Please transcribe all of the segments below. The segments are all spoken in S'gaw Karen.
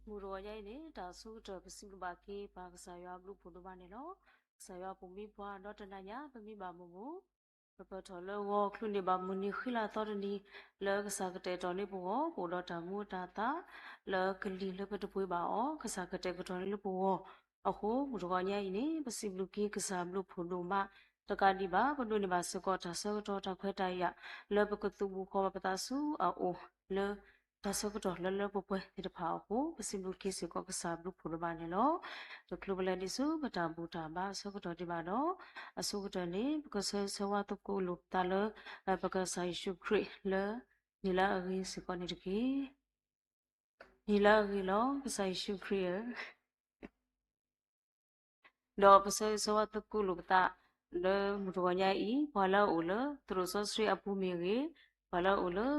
မုၢ်တဂီၤညါအံၤန့ၣ် တၢ်အဆိကတၢၢ် ပစံးဘျုးဘၣ်က့ၤပၢ်ကစၢ်ယွၤအဘျုးဖှိၣ်ဒိၣ်မးန့ၣ်လီၤ. ကစၢ်ယွၤပိာ်မံပှၤဒီတနၤညါ ပမ့ၢ်ဘၣ်မိၢ်မိၢ် ပပၢၢ်ထီၣ်လၢဂီၤ ချုးန့ၢ်ဘၣ်မုၢ်နံၤဃံလၤသီတနံၤ လၢကစၢ်ကတဲာ်ကတီၤန့ၢ်ပဂီၢ် ပအိၣ်ဒီးတၢ်မူအတၢ်သး လၢကလံၤလၢပတပှ့ၤဘၣ်အီၤ ကစၢ်ကတဲာ်ကတီၤန့ၢ်လၢပဂီၢ်အဃိ မုၢ်တဂီၤညါအံၤန့ၣ် ပစံးဘျုးက့ၤကစၢ်အဘျုးဖှိၣ်ဒိၣ်မး တကးဒံးဘၣ် ပဒိးန့ၢ်ဘၣ်စ့ၢ်ကီးတၢ်ဆၢကတီၢ်တၢ်ခွဲးတၢ်ယာ် လၢပကသူၣ်ဘူၣ်ဃီဘၣ်ပသးဆူအအိၣ်လၢ တၢ်ဆၢကတီၢ်လၢလၢပှဲၤပှဲၤသ့ၣ်တဖၣ်အဃိ ပစံးဘျုးက့ၤစ့ၢ်ကီးကစၢ်ဘျုးဖှိၣ်ဒိၣ်မးန့ၣ်လီၤ. တချုးပလဲၤဒံးဆူပတၢ်ဘူၣ်တၢ်ဘါအဆၢကတီၢ်ဒံးဘၣ်ဒီး အဆိကတၢၢ်န့ၣ် ပကဆၢဂ့ၤဆၢဝါသကိးလိာ်ပသးလၢ ပကစၢ်ယ့ၣ်ၡူးခရံာ်လၢ နံၤလၢအဂ့ၤစ့ၢ်ကီးန့ၣ်တက့ၢ်. နံၤလၢအဂ့ၤလီၤ ကစၢ်ယ့ၣ်ၡူးခရံာ်ဧၢ ဒီးပဆၢဂ့ၤဆၢဝါသကိးလိာ်ပသး လၢမုၢ်တဂီၤညါအံၤ ပှၤလၢအအိၣ်လၢသရိာ်စီဆှံအပူၤမ့ၢ်ဂ့ၤ, ပှၤလၢအအိၣ်လၢ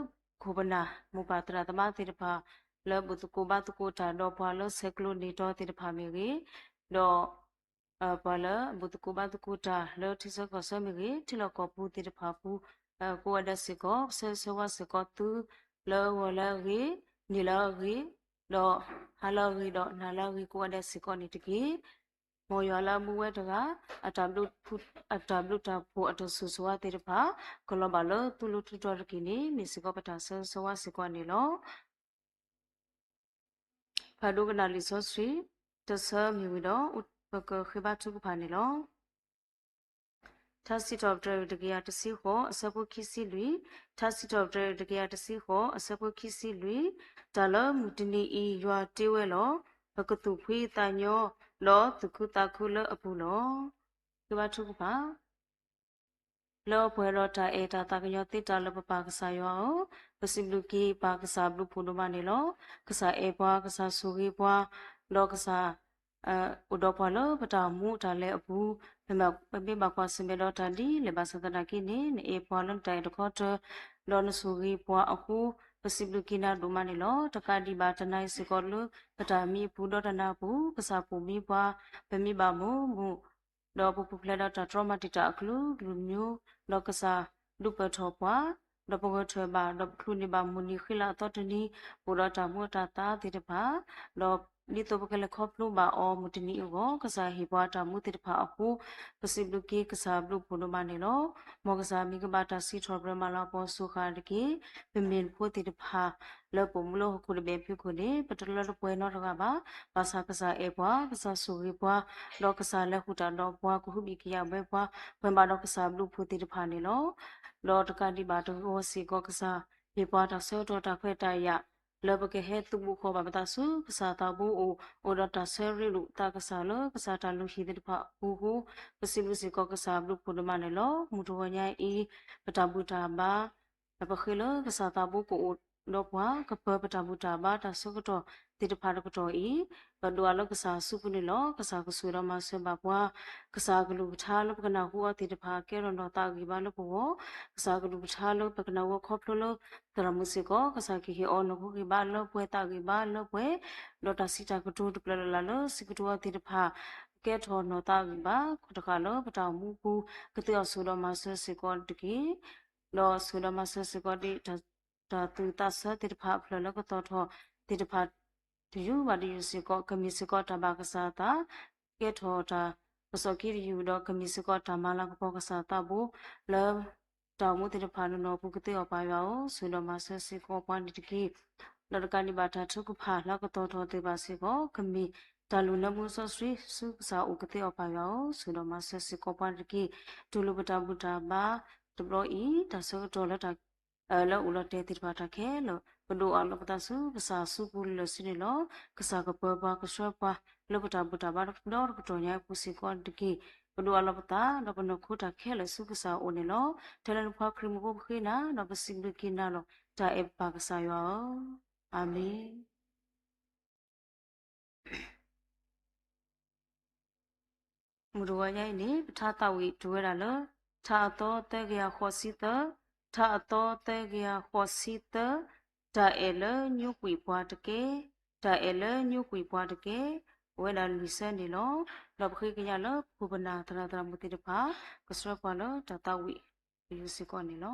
ခိၣ်ပနၢ် မိၢ်ပၢ်သရၣ်သမါသ့ၣ်တဖၣ် လၢဘူၣ်သကိးဘါသကိးတၢ် ဒီးပှၤလၢဆဲးကျိးန့ၢ်တီသ့ၣ်တဖၣ်မ့ၢ်ဂ့ၤ, ဒီး ပှၤလၢဘူၣ်သကိးဘါသကိးတၢ်လၢထံဆၢကီၢ်ဆၢမ့ၢ်ဂ့ၤ, ထံလီၢ်ကီၢ်ပူၤသ့ၣ်တဖၣ်ပူၤ ကိးဂၤဒဲးစ့ၢ်ကီး ပဆၢဂ့ၤဆၢဝါစ့ၢ်ကီးသု လၢဂီၤလၢအဂ့ၤ, နံၤလၢအဂ့ၤ, ဒီးဟါလၢအဂ့ၤ, ဒီးနၤလၢအဂ့ၤ ကိးဂၤဒဲးစ့ၢ်ကီးန့ၣ်တက့ၢ်. မ်ယွၤလၢအမူဝဲတဂၤ အတၢ်ဘျုးဖှိၣ် အတၢ်ဘျုးတၢ်ဖှိၣ် အတၢ်ဆိၣ်ဂ့ၤဆိၣ်ဝါသ့ၣ်တဖၣ် ကလီၤဘၣ်လၢသုလိၤသုတီတက့ၢ်န့ၣ် မ့ၢ်စ့ၢ်ကီးပတၢ်ဆၢဂ့ၤဆၢဝါစ့ၢ်ကီးန့ၣ်လီၤ. ဖးဒိကနၣ်လံာ်စီဆှံ တဆၢမ့ၢ်ဝံၤဒီး ပကဃ့ဘါထုကဖၣ်န့ၣ်လီၤ. ထါစံးထီၣ်ပတြၢၤတကယၤတဆံဃိး အဆၢဖိခံဆံလွံၢ်, ထါစံးထီၣ်ပတြၢၤတကယၤတဆံဃိး အဆၢဖိခံဆံလွံၢ်, တၢ်လၢမုၢ်တနံၤအံၤ ယွၤတ့ဝဲလီၤ. ပကသူၣ်ဖှံသးညီ ဒီးသူၣ်ခုသးခုလၢအပူၤလီၤ. ဃ့ဘါထုကဖၣ် လၢပှဲၤဒီးတၢ်အဲၣ်တၢ်သးကညီၤသ့တၢ်လၢပပၢ်ကစၢ်ယွၤဧၢ, ပစံးဘျုးက့ၤပၢ်ကစၢ်ဘျုးဖှိၣ်ဒိၣ်မးန့ၣ်လီၤ. ကစၢ်အဲၣ်ပှၤ, ကစၢ်ဆိၣ်ဂ့ၤပှၤ, ဒီးကစၢ် အိၣ်ဒီးပှၤလၢပတၢ်မူတၢ်လဲၤအပူၤ, ပမ့ၢ်ဘၣ်ကွၢ်ဆၢၣ်မဲာ်ဒီးတၢ်ဒ်လဲၣ်ဘၣ်ဆၣ်သနာ်က့န့ၣ် နအဲၣ်ပှၤလၢနတၢ်အဲၣ်တခီတၢၢ်, ဒီးနဆိၣ်ဂ့ၤပှၤအဃိ, ပစံးဘျုးက့ၤနၤဒိၣ်မးန့ၣ်လီၤ. တကးဒံးဘၣ်တနၤအံၤစ့ၢ်ကီးလၢ ပတၢ်မံအပူၤဒီးတနၤအပူၤ ကစၢ်ပိာ်မံပှၤ, ပမ့ၢ်ဘၣ်မိၢ်မိၢ် ဒီးပပူၤဖျဲးဒီးတၢ်တြီမၤတံာ်တာ်အကလုာ်ကလုာ်မံၤ, ဒီးကစၢ်ဒုးပၢၢ်ထီၣ်ပှၤ, ဒီးပဂဲၤထၢၣ်ဘၣ်, ဒီးပချုးန့ၢ်ဘၣ်မုၢ်နံၤဃံလၤအသီတနံၤ, ပအိၣ်ဒီးတၢ်မူအတၢ်သးသ့ၣ်တဖၣ်, ဒီးဒ်သိးပကလဲၤခီဖျိဘၣ်အီၤမုၢ်တနံၤအဂီၢ်, ကစၢ်ဟ့ၣ်ပှၤတၢ်မူသ့ၣ်တဖၣ်အဃိ, ပစံးဘျုးက့ၤကစၢ်ဘျုးဖှိၣ်ဒိၣ်မးန့ၣ်လီၤ. မ်ကစၢ်မံၤကဘၣ်တၢ်စံးထီၣ်ပတြၢၤမၤလၤကပီၤစှီၤဃာ်တက့ၢ်. ပမ့ၢ်ဖိသ့ၣ်တဖၣ် လၢပအိၣ်မူလၢဟီၣ်ခိၣ်တဘ့ၣ်ဖုခိၣ်န့ၣ် ပတလၢတပှဲၤနီတဂၤဘၣ်. ဘၣ်ဆၣ်ကစၢ်အဲၣ်ပှၤ, ကစၢ်ဆိၣ်ဂ့ၤပှၤ, ဒီးကစၢ်လဲၤဃုာ်တၢ်ဒီးပှၤ ကဟုဘံၣ်ကယာ်ဝဲပှၤ, ပှဲၤဘၣ်ဒီးကစၢ်ဘျုးဖှိၣ်သ့ၣ်တဖၣ်န့ၣ်လီၤ. ဒီးတကးဒံးဘၣ်တဂီၤစ့ၢ်ကီး ကစၢ်ဟ့ၣ်ပှၤတၢ်ဆၢကတီၢ်တၢ်ခွဲးတၢ်ယာ် လၢပကဟဲသူၣ်ဘူၣ်ဃီဘၣ်ပသးဆူ ကစၢ်သးဘိအိၣ်, အိၣ်ဒီးတၢ်ဆၢရ့လိာ်သးကစၢ်လၢ ကစၢ်တၢ်လုၢ်ဟံၣ်သ့ၣ်တဖၣ်အပူၤအဃိ, ပစံးဘျုးစ့ၢ်ကီးကစၢ်ဘျုးဖှိၣ်ဒိၣ်မးန့ၣ်လီၤ. မုၢ်တဂီၤညါအံၤ ပတၢ်ဘူၣ်တၢ်ဘါ ပဃ့လၢကစၢ်သးဘိကအိၣ်ဒီးပှၤ ကပၢၤပတၢ်ဘူၣ်တၢ်ဘါတၢ်ဆၢကတီၢ်သ့ၣ်တဖၣ်တကတီၢ်အံၤ, ပဒိးအီၤလၢကစၢ်အစုပူၤန့ၣ်လီၤ. ကစၢ်ကဆိၣ်ဒီးမၤစၢၤဘၣ်ပှၤ, ကစၢ်အကလုၢ်ကထါလၢပကနၢ်ဟူအီၤသ့ၣ်တဖၣ် ကဲထီၣ်နီၢ်သးဂံၢ်ဘါလၢပဂီၢ်, ကစၢ်အကလုၢ်ကထါလၢပကနၢ်ဟူအခီဖျိလၢ သရၣ်မုၣ်စ့ၢ်ကီး ကစၢ်ကဟ့ၣ်အီၤနီၢ်ခိဂံၢ်ဘါလၢပှဲၤ သးဂံၢ်ဘါလၢပှဲၤ, ဒီးတၢ်စံးတၢ်ကတိၤတဖျၢၣ်လၢ်လၢ်လၢ စံးကတိၤအီၤသ့ၣ်တဖၣ် ကဲထီၣ်နီၢ်သးဂံၢ်ဘါ တဃၣ်လၢပတၢ်အိၣ်မူပူၤ ကသ့အီၤဆိၣ်ဒီးမၤစၢၤစ့ၢ်ကီးတက့ၢ်. ဒီးဆိၣ်ဒီးမၤစၢၤစ့ၢ်ကီးဒ် တၢ်သူၣ်သးဆၢသ့ၣ်တဖၣ်အဖျၢၣ်လၢကသီၣ်ထီၣ်သ့ၣ်တဖၣ် တယုၢ်ဘၣ်တယုၢ်စ့ၢ်ကီး ကမ့ၢ်စ့ၢ်ကီးတၢ်ဘၣ်ကစၢ်အသး, ကဲထီၣ်တၢ်ကစီၣ်က့တယုၢ်ဒီး ကမ့ၢ်စ့ၢ်ကီးတၢ်မၤလၤကပီၤကစၢ်အသးဘိ လၢ တၢ်အိၣ်မူသ့ၣ်တဖၣ်နီၢ်နီၢ်အပူၤ ကသ့အီၤပၢ်ယွၤဧၢ, ဆိၣ်ဒီးမၤစၢၤစ့ၢ်ကီးပှၤန့ၣ်တက့ၢ်. ဒီးတကးဒံးဘၣ်တၢ်ထုကဖၣ်လၢကသီၣ်ထီၣ်သ့ၣ်တဖၣ်စ့ၢ်ကီး ကမ့ၢ်တၢ်လူၤနၢမူစီဆှံဆူကစၢ်အအိၣ် ကသ့အီၤပၢ်ယွၤဧၢ, ဆိၣ်ဒီးမၤစၢၤစ့ၢ်ကီးပှၤန့ၣ်တက့ၢ်. တူၢ်လိာ်ပတၢ်ဘူၣ်တၢ်ဘါတဘျီအံၤ တၢ်ဆၢကတီၢ်လၢတၢ် လၢအိၣ်လီၤတဲာ်သ့ၣ်တဖၣ်တၢ်ခဲလၢာ် ပဒိးအးလီၤပသးဆူ ကစၢ်အစုပူၤလၢာ်လၢာ်ဆ့န့ၣ်လီၤ. ကစၢ်ကပၢၤပှၤကဆှၢပှၤ လၢပတၢ်ဘူၣ်တၢ်ဘါဒီတကတီၢ်ညါအပူၤစ့ၢ်ကီးတက့ၢ်. ပဒိးအးလီၤပသး ဒီးပနီၢ်ခိတၢ်ခဲလၢာ်ဆူကစၢ်အအိၣ်န့ၣ်လီၤ. ထဲလၢနဖိခွါခရံာ်မူခိၣ်ပဃ့နၤ ဒီးပစံးဘျုးက့ၤနၤလီၤ. တၢ်အဲၣ်ပၢ်ကစၢ်ယွၤဧၢ, အၤမ့ၣ်. မုၢ်တဂီၤညါအံၤန့ၣ် ပထါသးဝံၣ်တုၤဝဲဒၣ်လၢ ထါအသီသၢကယၤဃိးဆံသၢ, ထါအသီသၢကယၤဃိးဆံသၢ, တၢ်အဲၣ်လၢညိကွံာ်ပှၤတကဲ, တၢ်အဲၣ်လၢညိကွံာ်ပှၤတကဲ, အဝဲဒၣ်လွံၢ်ဆၢန့ၣ်လီၤ. ဒီးပဃ့ကညးလၢ ပခိၣ်ပနၢ်သရၣ်သရၣ်မုၣ်သ့ၣ်တဖၣ် ကဆှၢပှၤလၢတၢ်သးဝံၣ်တယုၢ်စ့ၢ်ကီးန့ၣ်လီၤ.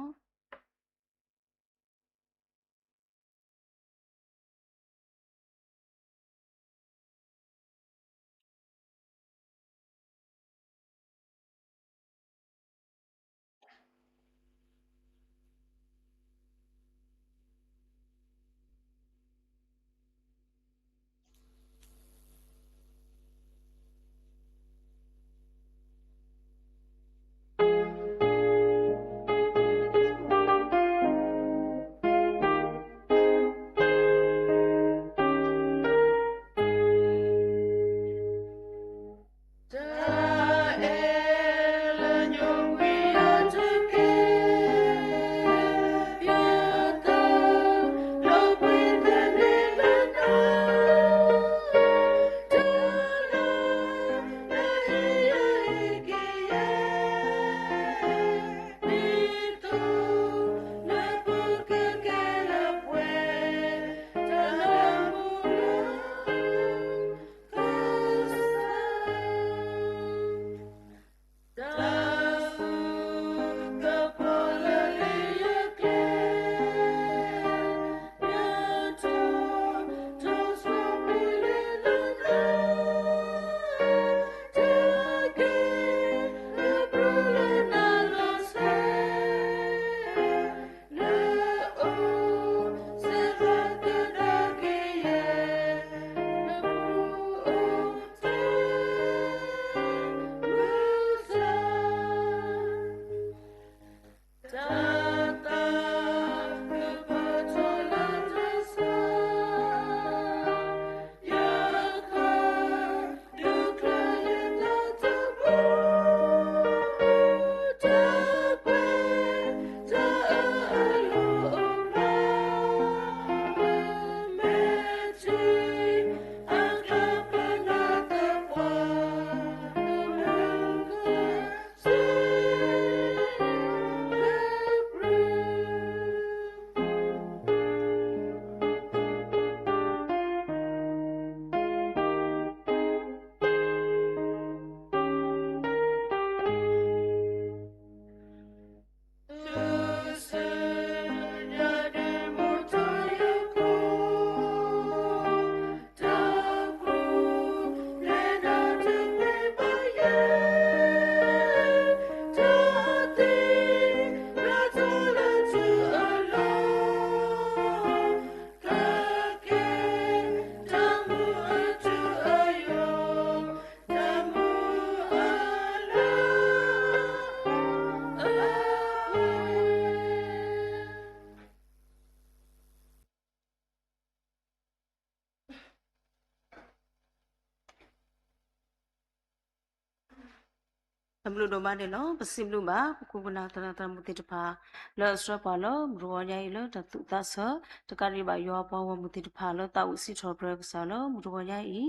ဘျုးဒိၣ်မးန့ၣ်လီၤ. ပစံးဘျုးဘၣ် ပခိၣ်ပနၢ်သရၣ်သရၣ်မုၣ်သ့ၣ်တဖၣ် လၢအဆှၢပှၤလၢမုၢ်တဂီၤညါအံၤလၢတၢ်သူၣ်သးဆၢ, တကးဒံးဘၣ်ယွၤအပှၤဂီၢ်မုၢ်သ့ၣ်တဖၣ် လၢသးအိၣ်စံးထီၣ်ပတြၢၤကစၢ်လၢမုၢ်တဂီၤညါအံ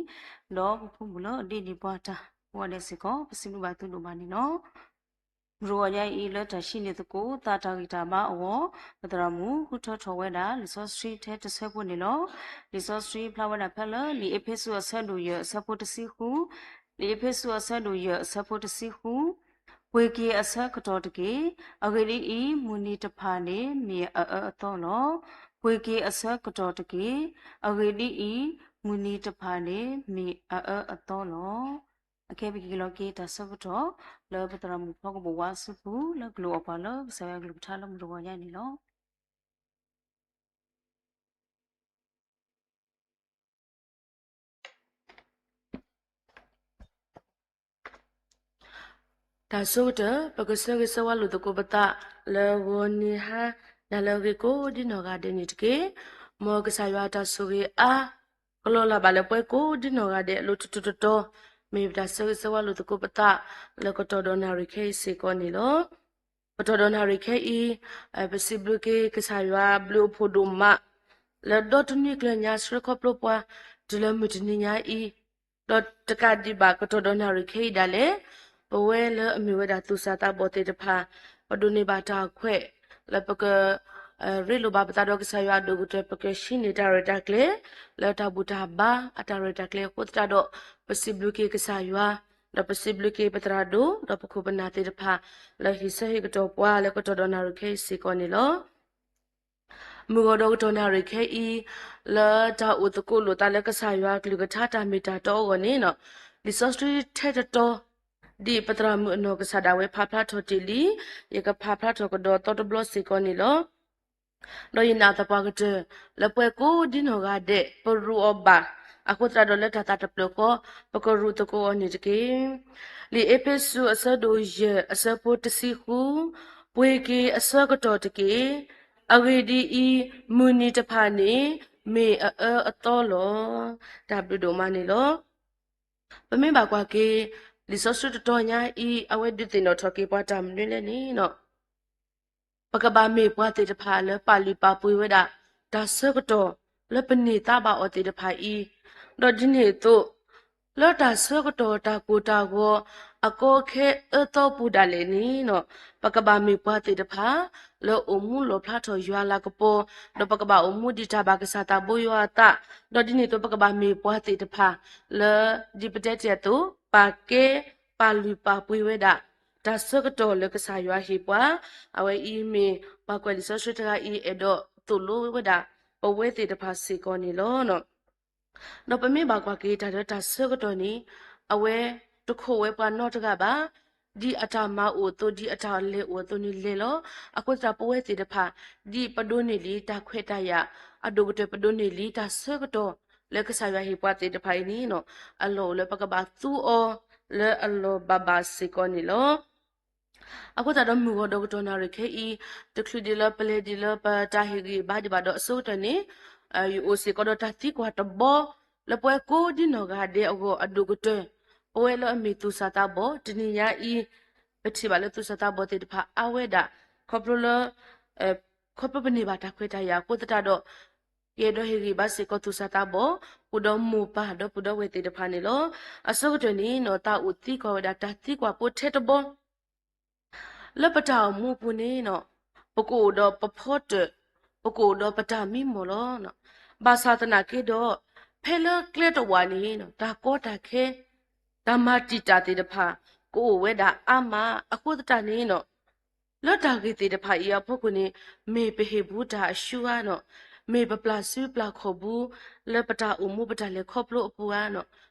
ၤ, ဒီးပဖိမုၣ်လၢအဒ့န့ၢ်ပှၤတၢ်ဂီၤဒဲးစ့ၢ်ကီး ပစံးဘျုးဘၣ်သုဒိၣ်မးန့ၣ်လီၤ. မုၢ်တဂီၤညါအံၤ လၢတၢ်ဟံးန့ၢ်သကိး သးတၢ်ဂံၢ်တၢ်ဘါအဂီၢ်, ပသရၣ်မုၣ်ဃုထၢထီၣ်ဝဲဒၣ် လံာ်စီဆှံထဲတဆၢဖိန့ၣ်လီၤ. လံာ်စီဆှံဖျါဝဲဒၣ်ဖဲလၢ လံာ်အ့းဖ့းစူးအဆၢဒိၣ်ယဲၢ်အဆၢဖိတဆံဃု, လံာ်အ့းဖ့းစူးအဆၢဒိၣ်ယဲၢ်အဆၢဖိတဆံဃု, ပှ့ၤက့ၤအဆၢကတီၢ်တက့ၢ်, အဂ့ၢ်ဒ်အံၤ, မုၢ်နံၤတဖၣ်န့ၣ် မ့ၢ်အအၢအသီလီၤ. ပှ့ၤက့ၤအဆၢကတီၢ်တက့ၢ်, အဂ့ၢ်ဒ်အံၤ, မုၢ်နံၤတဖၣ်န့ၣ် မ့ၢ်အအၢအသီလီၤ. အခဲပက့ၤလီၤက့ၤတၢ်ဆၢကတီၢ် လၢပသရၣ်မုၣ်ဖီကဘိၣ်ဝါအစုပူၤ လၢကလူးအီၣ်ပှၤလၢကစၢ်ယွၤကလုၢ်ကထါလၢမုၢ်တဂီၤညါန့ၣ်လီၤ. တၢ်ဆိကတၢၢ် ပကဆၢဂ့ၤဆၢဝါလိာ်သကိးပသး လၢဂီၤနံၤဟါ နၤလၢအဂ့ၤကိးဒ်နီၢ်ဂၤဒဲးန့ၣ်တက့ၢ်. မ်ကစၢ်ယွၤအတၢ်ဆိၣ်ဂ့ၤအါ ကလီၤလၢ်ဘၣ်လၢပဝဲကိးဒ်နီၢ်ဂၤဒဲးအလိၤတတီၤတတီၤ, မ့ၢ်ပတၢ်ဆၢဂ့ၤဆၢဝါလိာ်သကိးပသး လၢကတီၢ်ဒီးနၣ်ရံၣ်ခဲအံၤစ့ၢ်ကီးန့ၣ်လီၤ. ကတီၢ်ဒီးနၣ်ရံၣ်ခဲအံၤ, ပစံးဘျုးက့ၤကစၢ်ယွၤဘျုးအဖှိၣ်ဒိၣ်မး လၢဒီတနွံကျၢၤညါဆှၢခီဖျိပှၤ တုၤလၢမုၢ်တနံၤညါအံၤ, ဒီးတကးဒံးဘၣ်ကတီၢ်ဒီးနၣ်ရံၣ်ခဲအံၤဒၣ်လဲာ်, ပဝဲလၢအမ့ၢ်ဝဲဒၣ်သူၣ်စၢ်သးဘီၣ်သ့ၣ်တဖၣ် ပဒိးန့ၢ်ဘၣ်တၢ်ခွဲး လၢပက ရ့လိာ်ဘၣ်ပသးဒီးကစၢ်ယွၤအဒိၣ်ကတၢၢ် ပကဟံးန့ၢ်တၢ်ရဲၣ်တၢ်ကျဲၤ လၢတၢ်ဘူၣ်တၢ်ဘါအတၢ်ရဲၣ်တၢ်ကျဲၤအဃိသတးဒီး ပစံးဘျုးက့ၤကစၢ်ယွၤ, ဒီးပစံးဘျုးက့ၤပသရၣ်ဒိၣ် ဒီးပခိၣ်ပနၢ်သ့ၣ်တဖၣ် လၢဟ့ၣ်ဆၢဟ့ၣ်ကတီၢ်ပှၤလၢကတီၢ်ဒီးနၣ်ရံၣ်ခဲအံၤစ့ၢ်ကီးန့ၣ်လီၤ. မုၢ်ဂီၤဒီးကတီၢ်နၣ်ရံၣ်ခဲအံၤ, လၢတၢ်အိၣ်သကိးလိာ်သးလၢကစၢ်ယွၤကလုၢ်ကထါတၢ်မ့ၢ်တၢ်တီအဂီၢ်န့ၣ်, လံာ်စီဆှံထဲတတီၤ ဒ်ပသရၣ်မုၣ်အနီၢ်ကစၢ်ဒၣ်ဝဲဖးဖျါထီၣ်တ့ၢ်လံ, ယကဖးဖျါထီၣ်ကဒီးသီတဘျီစ့ၢ်ကီးန့ၣ်လီၤ. ဒီးယနာ်သပှၢ်ကတၢၢ် လၢပှၤကိးဒ်နီၢ်ဂၤဒဲး ပရူးအီၤဘၣ်, အဃိသတးဒီးလၢတၢ်သးတဖျၢၣ်ဃီ ပကရူးသကိးအီၤန့ၣ်တက့ၢ်. လံာ်အ့းဖ့းစူးအဆၢဒိၣ်ယဲၢ်အဆၢဖိတဆံဃု, ပှ့ၤက့ၤအဆၢကတီၢ်တက့ၢ်, အဂ့ၢ်ဒ်အံၤ, မုၢ်နံၤတဖၣ်န့ၣ် မ့ၢ်အအၢအသီလီၤ. တၢ်ဘျုးဒိၣ်မးန့ၣ်လီၤ. ပမ့ၢ်ဘၣ်ကွၢ်က့ၤ လံာ်စီဆှံတတီၤညါအံၤ အဝဲဒုးသ့ၣ်နီၣ်ထီၣ်က့ၤပှၤတၢ်မနုၤလဲၣ်န့ၣ်, ပကဘၣ်မ့ၢ်ပှၤသ့ၣ်တဖၣ်လၢပာ်လုၢ်ပာ်ပှ့ၤဝဲဒၣ် တၢ်ဆၢကတီၢ်လၢပန့ၢ်သါဘၣ်အီၤသ့ၣ်တဖၣ်အံၤ, ဒီးဒ်န့ၣ်အသိး လၢတၢ်ဆၢကတီၢ်တၢ်ကိၢ်တၢ်ဂီၤ အကီအခဲအၢသီပူၤဒၣ်လဲာ်န့ၣ်, ပကဘၣ်မ့ၢ်ပှၤသ့ၣ်တဖၣ် လၢအိၣ်မူလီၣ်ဖျါထီၣ်ယွၤလၤကပီၤ, ဒီးပကဘၣ်အိၣ်မူဒံးတၢ်ဘၣ်ကစၢ်သးဘိယွၤအသး, ဒီးဒ်န့ၣ်အသိးပကဘၣ်မ့ၢ်ပှၤသ့ၣ်တဖၣ် လၢဒ်ပတဲတ့ၢ်အသိး ပာ်ကဲ ပာ်လုၢ်ပာ်ပှ့ၤဝဲဒၣ် တၢ်ဆၢကတီၢ်လၢကစၢ်ယွၤဟ့ၣ်ပှၤ, အဝဲအံၤမ့ၢ်ပှၤကွဲးလံာ်စီဆှံတဂၤအံၤ အဲၣ်ဒိးသိၣ်လိဝဲဒၣ် ပဝဲသ့ၣ်တဖၣ်စ့ၢ်ကီးန့ၣ်လီၤ. ဒီးပမ့ၢ်ဘၣ်ကွၢ်က့ၤတၢ်လၢတၢ်ဆၢကတီၢ်န့ၣ်, အဝဲတခိးဝဲပှၤနီတဂၤဘၣ်, ဒ်အတၢ်မၤအိၣ်အသိး ဒ်အတၢ်လဲၤအိၣ်အသိးန့ၣ်လဲၤလီၤ. အဃိသတးပဝဲသ့ၣ်တဖၣ် ဒ်ပဒိးန့ၢ်လံတၢ်ခွဲးတၢ်ယာ် အဒိၣ်ကတၢၢ်ပဒိးန့ၢ်လံတၢ်ဆၢကတီၢ်လၢကစၢ်ယွၤဟ့ၣ်ပှၤသ့ၣ်တဖၣ်အံၤန့ၣ်, အလီၢ်အိၣ်လၢပကဘၣ်သူအီၤလၢအလီၢ်ဘၣ်ဘၣ်စ့ၢ်ကီးန့ၣ်လီၤ. အဃိသတးဒီးမုၢ်ဂီၤဒီးကတီၢ်နၣ်ရံၣ်ခဲအံၤ, တချုးဒံးလၢပလဲၤဒံးလၢပတၢ်ဟ့ၣ်ဂံၢ်ဘါဒံးဘၣ်ဒီးအဆိကတၢၢ်န့ၣ်, ယအိၣ်စ့ၢ်ကီးဒီးတၢ်သံကွၢ်တဘီ လၢပဝဲကိးဒ်နီၢ်ဂၤဒဲးအဂီၢ်အဒိၣ်ကတၢၢ်, ပဝဲလၢအမ့ၢ်သူၣ်စၢ်သးဘီၣ် တနံၤညါအံၤ, ပထံၣ်ဘၣ်လၢသူၣ်စၢ်သးဘီၣ်သ့ၣ်တဖၣ်အါဝဲဒၣ်, ခီဖျိလၢ ခီဖျိပန့ၢ်ဘၣ်တၢ်ခွဲးတၢ်ယာ်အဃိသတးဒီး, ယအဲၣ်ဒိးဟ့ၣ်ဂံၢ်ဘါစ့ၢ်ကီးသူၣ်စၢ်သးဘီၣ် ပူၤဒီးမိၢ်ပၢ်ဒီပုၢ်ဒီဝဲၢ်သ့ၣ်တဖၣ်န့ၣ်လီၤ. အဆိကတၢၢ်န့ၣ် သးအိၣ်သံကွၢ်ဝဲဒၣ်တၢ်သံကွၢ်ဖိထဲတဘီ လၢပတၢ်အိၣ်မူအပူၤန့ၣ်, ပကအိၣ်ဒီးပဖီတၢၣ်, ပကအိၣ်ဒီးပတၢ်မံမီၢ်လီၤ. ဘၣ်ဆၣ်သနာ်က့ဒီး, ဖဲလၢကျဲတဝာ်န့ၣ် တၢ်ကီတၢ်ခဲ, တၢ်မၤတံာ်တာ်သ့ၣ်တဖၣ် ကအိၣ်ဝဲဒၣ်အါမးအဃိသတးန့ၣ်, လၢတၢ်ဂ့ၢ်သ့ၣ်တဖၣ်အံၤအဖီခိၣ်န့ၣ်, မ့ၢ်ပဟ့ၣ်ဘူးတၢ်အရှုဧါ, မ့ၢ်ပပျၢ်စုပျၢ်ခီၣ်ဘူး လၢပတၢ်အိၣ်မူပတၢ်လဲၤခီဖျိအပူၤဧါ.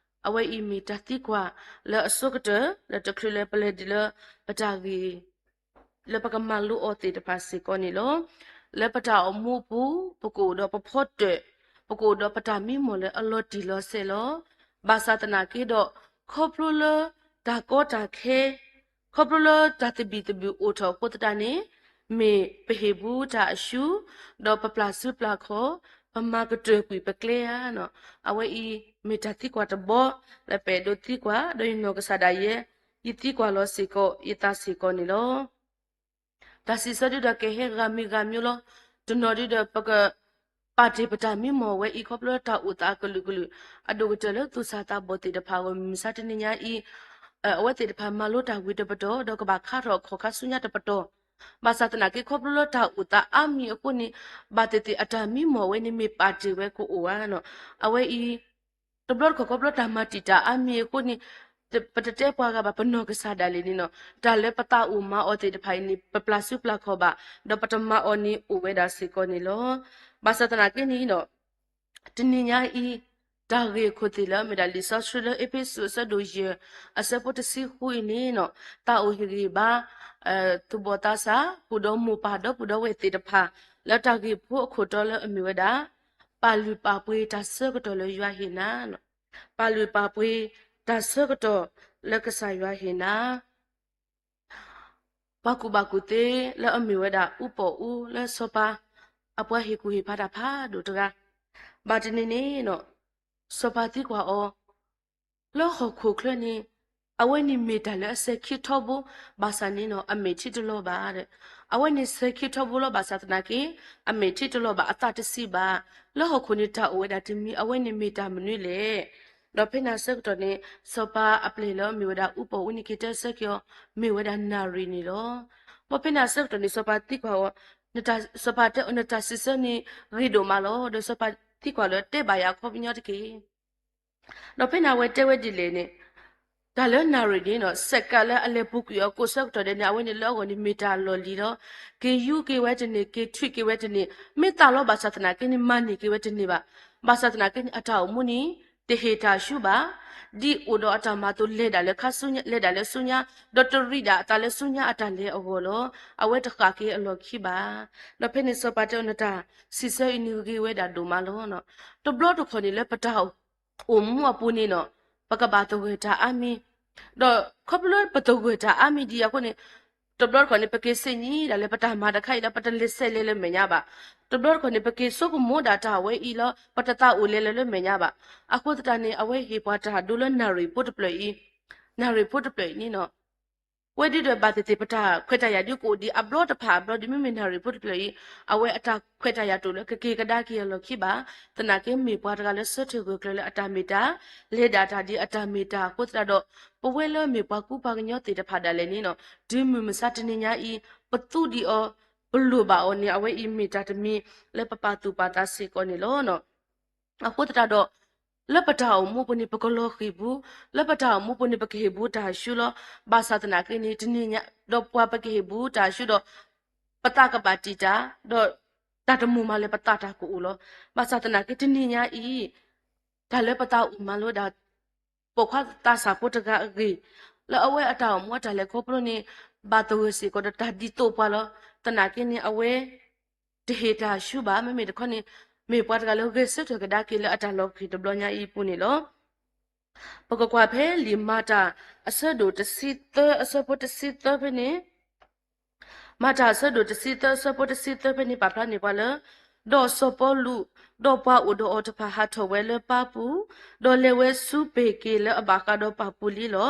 အဝဲအံၤမ့ၢ်တၢ်သံကွၢ်လၢအဆိကတၢၢ် လၢတချုးလၢပလဲၤဒံးလၢပတၢ်ဂ့ၢ် လၢပကမၤလိအီၤသ့ၣ်တဖၣ်စ့ၢ်ကီးန့ၣ်လီၤ. လၢပတၢ်အိၣ်မူအပူၤ ပကအိၣ်ဒီးပဖီတၢၣ်, ပကအိၣ်ဒီးပတၢ်မံမီၢ်လၢအလီၤတံၢ်လီၤဆဲးလီၤ. ဘၣ်ဆၣ်သနာ်က့ဒီး, ခီဖျိလၢတၢ်ကီတၢ်ခဲ, ခီဖျိလၢတၢ်သဘံၣ်သဘုၣ်အိၣ်ထီၣ်အဃိသတးန့ၣ်, မ့ၢ်ပဟ့ၣ်ဘူးတၢ်အရှု, ဒီးပပျၢ်စုပျၢ်ခီၣ်, ပမၤကတၢၢ်ကွံာ်ပကျဲဧါ. အဝဲအံၤမ့ၢ်တၢ်သံကွၢ်တဘီ လၢပအဲၣ်ဒိးသံကွၢ် ဒီးယနီၢ်ကစၢ်ဒၣ်ယဲ ယသံကွၢ်လီၤစ့ၢ်ကီး ယသးစ့ၢ်ကီးန့ၣ်လီၤ. တၢ်စံးဆၢဒုဒီးကဟဲဂၤမံၤဂၤမံၤလီၤ. တနီၤဒုဒီးပက ပာ်တ့ၢ်ပတၢ်မံမီၢ်ဝဲအံၤခီဖျိလၢတၢ်အိၣ်သးအကလုာ်ကလုာ် အဒိၣ်ကတၢၢ်လၢသူၣ်စၢ်သးဘီၣ်သ့ၣ်တဖၣ်အဂီၢ် မုၢ်မဆါတနံၤညါအံၤ အဝဲသ့ၣ်တဖၣ်မၤလိတၢ်ဝံၤတပတီၢ် ဒီးကဘၣ်ခါထီၣ်အခီၣ်ခါဆူညါတပတီၢ် ဘၣ်ဆၣ်သနာ်က့ခီဖျိလၢတၢ်အိၣ်သးအါမံၤအဃိန့ၣ် ဘၣ်သ့ၣ်သ့ၣ်အတၢ်မံမီၢ်ဝဲန့ၣ်မ့ၢ်ပာ်တ့ၢ်ဝဲကအိၣ်ဧါနီၤ. အဝဲအံၤ တဘျီတခီၣ်ခီဖျိတၢ်မၤတံာ်တာ်အါမံၤအဃိန့ၣ် ပတတဲပှၤဂၤဘၣ် ပနီၢ်ကစၢ်ဒၣ်လဲာ်န့ၣ်နီၤ တၢ်လၢပသးအိၣ်မၤအီၤသ့ၣ်တဖၣ်အံၤန့ၣ် ပပျၢ်စုပျၢ်ခီၣ်ဘၣ် ဒီးပတမၤအီၤန့ၣ်အိၣ်ဝဲဒၣ်စ့ၢ်ကီးန့ၣ်လီၤ. ဘၣ်ဆၣ်သနာ်က့န့ၣ်နီၤ တနံၤညါအံၤ တၢ်ဂ့ၢ်ခိၣ်သ့ၣ်လၢအမ့ၢ်ဒၣ်လံာ်စီဆှံလၢအ့းဖ့းစူးအဆၢဒိၣ်ယဲၢ် အဆၢဖိတဆံဃုအံၤန့ၣ်နီၤ သးအိၣ်ဟ့ၣ်ဂံၢ်ဘါ သူၣ်ဘီၣ်သးစၢ် ပူၤဒီးမိၢ်ပၢ်ဒီပုၢ်ဒီဝဲၢ်သ့ၣ်တဖၣ် လၢတၢ်ဂ့ၢ်ဖိအခိၣ်တီလၢအမ့ၢ်ဝဲဒၣ် ပာ်လုၢ်ပာ်ပှ့ၤတၢ်ဆၢကတီၢ်လၢယွၤဟ့ၣ်နၤ ပာ်လုၢ်ပာ်ပှ့ၤတၢ်ဆၢကတီၢ်လၢကစၢ်ယွၤဟ့ၣ်နၤ ပှၤကူၣ်ဘၣ်ကူၣ်သ့လၢအမ့ၢ်ဝဲဒၣ်အူပီၣ်အူလၢစီၤပၤ အပှၤဟ့ၣ်ကူၣ်ဟ့ၣ်ဖးတၢ်ဖးဒိၣ်တဂၤ ဘၣ်တနံၤန့ၣ်နီၤ စီၤပၤသံကွၢ်အီၤ လၢဟီၣ်ခိၣ်ချၢန့ၣ် အဝဲန့ၣ်မ့ၢ်တၢ်လၢအစဲၤခံထီဘိ ဘၣ်ဆၣ်န့ၣ်နီၤ အမဲာ်ထံတလီၤဘၣ်ဒီး အဝဲန့ၣ်စဲၤခံထီဘိလီၤ ဘၣ်ဆၣ်သနာ်က့ အမဲာ်ထံတလီၤဘၣ် အသးတဆံးဘၣ် လၢဟီၣ်ခိၣ်န့ၣ်တၢ်အိၣ်ဝဲဒၣ်တမံၤ အဝဲန့ၣ်မ့ၢ်တၢ်မနုၤလဲၣ် ဒီးဖဲန့ၣ်အဆၢကတီၢ်န့ၣ် စီၤပၤအပျဲၢ်လၢအမ့ၢ်ဝဲဒၣ်အူပီၣ်အူန့ၣ်က့ၤတဲဆၢက့ၤအီၤ မ့ၢ်ဝဲဒၣ်နၣ်ရံၣ်န့ၣ်လီၤ. ဘၣ်ဖဲန့ၣ်အဆၢကတီၢ်န့ၣ် စီၤပၤသံကွၢ်အီၤ စီၤပၤတဲအီၤ နတၢ်စံးဆၢန့ၣ်ဂ့ၤဒိၣ်မးလီၤ. ဒီးစီၤပၤသံကွၢ်လၢတဲဘၣ်ယၤအခီပညီတက့ၢ် ဒီးဖဲန့ၣ်အဝဲတဲဝဲဒ်လဲၣ်န့ၣ် တၢ်လၢနၣ်ရံၣ်န့ၣ်နီၤ စဲးကးလၢအလဲၤပူၤကွံာ်အီၤကိးဆၢကတီၢ်ဒဲးန့ၣ် အဝဲန့ၣ်လၢအဂီၢ်န့ၣ်မ့ၢ်တၢ်လီၢ်လံၤလီၤ. က့ၤယူက့ၤဝဲတန့ၢ် က့ၤထွံးက့ၤဝဲတန့ၢ် မ့ၢ်သးလီၤဘၣ်ဆၣ်သနာ်က့န့ၣ် မၤန့ၢ်က့ၤဝဲတန့ၢ်ဘၣ်. ဘၣ်ဆၣ်သနာ်က့န့ၣ် အတၢ်အိၣ်မူန့ၣ် တဟ့ၣ်တၢ်ဆူၣ်ဘၣ် ဒ်အိၣ်ဒီးအတၢ်မၤအသိး လဲၤဒၣ်လၢခါဆူညါ လဲၤဒၣ်လၢဆူညါ ဒီးတရံးဒၣ်အသးလၢဆူညါအတၢ်လဲၤအဂီၢ်လီၤ. အဝဲတဃၣ်က့ၤအလီၢ်ခံဘၣ်. ဒီးဖဲန့ၣ်စီၤပၤတဲအီၤ နတၢ်စံးဆၢအံၤန့ၣ်ဂ့ၤဝဲဒၣ်ဒိၣ်မးလီၤ. တဘျီတခီၣ်န့ၣ်လၢပတၢ်အိၣ်မူအပူၤန့ၣ်နီၤ ပကဘၣ်သဂၢၢ်တၢ်အါမံၤ ဒီးခီဖျိလၢပသဂၢၢ်တၢ်အါမံၤဒ်အံၤအဃိန့ၣ် တဘျီတခီၣ်န့ၣ် ပက့ၤသ့ၣ်ညါဒၣ်လၢပတၢ်မၤတခါအံၤလၢ ပတလဲၤဆဲးလဲၤလၢမဲာ်ညါဘၣ်. တဘျီတခီၣ်န့ၣ် ပက့ၤဆိကမိၣ်ဒၣ်တၢ်ဝဲအံၤလၢ ပတသးအိၣ်လဲၤလၢလၢမဲာ်ညါဘၣ်. အဃိသတးန့ၣ် အဝဲဟ့ၣ်ပှၤတၢ်ဒိလၢနၣ်ရံၣ်ဖိတဖျၢၣ်အံၤ, နၣ်ရံၣ်ဖိတဖျၢၣ်အံၤန့ၣ်နီၤ ဝဲဒုဒီးဘၣ်သ့ၣ်သ့ၣ် ပတၢ်ခွဲးတၢ်ယာ်ဒုကအိၣ်ဒံးအဘျီတဖၣ်အဘျီဒု မ့မ့ၢ်နၣ်ရံၣ်ဖိတဖျၢၣ်အံၤ အဝဲအတၢ်ခွဲးတၢ်ယာ်တအိၣ်လၢကက့ၤကဒါက့ၤအလီၢ်ခံဘၣ်. သနာ်က့မ့ၢ်ပှၤတဂၤလၢဆၢထၢၣ်ဂၢၢ်ကျၢၤလၢအတၢ်မ့ၢ်တၢ်, လဲၤဒၣ်တၢ်ဒ်အတၢ်မ့ၢ်တၢ်အဃိသတးဒီး ပဝဲလၢမ့ၢ်ပှၤကူပှၤကညီသ့ၣ်တဖၣ်ဒၣ်လဲာ်န့ၣ်နီၤ တုၤမုၢ်မဆါတနံၤညါအံၤ ပသူဒံးအီၤ, ပလိၣ်ဘၣ်အီၤန့ၣ် အဝဲအံၤမ့ၢ်တၢ်တမံၤလၢပပာ်သူၣ်ပာ်သးစ့ၢ်ကီးန့ၣ်လီၤ. အဃိသတးဒီး လၢပတၢ်အိၣ်မူပူၤန့ၣ် ပကလီၤဃံၤပူၤ, လၢပတၢ်အိၣ်မူပူၤန့ၣ် ပကဟ့ၣ်ဘူးတၢ်ဆူလီၤ. ဘၣ်ဆၣ်သနာ်က့န့ၣ် တနံၤညါဒီးပှၤပကဟ့ၣ်ဘူးတၢ်ဆူဒီး ပသးကဘၣ်တံာ်တာ်, ဒီးတၢ်တမိၣ်မးလၢပသးတၢ်ကအိၣ်လီၤ. ဘၣ်ဆၣ်သနာ်က့တနံၤညါအံၤ တၢ်လၢပသးအိၣ်မၤလိဒၣ် ပိာ်ခွါသးစၢ်ဖိတဂၤအဂ့ၢ်, လၢအဝဲအတၢ်အိၣ်မူအတၢ်လဲၤခီဖျိန့ၣ် ဘၣ်သဂၢၢ်စ့ၢ်ကီးဒီးတၢ်ဒ်သိးပှၤလီၤ. သနာ်က့န့ၣ် အဝဲ တဟ့ၣ်တၢ်ဆူၣ်ဘၣ်, မ့မ့ၢ်တခီန့ၣ် မ့ၢ်ပှၤတဂၤလၢဂဲၤဆၢထၢၣ်ကဒါက့ၤလၢအတၢ်လီၤဃံၤတဘျီညါအံၤအပူၤန့ၣ်လီၤ. ပကကွၢ်ဖဲလံာ်မၤတၢ်အဆၢဒိၣ်တဆံသၢအဆၢဖိတဆံသၢဖဲန့ၣ် မၤတၢ်အဆၢဒိၣ်တဆံသၢအဆၢဖိတဆံသၢဖဲန့ၣ် ပာ်ဖျါန့ၢ်ပှၤလၢ ဒီးစီၤပီလူး ဒီးပှၤအိၣ်ဒီးအီၤတဖၣ်ဟးထီၣ်ဝဲလၢပၢ်ပူၤ, ဒီးလဲၤဝဲဆူပ့ၤက့ၤလၢအဘၣ်ဃးဒီးပၢ်ပူၤလံလီၤ.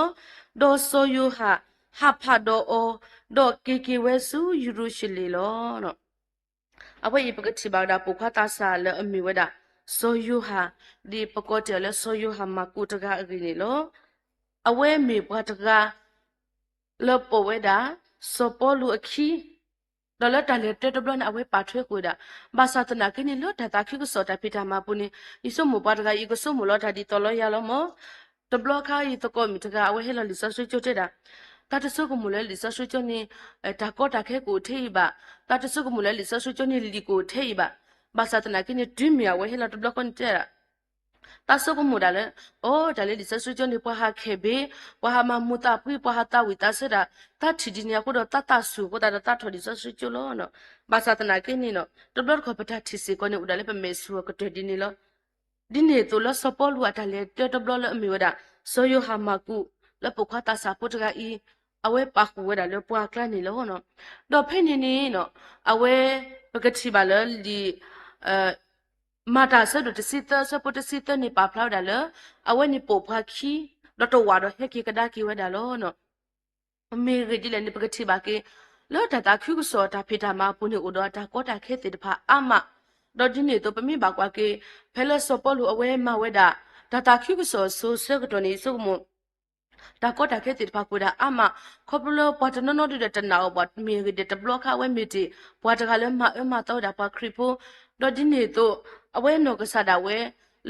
ဒီးစီၤယိၤဟၣ်ဟးဖးဒီးအီၤ, ဒီးက့ၤက့ၤဝဲဆူယရူၤၡလ့ၣ်လီၤ. အဝဲအံၤပကထံၣ်ဘၣ်ဝဲဒၣ်ပိာ်ခွါသးစၢ်လၢအမ့ၢ်ဝဲဒၣ် စီၤယိၤဟၣ်, ဒ်ပကိးတ့ၢ်အီၤလၢစီၤယိၤဟၣ်မၢ်ကူးတဂၤအဂ့ၢ်န့ၣ်လီၤ. အဝဲမ့ၢ်ပှၤတဂၤ လၢပိာ်ဝဲဒၣ် စီၤပီလူးအခံ, ဒီးလၢတၢ်လဲၤတၢတဘျီန့ၣ် အဝဲပာ်ထွဲဃုာ်ဝဲဒၣ်, ဘၣ်ဆၣ်သနာ်က့န့ၣ် လၢတၢ်သးခုကစီၣ်တၢ်ဖံးတၢ်မၤပူၤန့ၣ် ယဆိကမိၣ်ပှၤတဂၤအံၤ ကဆိကမိၣ်လီၤတၢ်ဒ်သိးလီၤယၤလီၤမၢ်. တဘျီခါအံၤသကိးမုၣ်တဂၤ အဝဲဟဲလီၤလံာ်စီဆှံကၠိတဲဒၣ်, သးတဆိကမိၣ်လၢလံာ်စီဆှံကၠိန့ၣ် တၢ်ကီတၢ်ခဲကအိၣ်ထဲအံၤဘၣ်, သးတဆိကမိၣ်လၢလံာ်စီဆှံကၠိန့ၣ် လံာ်ကအိၣ်ထဲအံၤဘၣ်. ဘၣ်ဆၣ်သနာ်က့န့ၣ် တုၤမ့ၢ်အဝဲဟဲလီၤတဘျီဃီန့ၣ်တဲဒၣ် သးဆိကမိၣ်ဒၣ်လၢ အိ တၢ်လၢလံာ်စီဆှံကၠိန့ၣ် ပှၤဟးခဲးဘ့, ပှၤဟးမၤမူၤသးဖှံ, ပှၤဟးသးဝံၣ်သးဆၢတၢ်, သးထံၣ်ဒ်န့ၣ်အဃိဒီး သးသးဆူၣ်အဃိသတးဒီး သးထီၣ်လံာ်စီဆှံကၠိလီၤ. ဘၣ်ဆၣ်သနာ်က့န့ၣ်နီၤ တဘျီတခီၣ်ပတၢ်ထံၣ်စ့ၢ်ကီးန့ၣ် အိၣ်ဒၣ်လၢပမဲာ်ဆူၣ်အကတၢၢ်ဒ်န့ၣ်လီၤ. ဒ်န့ၣ်အသိးလၢစီၤပီလူးအတၢ်လဲၤတၢတဘျီလၢအမ့ၢ်ဝဲဒၣ် စီၤယိၤဟၣ်မၢ်ကူး လၢပိာ်ခွါသးစၢ်ဖိတဂၤအံၤ အဝဲပာ်ဃုာ်ဝဲဒၣ်လၢပှၤအကျါန့ၣ်လီၤ. ဒီးဖဲန့ၣ်န့ၣ်နီၤ အဝဲ ပကထံၣ်ဘၣ်လၢလံာ် မၤတၢ်အဆၢဒိၣ်တဆံသၢ အဆၢဖိတဆံသၢန့ၣ် ပာ်ဖျါဝဲဒၣ်လၢ အဝဲန့ၣ်ပိာ်ပှၤခံ ဒီးတဝာ်ဒီးဟဲက့ၤကဒါက့ၤဝဲဒၣ်လီၤ. မ့ၢ်ဂ့ၢ်ဒ်လဲၣ်န့ၣ် ပကထံၣ်ဘၣ်က့ၤ လၢတၢ်သးခုကစီၣ်တၢ်ဖံးတၢ်မၤအပူၤန့ၣ် အိၣ်ဒီးအတၢ်ကီတၢ်ခဲသ့ၣ်တဖၣ်အါမး, ဒီးဒ်န့ၣ်အသိး ပမ့ၢ်ဘၣ်ကွၢ်က့ၤ ဖဲလၢစီၤပီလူးအဝဲမၤဝဲဒၣ် တၢ်သးခုကစီၣ်အစိၤဆၢကတီၢ်န့ၣ် ယဆိကမိၣ် တၢ်ကီတၢ်ခဲသ့ၣ်တဖၣ်ကအိၣ်ဝဲဒၣ်အါမး, ခီဖျိလၢပှၤတနီၤနီၤဒုးဒီးတနာ်အီၤဘၣ်, မ့ၢ်ဂ့ၢ်ဒ်တဘျီခါအဝဲမ့ၢ်တ့ၢ် ပှၤတဂၤလၢမၤအၢမၤသီဝဲဒၣ်ပှၤခရံာ်ဖိ, ဒီးဒ်န့ၣ်အသိး အဝဲနီၢ်ကစၢ်ဒၣ်ဝဲ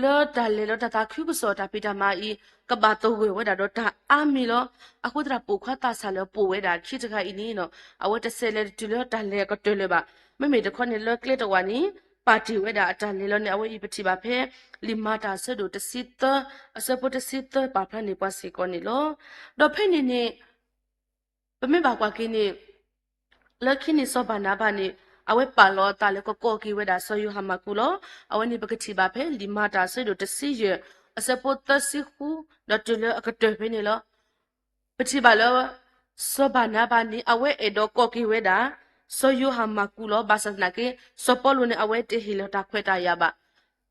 လၢတၢ်လဲၤလၢတၢ်သးခုကစီၣ်တၢ်ဖံးတၢ်မၤအံၤ ကဘၣ်သဂၢၢ်ဝဲဒၣ်ဒီးတၢ်အါမံၤလီၤ. အဃိသတး ပိာ်ခွါသးစၢ်လၢပိာ်ဝဲဒၣ်ခံတဂၤအံၤန့ၣ် အဝဲတဆဲးလဲၤတတုၤလၢတၢ်လဲၤအကတၢၢ်လၢၤဘၣ်. မ့မ့ၢ်တခီန့ၣ်လၢကျဲတဝာ်န့ၣ် ပာ်တ့ၢ်ဝဲဒၣ်အတၢ်လဲၤလီၤန့ၣ် အဝဲအံၤပထံၣ်ဘၣ်ဖဲ လံာ်မၤတၢ်အဆၢဒိၣ်တဆံသၢ အဆၢဖိတဆံသၢ ပာ်ဖျါန့ၢ်ပှၤစ့ၢ်ကီးန့ၣ်လီၤ. ဒီးဖဲန့ၣ်န့ၣ် ပမ့ၢ်ဘၣ်ကွၢ်က့ၤန့ၣ် လၢခံန့ၣ်စီၤဘၤနၤဘၤန့ၣ် အဝဲပာ်လီၤအသးလၢကကိးက့ၤဝဲဒၣ်စီၤယိၤဟၣ်မၢ်ကူးလီၤ. အဝဲန့ၣ်ပကထံၣ်ဘၣ်ဖဲလံာ်မၤတၢ်အဆၢဒိၣ်တဆံယဲၢ် အဆၢဖိသၢဆံဃု ဒီးတုၤလၢအကတၢၢ်ဖဲန့ၣ်လီၤ. ပထံၣ်ဘၣ်လၢ စီၤဘၤနၤဘၤန့ၣ် အဝဲအဲၣ်ဒိးကိးက့ၤဝဲဒၣ် စီၤယိၤဟၣ်မၢ်ကူးလီၤ. ဘၣ်ဆၣ်သနာ်က့ စီၤပီလူးန့ၣ် အဝဲတဟ့ၣ်လီၤတၢ်ခွဲးတၢ်ယာ်ဘၣ်.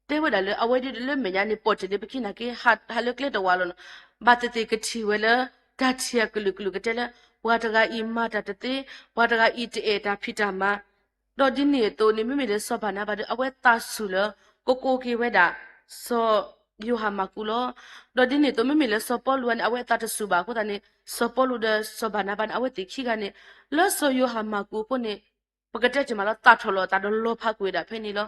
တဲဝဲဒၣ်လၢအဝဲဒ်လၢမဲာ်ညါန့ၣ် ပိာ်တ့ၢ်လၢပခံနာ်က့ ဟးလၢကျဲတဝာ်လီၤန့ၣ် ဘၣ်သ့ၣ်သ့ၣ်ကထံၣ်ဝဲလၢ တၢ်ထံၣ်အကလုာ်ကလုာ်ကတဲလၢ ပှၤတဂၤအံၤမၤတၢ်တသ့, ပှၤတဂၤအံၤတအဲၣ်တၢ်ဖံးတၢ်မၤ ဒီးဒ်န့ၣ်အသိးန့ၣ် မ့မ့ၢ်လၢစီၤဘၤနၤဘၤဒီး အဝဲသးဆူၣ်လၢ ကကိးက့ၤဝဲဒၣ် စီၤယိၤဟၣ်မၢ်ကူးလီၤ. ဒီးဒ်န့ၣ်အသိး မ့မ့ၢ်လၢစီၤပီလူးန့ၣ် အဝဲသးတဆူၣ်ဘၣ်အဃိသတးန့ၣ် စီၤပီလူးဒီးစီၤဘၤနၤဘၤန့ၣ် အဝဲသ့ၣ်ခံဂၤန့ၣ် လၢစီၤယိၤဟၣ်မၢ်ကူးအဃိန့ၣ် ပကတဲတ့ၢ်မးလၢသးထီၣ်လီၤအသးဒီးလီၤဖးကွံာ်ဝဲဒၣ်ဖဲန့ၣ်လီၤ.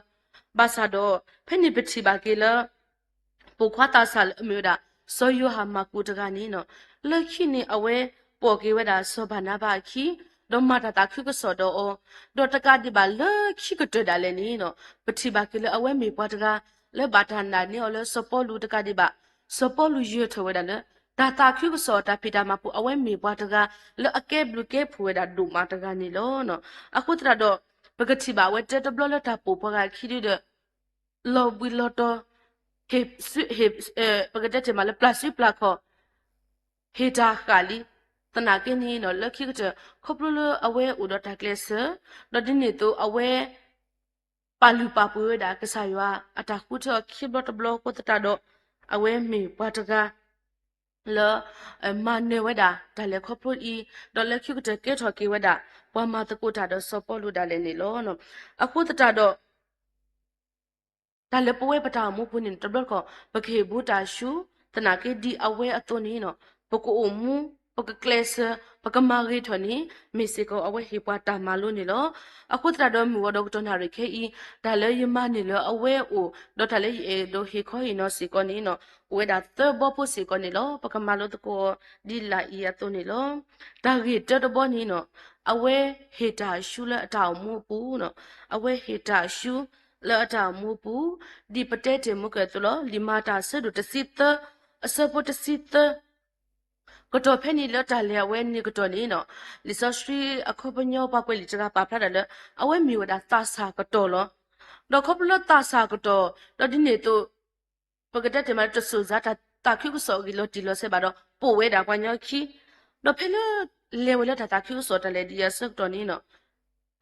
ဘၣ်ဆၣ်ဒီး ဖဲန့ၣ်ပထံၣ်ဘၣ်က့ၤလၢ ပိာ်ခွါသးစၢ်လၢအမ့ၢ်ဝဲဒၣ် စီၤယိၤဟၣ်မၢ်ကူးတဂၤန့ၣ် လၢခံန့ၣ်အဝဲပိာ်က့ၤဝဲဒၣ်စီၤဘၤနၤဘၤအခံ ဒီးမၤတၢ်သးခုကစီၣ်ဒီးအီၤ, ဒီးတကးဒံးဘၣ်လၢခံကတၢၢ်ဒၣ်လဲာ်န့ၣ် ပထံၣ်ဘၣ်က့ၤလၢအဝဲမ့ၢ်ပှၤတဂၤ လၢဘၣ်တၢ်နာ်န့ၢ်အီၤလၢစီၤပီလူးတကးဒံးဘၣ်, စီၤပီလူးယၢၤထီၣ်ဝဲဒၣ်လၢ တၢ်သးခုကစီၣ်တၢ်ဖံးတၢ်မၤပူၤ အဝဲမ့ၢ်ပှၤတဂၤ လၢအကဲဘျုးကဲဖှိၣ်ဝဲဒၣ်ဒိၣ်မးတဂၤန့ၣ်လီၤ. အဃိသတးဒီး ပကထံၣ်ဘၣ်အဝဲတဲတဘျီလၢတၢ်ပိာ်ပှၤဂၤခံဒုဒီး လီၤဘှံးလီၤတီၤ ဟ့ၣ်စု ဟ့ၣ် ပကတဲတ့ၢ်မးလၢပျၢ်စုပျၢ်ခီၣ် ဟ့ၣ်တၢ်ဃာ်လံ. သနာ်က့န့ၣ် လၢခံကတၢၢ် ခီဖျိလၢအဝဲအိၣ်ဒီးတၢ်ကျဲးစၢး ဒီးဒ်န့ၣ်အသိးအဝဲ ပာ်လုၢ်ပာ်ပှ့ၤဝဲဒၣ်ကစၢ်ယွၤအတၢ်ဃုထၢအီၤခံဘျီတဘျီအဃိသတးဒီး အဝဲမ့ၢ်ပှၤတဂၤ လၢ မၤနၢၤဝဲဒၣ်တၢ်လဲၤခီဖျိအံၤ ဒီးလၢခံကတၢၢ်ကဲထီၣ်က့ၤဝဲဒၣ် ပှၤမၤသကိးတၢ်ဒီးစီၤပီလူးဒၣ်လဲာ်န့ၣ်လီၤ. အဃိသတးဒီး တၢ်လၢပဝဲပတၢ်အိၣ်မူပူၤန့ၣ် တဘျီတခီၣ် ပကဟ့ၣ်ဘူးတၢ်ဆူ သနာ်က့ဒ်အဝဲအသိးန့ၣ် ပကအိၣ်မူ ပကကျဲးစၢး ပကမၤဂ့ၤထီၣ်န့ၣ် မ့ၢ်စ့ၢ်ကီးအဝဲဟ့ၣ်ပှၤတၢ်မၤလိန့ၣ်လီၤ. အဃိသတးဒီး မုၢ်ဂီၤဒီးကတီၢ်နၣ်ရံၣ်ခဲအံၤ တၢ်လၢယမၤန့ၢ်လၢအဝဲအအိၣ် ဒီးတၢ်လၢယအဲၣ်ဒိးဟ့ၣ်ခီဟ့ၣ်နီၤစ့ၢ်ကီးန့ၣ် အိၣ်ဝဲဒၣ်သၢဘီဖိစ့ၢ်ကီးန့ၣ်လီၤ. ပကမၤလိသကိးဒ်လာ်အံၤအသိးန့ၣ်လီၤ. တၢ်ဂ့ၢ်တၢတဘီန့ၣ် အဝဲဟ့ၣ်တၢ်အရှုံးလၢအတၢ်အိၣ်မူအပူၤ, အဝဲဟ့ၣ်တၢ်အရှုံးလၢအတၢ်အိၣ်မူအပူၤ, ဒ်ပတဲတ့ၢ်မုၢ်ကၢၢ်အသိးလီၤ. လံာ်မၤတၢ်အဆၢဒိၣ်တဆံသၢ အဆၢဖိတဆံသၢ ကတီၢ်ဖဲန့ၣ်လၢတၢ်လဲၤအဝဲန့ၣ်ကတီၢ်န့ၣ် လံာ်စီဆှံအခီပညီပှၤကွဲးလံာ်တဂၤပာ်ဖျါတၢ်လၢ အဝဲမ့ၢ်ဝဲဒၣ်သးစၢ်ကတီၢ်လီၤ. ဒီးခီဖျိလၢသးစၢ်ကတီၢ် ဒီးဒ်န့ၣ်အသိး ပကတဲတ့ၢ်မးလၢတစိၢ်စါတၢ်သးခုကစီၣ်အဂ့ၢ်လီၤတံၢ်လီၤဆဲးဘၣ်ဒီး ပိာ်ဝဲဒၣ်ပှၤကညီခံ, ဒီးဖဲလၢ လဲၤဝဲလၢတၢ်သးခုကစီၣ်တၢ်လဲၤဒ်အံၤအဆၢကတီၢ်န့ၣ်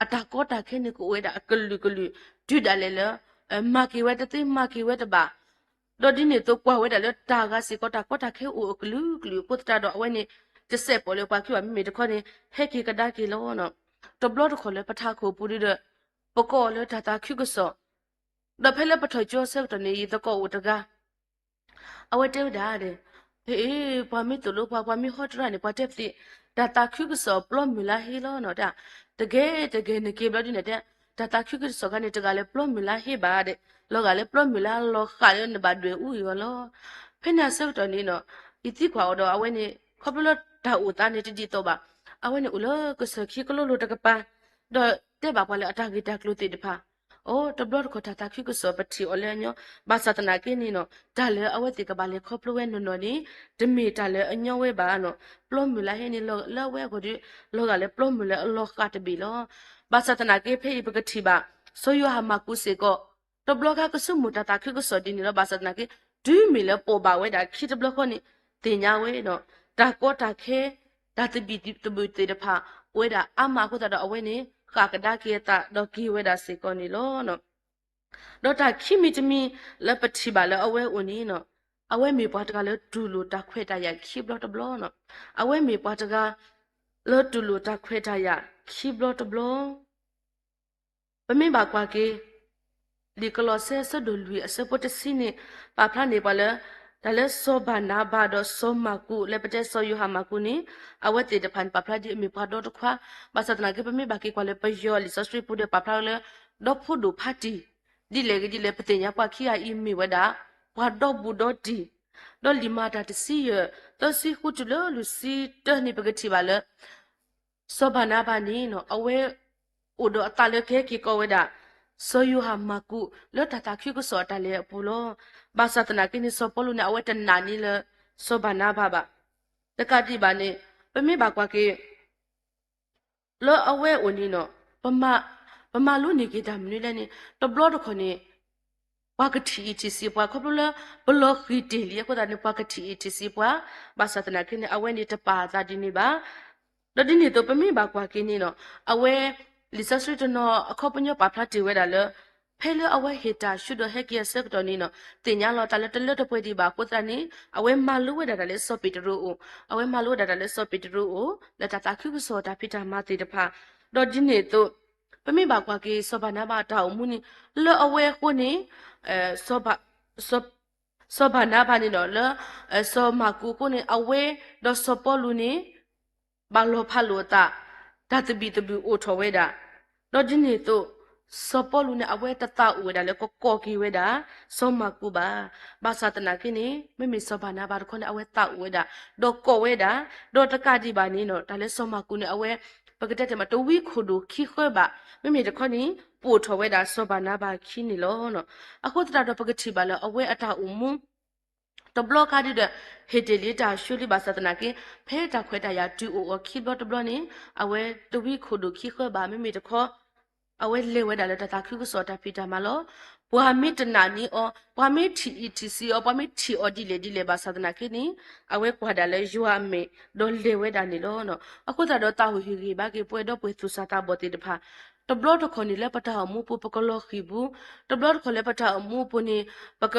အတၢ်ကီတၢ်ခဲန့ၣ်ကအိၣ်ဝဲဒၣ်အကလုာ်ကလုာ် တုၤဒၣ်လဲာ်လၢ မၤက့ၤဝဲတသ့ မၤက့ၤဝဲတဘၣ်, ဒီးဒ်န့ၣ်အသိးကွၢ်ဝဲဒၣ်လၢတၢ်ဂၤစ့ၢ်ကီးတၢ်ကီတၢ်ခဲအိၣ်အကလုာ်ကလုာ်အဃိသတးဒီး အဝဲန့ၣ် တစဲးပိာ်လၢပှၤခံဘၣ် မ့မ့ၢ်တခီန့ၣ် ဟဲက့ၤကဒါက့ၤလီၤ. တဘျီတခီၣ်လၢပထးခိၣ်ပူၤဒုဒီး ပကိးအီၤလၢတၢ်သးခုကစီၣ်, ဒီးဖဲလၢပထီၣ်ကၠိအဆၢကတီၢ်န့ၣ် ယသကိးအိၣ်တဂၤ အဝဲတဲဝဲဒၣ်ဒီး ဟ့ၣ် ပှၤမ့ၢ်သိၣ်လိပှၤ ပှၤမ့ၢ်ဟီတရၣ်န့ၣ် ပှၤတဲပသ့ၣ် တၢ်သးခုကစီၣ်ပျီမုၢ်လါဟ့လီၤနီၤ. တၢ် တဂ့ၤတဂ့ၤ နက့ၤဘျီဒ်န့ၣ်တဲ တၢ်သးခုကစီၣ်ခါန့ၣ် တဂၤလၢပျီမုၢ်လါဟ့ဘၣ်ဒီး လီၤဂာ်လၢပျီမုၢ်လါလီၤဃာ်လၢနဘၣ်ဒွဲၣ်အူအံၤအီၤလီၤ. ဖဲန့ၣ်အဆၢကတီၢ်န့ၣ်နီၤ ယသံကွၢ်အီၤဒီးအဝဲန့ၣ် ခီဖျိလၢတၢ်အိၣ်သးန့ၣ်တဒ်သိးဘၣ်. အဝဲန့ၣ်အိၣ်လၢကစၢၢ်ခံကလိလိၤတကပၤ ဒီးတဲဘၣ်ပှၤလၢအတၢ်ဂ့ၢ်တၢ်ကျိၤသ့ၣ်တဖၣ် အိ တဘျီတခီၣ်တၢ်သးခုကစီၣ်ပထံၣ်အီၤလၢအညီ, ဘၣ်ဆၣ်သနာ်က့န့ၣ်နီၤ တၢ်လၢအဝဲသ့ၣ်ကဘၣ်လဲၤခီဖျိဝဲနီၢ်နီၢ်န့ၣ် တမ့ၢ်တၢ်လၢအညီဝဲဘၣ်နီၤ. ပျီမုၢ်လါဟ့န့ၣ် လၢအဝဲအဂီၢ်ဒီး လီၤဂာ်လၢပျီမုၢ်လါအလီၤဃာ်တဘ့ၣ်လီၤ. ဘၣ်ဆၣ်သနာ်က့ဖဲအံၤပကထံၣ်ဘၣ် စီၤယိၤဟၣ်မၢ်ကူးစ့ၢ်ကီး တဘျီခါကဆိကမိၣ်တၢ်သးခုကစီၣ်ဒ်န့ၣ်လီၤ. ဘၣ်ဆၣ်သနာ်က့ တုၤမ့ၢ်လၢပိာ်ဘၣ်ဝဲဒၣ်ခံတဘျီဃီန့ၣ် သ့ၣ်ညါဝဲနီၤ တၢ်ကီတၢ်ခဲ တၢ်သဘံၣ်သဘုၣ်သ့ၣ်တဖၣ် အိၣ်ဝဲဒၣ်အါမးအဃိသတးဒီး အဝဲန့ၣ် ဃၣ်ကဒါက့ၤအသးဒီးက့ၤဝဲဒၣ်စ့ၢ်ကီးန့ၣ်လီၤ. ဒီးတၢ်ခံမံၤတမံၤလၢပထံၣ်ဘၣ်လၢအဝဲအိၣ်န့ၣ်နီၤ အဝဲမ့ၢ်ပှၤတဂၤလၢတူၢ်လိာ်တၢ်ခွဲးတၢ်ယာ်ခံဘျီတဘျီနီၤ. အဝဲမ့ၢ်ပှၤတဂၤ လၢတူၢ်လိာ်တၢ်ခွဲးတၢ်ယာ်ခံဘျီတဘျီ ပမ့ၢ်ဘၣ်ကွၢ်က့ၤ လံာ်ကလီးစဲအဆၢဒိၣ်လွံၢ်အဆၢဖိတဆံန့ၣ် ပာ်ဖျါန့ၢ်ပှၤလၢ တၢ်လၢစီၤဘၤနၤဘၤဒီးစီၤမၢ်ကူး လၢပတဲစီၤယိၤဟၣ်မၢ်ကူးန့ၣ် အဝဲသ့ၣ်တဖၣ်န့ၣ် ပာ်ဖျါဒ်အမ့ၢ်ပှၤဒီတခွါ, ဘၣ်ဆၣ်သနာ်က့ ပမ့ၢ်ဘၣ်က့ၤကွၢ်လၢပယီၤလံာ်စီဆှံပူၤဒီး ပာ်ဖျါလၢ ဒီဖိဒိၣ်ဖးတံၢ်, ဒ်လဲၣ်ဂ့ၤဒ်လဲၣ် ပသ့ၣ်ညါပှၤခံဂၤအံၤမ့ၢ်ဝဲဒၣ် ပှၤဒီဘူးဒီတံၢ်, ဒီးလံာ်မၤတၢ်တဆံယဲၢ် သၢဆံဃုတုၤလၢလွံၢ်ဆံတၢန့ၣ် ပကထံၣ်ဘၣ်လၢ စီၤဘၤနၤဘၤန့ၣ် အဝဲအိၣ်ဒီးအသးလၢကဟဲက့ၤကိးဝဲဒၣ် စီၤယိၤဟၣ်မၢ်ကူး လၢတၢ်သးခုကစီၣ်အတၢ်လဲၤအပူၤလီၤ. ဘၣ်ဆၣ်သနာ်က့န့ၣ် စီၤပီလူးန့ၣ် အဝဲတနာ်န့ၢ်လၢ စီၤဘၤနၤဘၤဘၣ်. တကးဒံးဘၣ်န့ၣ် ပမ့ၢ်ဘၣ်ကွၢ်က့ၤ လၢအဝဲအိၣ်န့ၣ် ပမၤ ပမၤလိန့ၢ်က့ၤတၢ်မနုၤလဲၣ်န့ၣ် တဘျီတခီၣ်န့ၣ် ပှၤကထံၣ်အံၤထံၣ်ဆံးပှၤ ခီဖျိလၢ ပလီၤဃံၤတ့ၢ်လံအဃိသတးန့ၣ် ပှၤကထံၣ်အံၤထံၣ်ဆံးပှၤ, ဘၣ်ဆၣ်သနာ်က့န့ၣ် အဝဲန့ၣ်တပာ်အသးဒ်န့ၣ်ဘၣ်. ဒီးဒ်န့ၣ်အသိး ပမ့ၢ်ဘၣ်ကွၢ်က့ၤန့ၣ် အဝဲ လံာ်စီဆှံတနီၤအခီပညီပာ်ဖျါတ့ၢ်ဝဲဒၣ်လၢ ဖဲလၢအဝဲဟ့ၣ်တၢ်ဆူဒီးဟဲက့ၤအဆၢကတီၢ်န့ၣ် သ့ၣ်ညါလီၤအသးလၢတလၢတပှဲၤဒံးဘၣ်အဃိသတးန့ၣ် အဝဲမၤလိဝဲဒၣ်တၢ်လၢစီၤပ့းတရူးအအိၣ်, အဝဲမၤလိဝဲဒၣ်တၢ်လၢစီၤပ့းတရူးအအိၣ် လၢတၢ်သးခုကစီၣ်တၢ်ဖံးတၢ်မၤသ့ၣ်တဖၣ်, ဒီးဒ်န့ၣ်အသိး ပမ့ၢ်ဘၣ်ကွၢ်က့ၤစီၤဘၤနၤဘၤအတၢ်အိၣ်မူန့ၣ် လၢအဝဲအဃိန့ၣ် စီၤဘၤနၤဘၤန့ၣ်ဒီးလၢ စီၤမၢ်ကူးအဃိန့ၣ် အဝဲဒီးစီၤပီလူးန့ၣ် ဘၣ်လီၤဖးလိာ်အသး တၢ်သဘံၣ်သဘုၣ်အိၣ်ထီၣ်ဝဲဒၣ်, ဒီးဒ်န့ၣ်အသိး စီၤပီလူးန့ၣ် အဝဲတသးအိၣ်ဝဲဒၣ်လၢကကိးက့ၤဝဲဒၣ် စီၤမၢ်ကူးဘၣ်. ဘၣ်ဆၣ်သနာ်က့န့ၣ် မ့မ့ၢ်စီၤဘၤနၤဘၤတခီန့ၣ် အဝဲသးအိၣ်ဝဲဒၣ် ဒီးကိးဝဲဒၣ်, ဒီးတကးဒံးဘၣ်န့ၣ် တၢ်လၢစီၤမၢ်ကူးန့ၣ် အဝဲ ပကတဲတ့ၢ်မး တဝံခိၣ်ဒိၣ်ခံဃၢဘၣ်, မ့မ့ၢ်တခီန့ၣ် ပိာ်ထီၣ်ဝဲဒၣ်စီၤဘၤနၤဘၤခံန့ၣ်လီၤ. အဃိသတးဒီးပကထံၣ်ဘၣ်လၢအဝဲအတၢ်အိၣ်မူ တဘျီခါဒ်ဒီး ဟ့ၣ်တ့ၢ်လံတၢ်ဆူလံ ဘၣ်ဆၣ်သနာ်က့ ဖဲတၢ်ခွဲးတၢ်ယာ်တုၤအိၣ်အီၤခံဘျီတဘျီန့ၣ် အဝဲတဝံခိၣ်ဒိၣ်ခံဃၢဘၣ် မ့မ့ၢ်တခီ အဝဲလဲၤဝဲဒၣ်လၢတၢ်သးခုကစီၣ်တၢ်ဖံးတၢ်မၤလီၤ. ပှၤမ့ၢ်တနာ်န့ၢ်အီၤ, ပှၤမ့ၢ်ထံၣ်အံၤထံၣ်ဆံးအီၤ, ပှၤမ့ၢ်ထံၣ်အီၤဒ်လဲၣ်ဒ်လဲၣ် ဘၣ်ဆၣ်သနာ်က့န့ၣ် အဝဲကွၢ်ဒၣ်လၢယွၤအမဲာ် ဒီးလဲၤဝဲဒၣ်န့ၣ်လီၤ. အဃိသတးဒီးသးဝံၣ်ဟ့ၣ်ဂံၢ်ဘါက့ၤပဝဲဒီပုၢ်ဝဲၢ်သူၣ်စၢ်သးဘီၣ်သ့ၣ်တဖၣ် တဘျီတခီၣ်န့ၣ်လၢပတၢ်အိၣ်မူပူၤ ပကလီၤဃံၤပူၤ, တဘျီတခီၣ်လၢပတၢ်အိၣ်မူအပူၤန့ၣ် ပက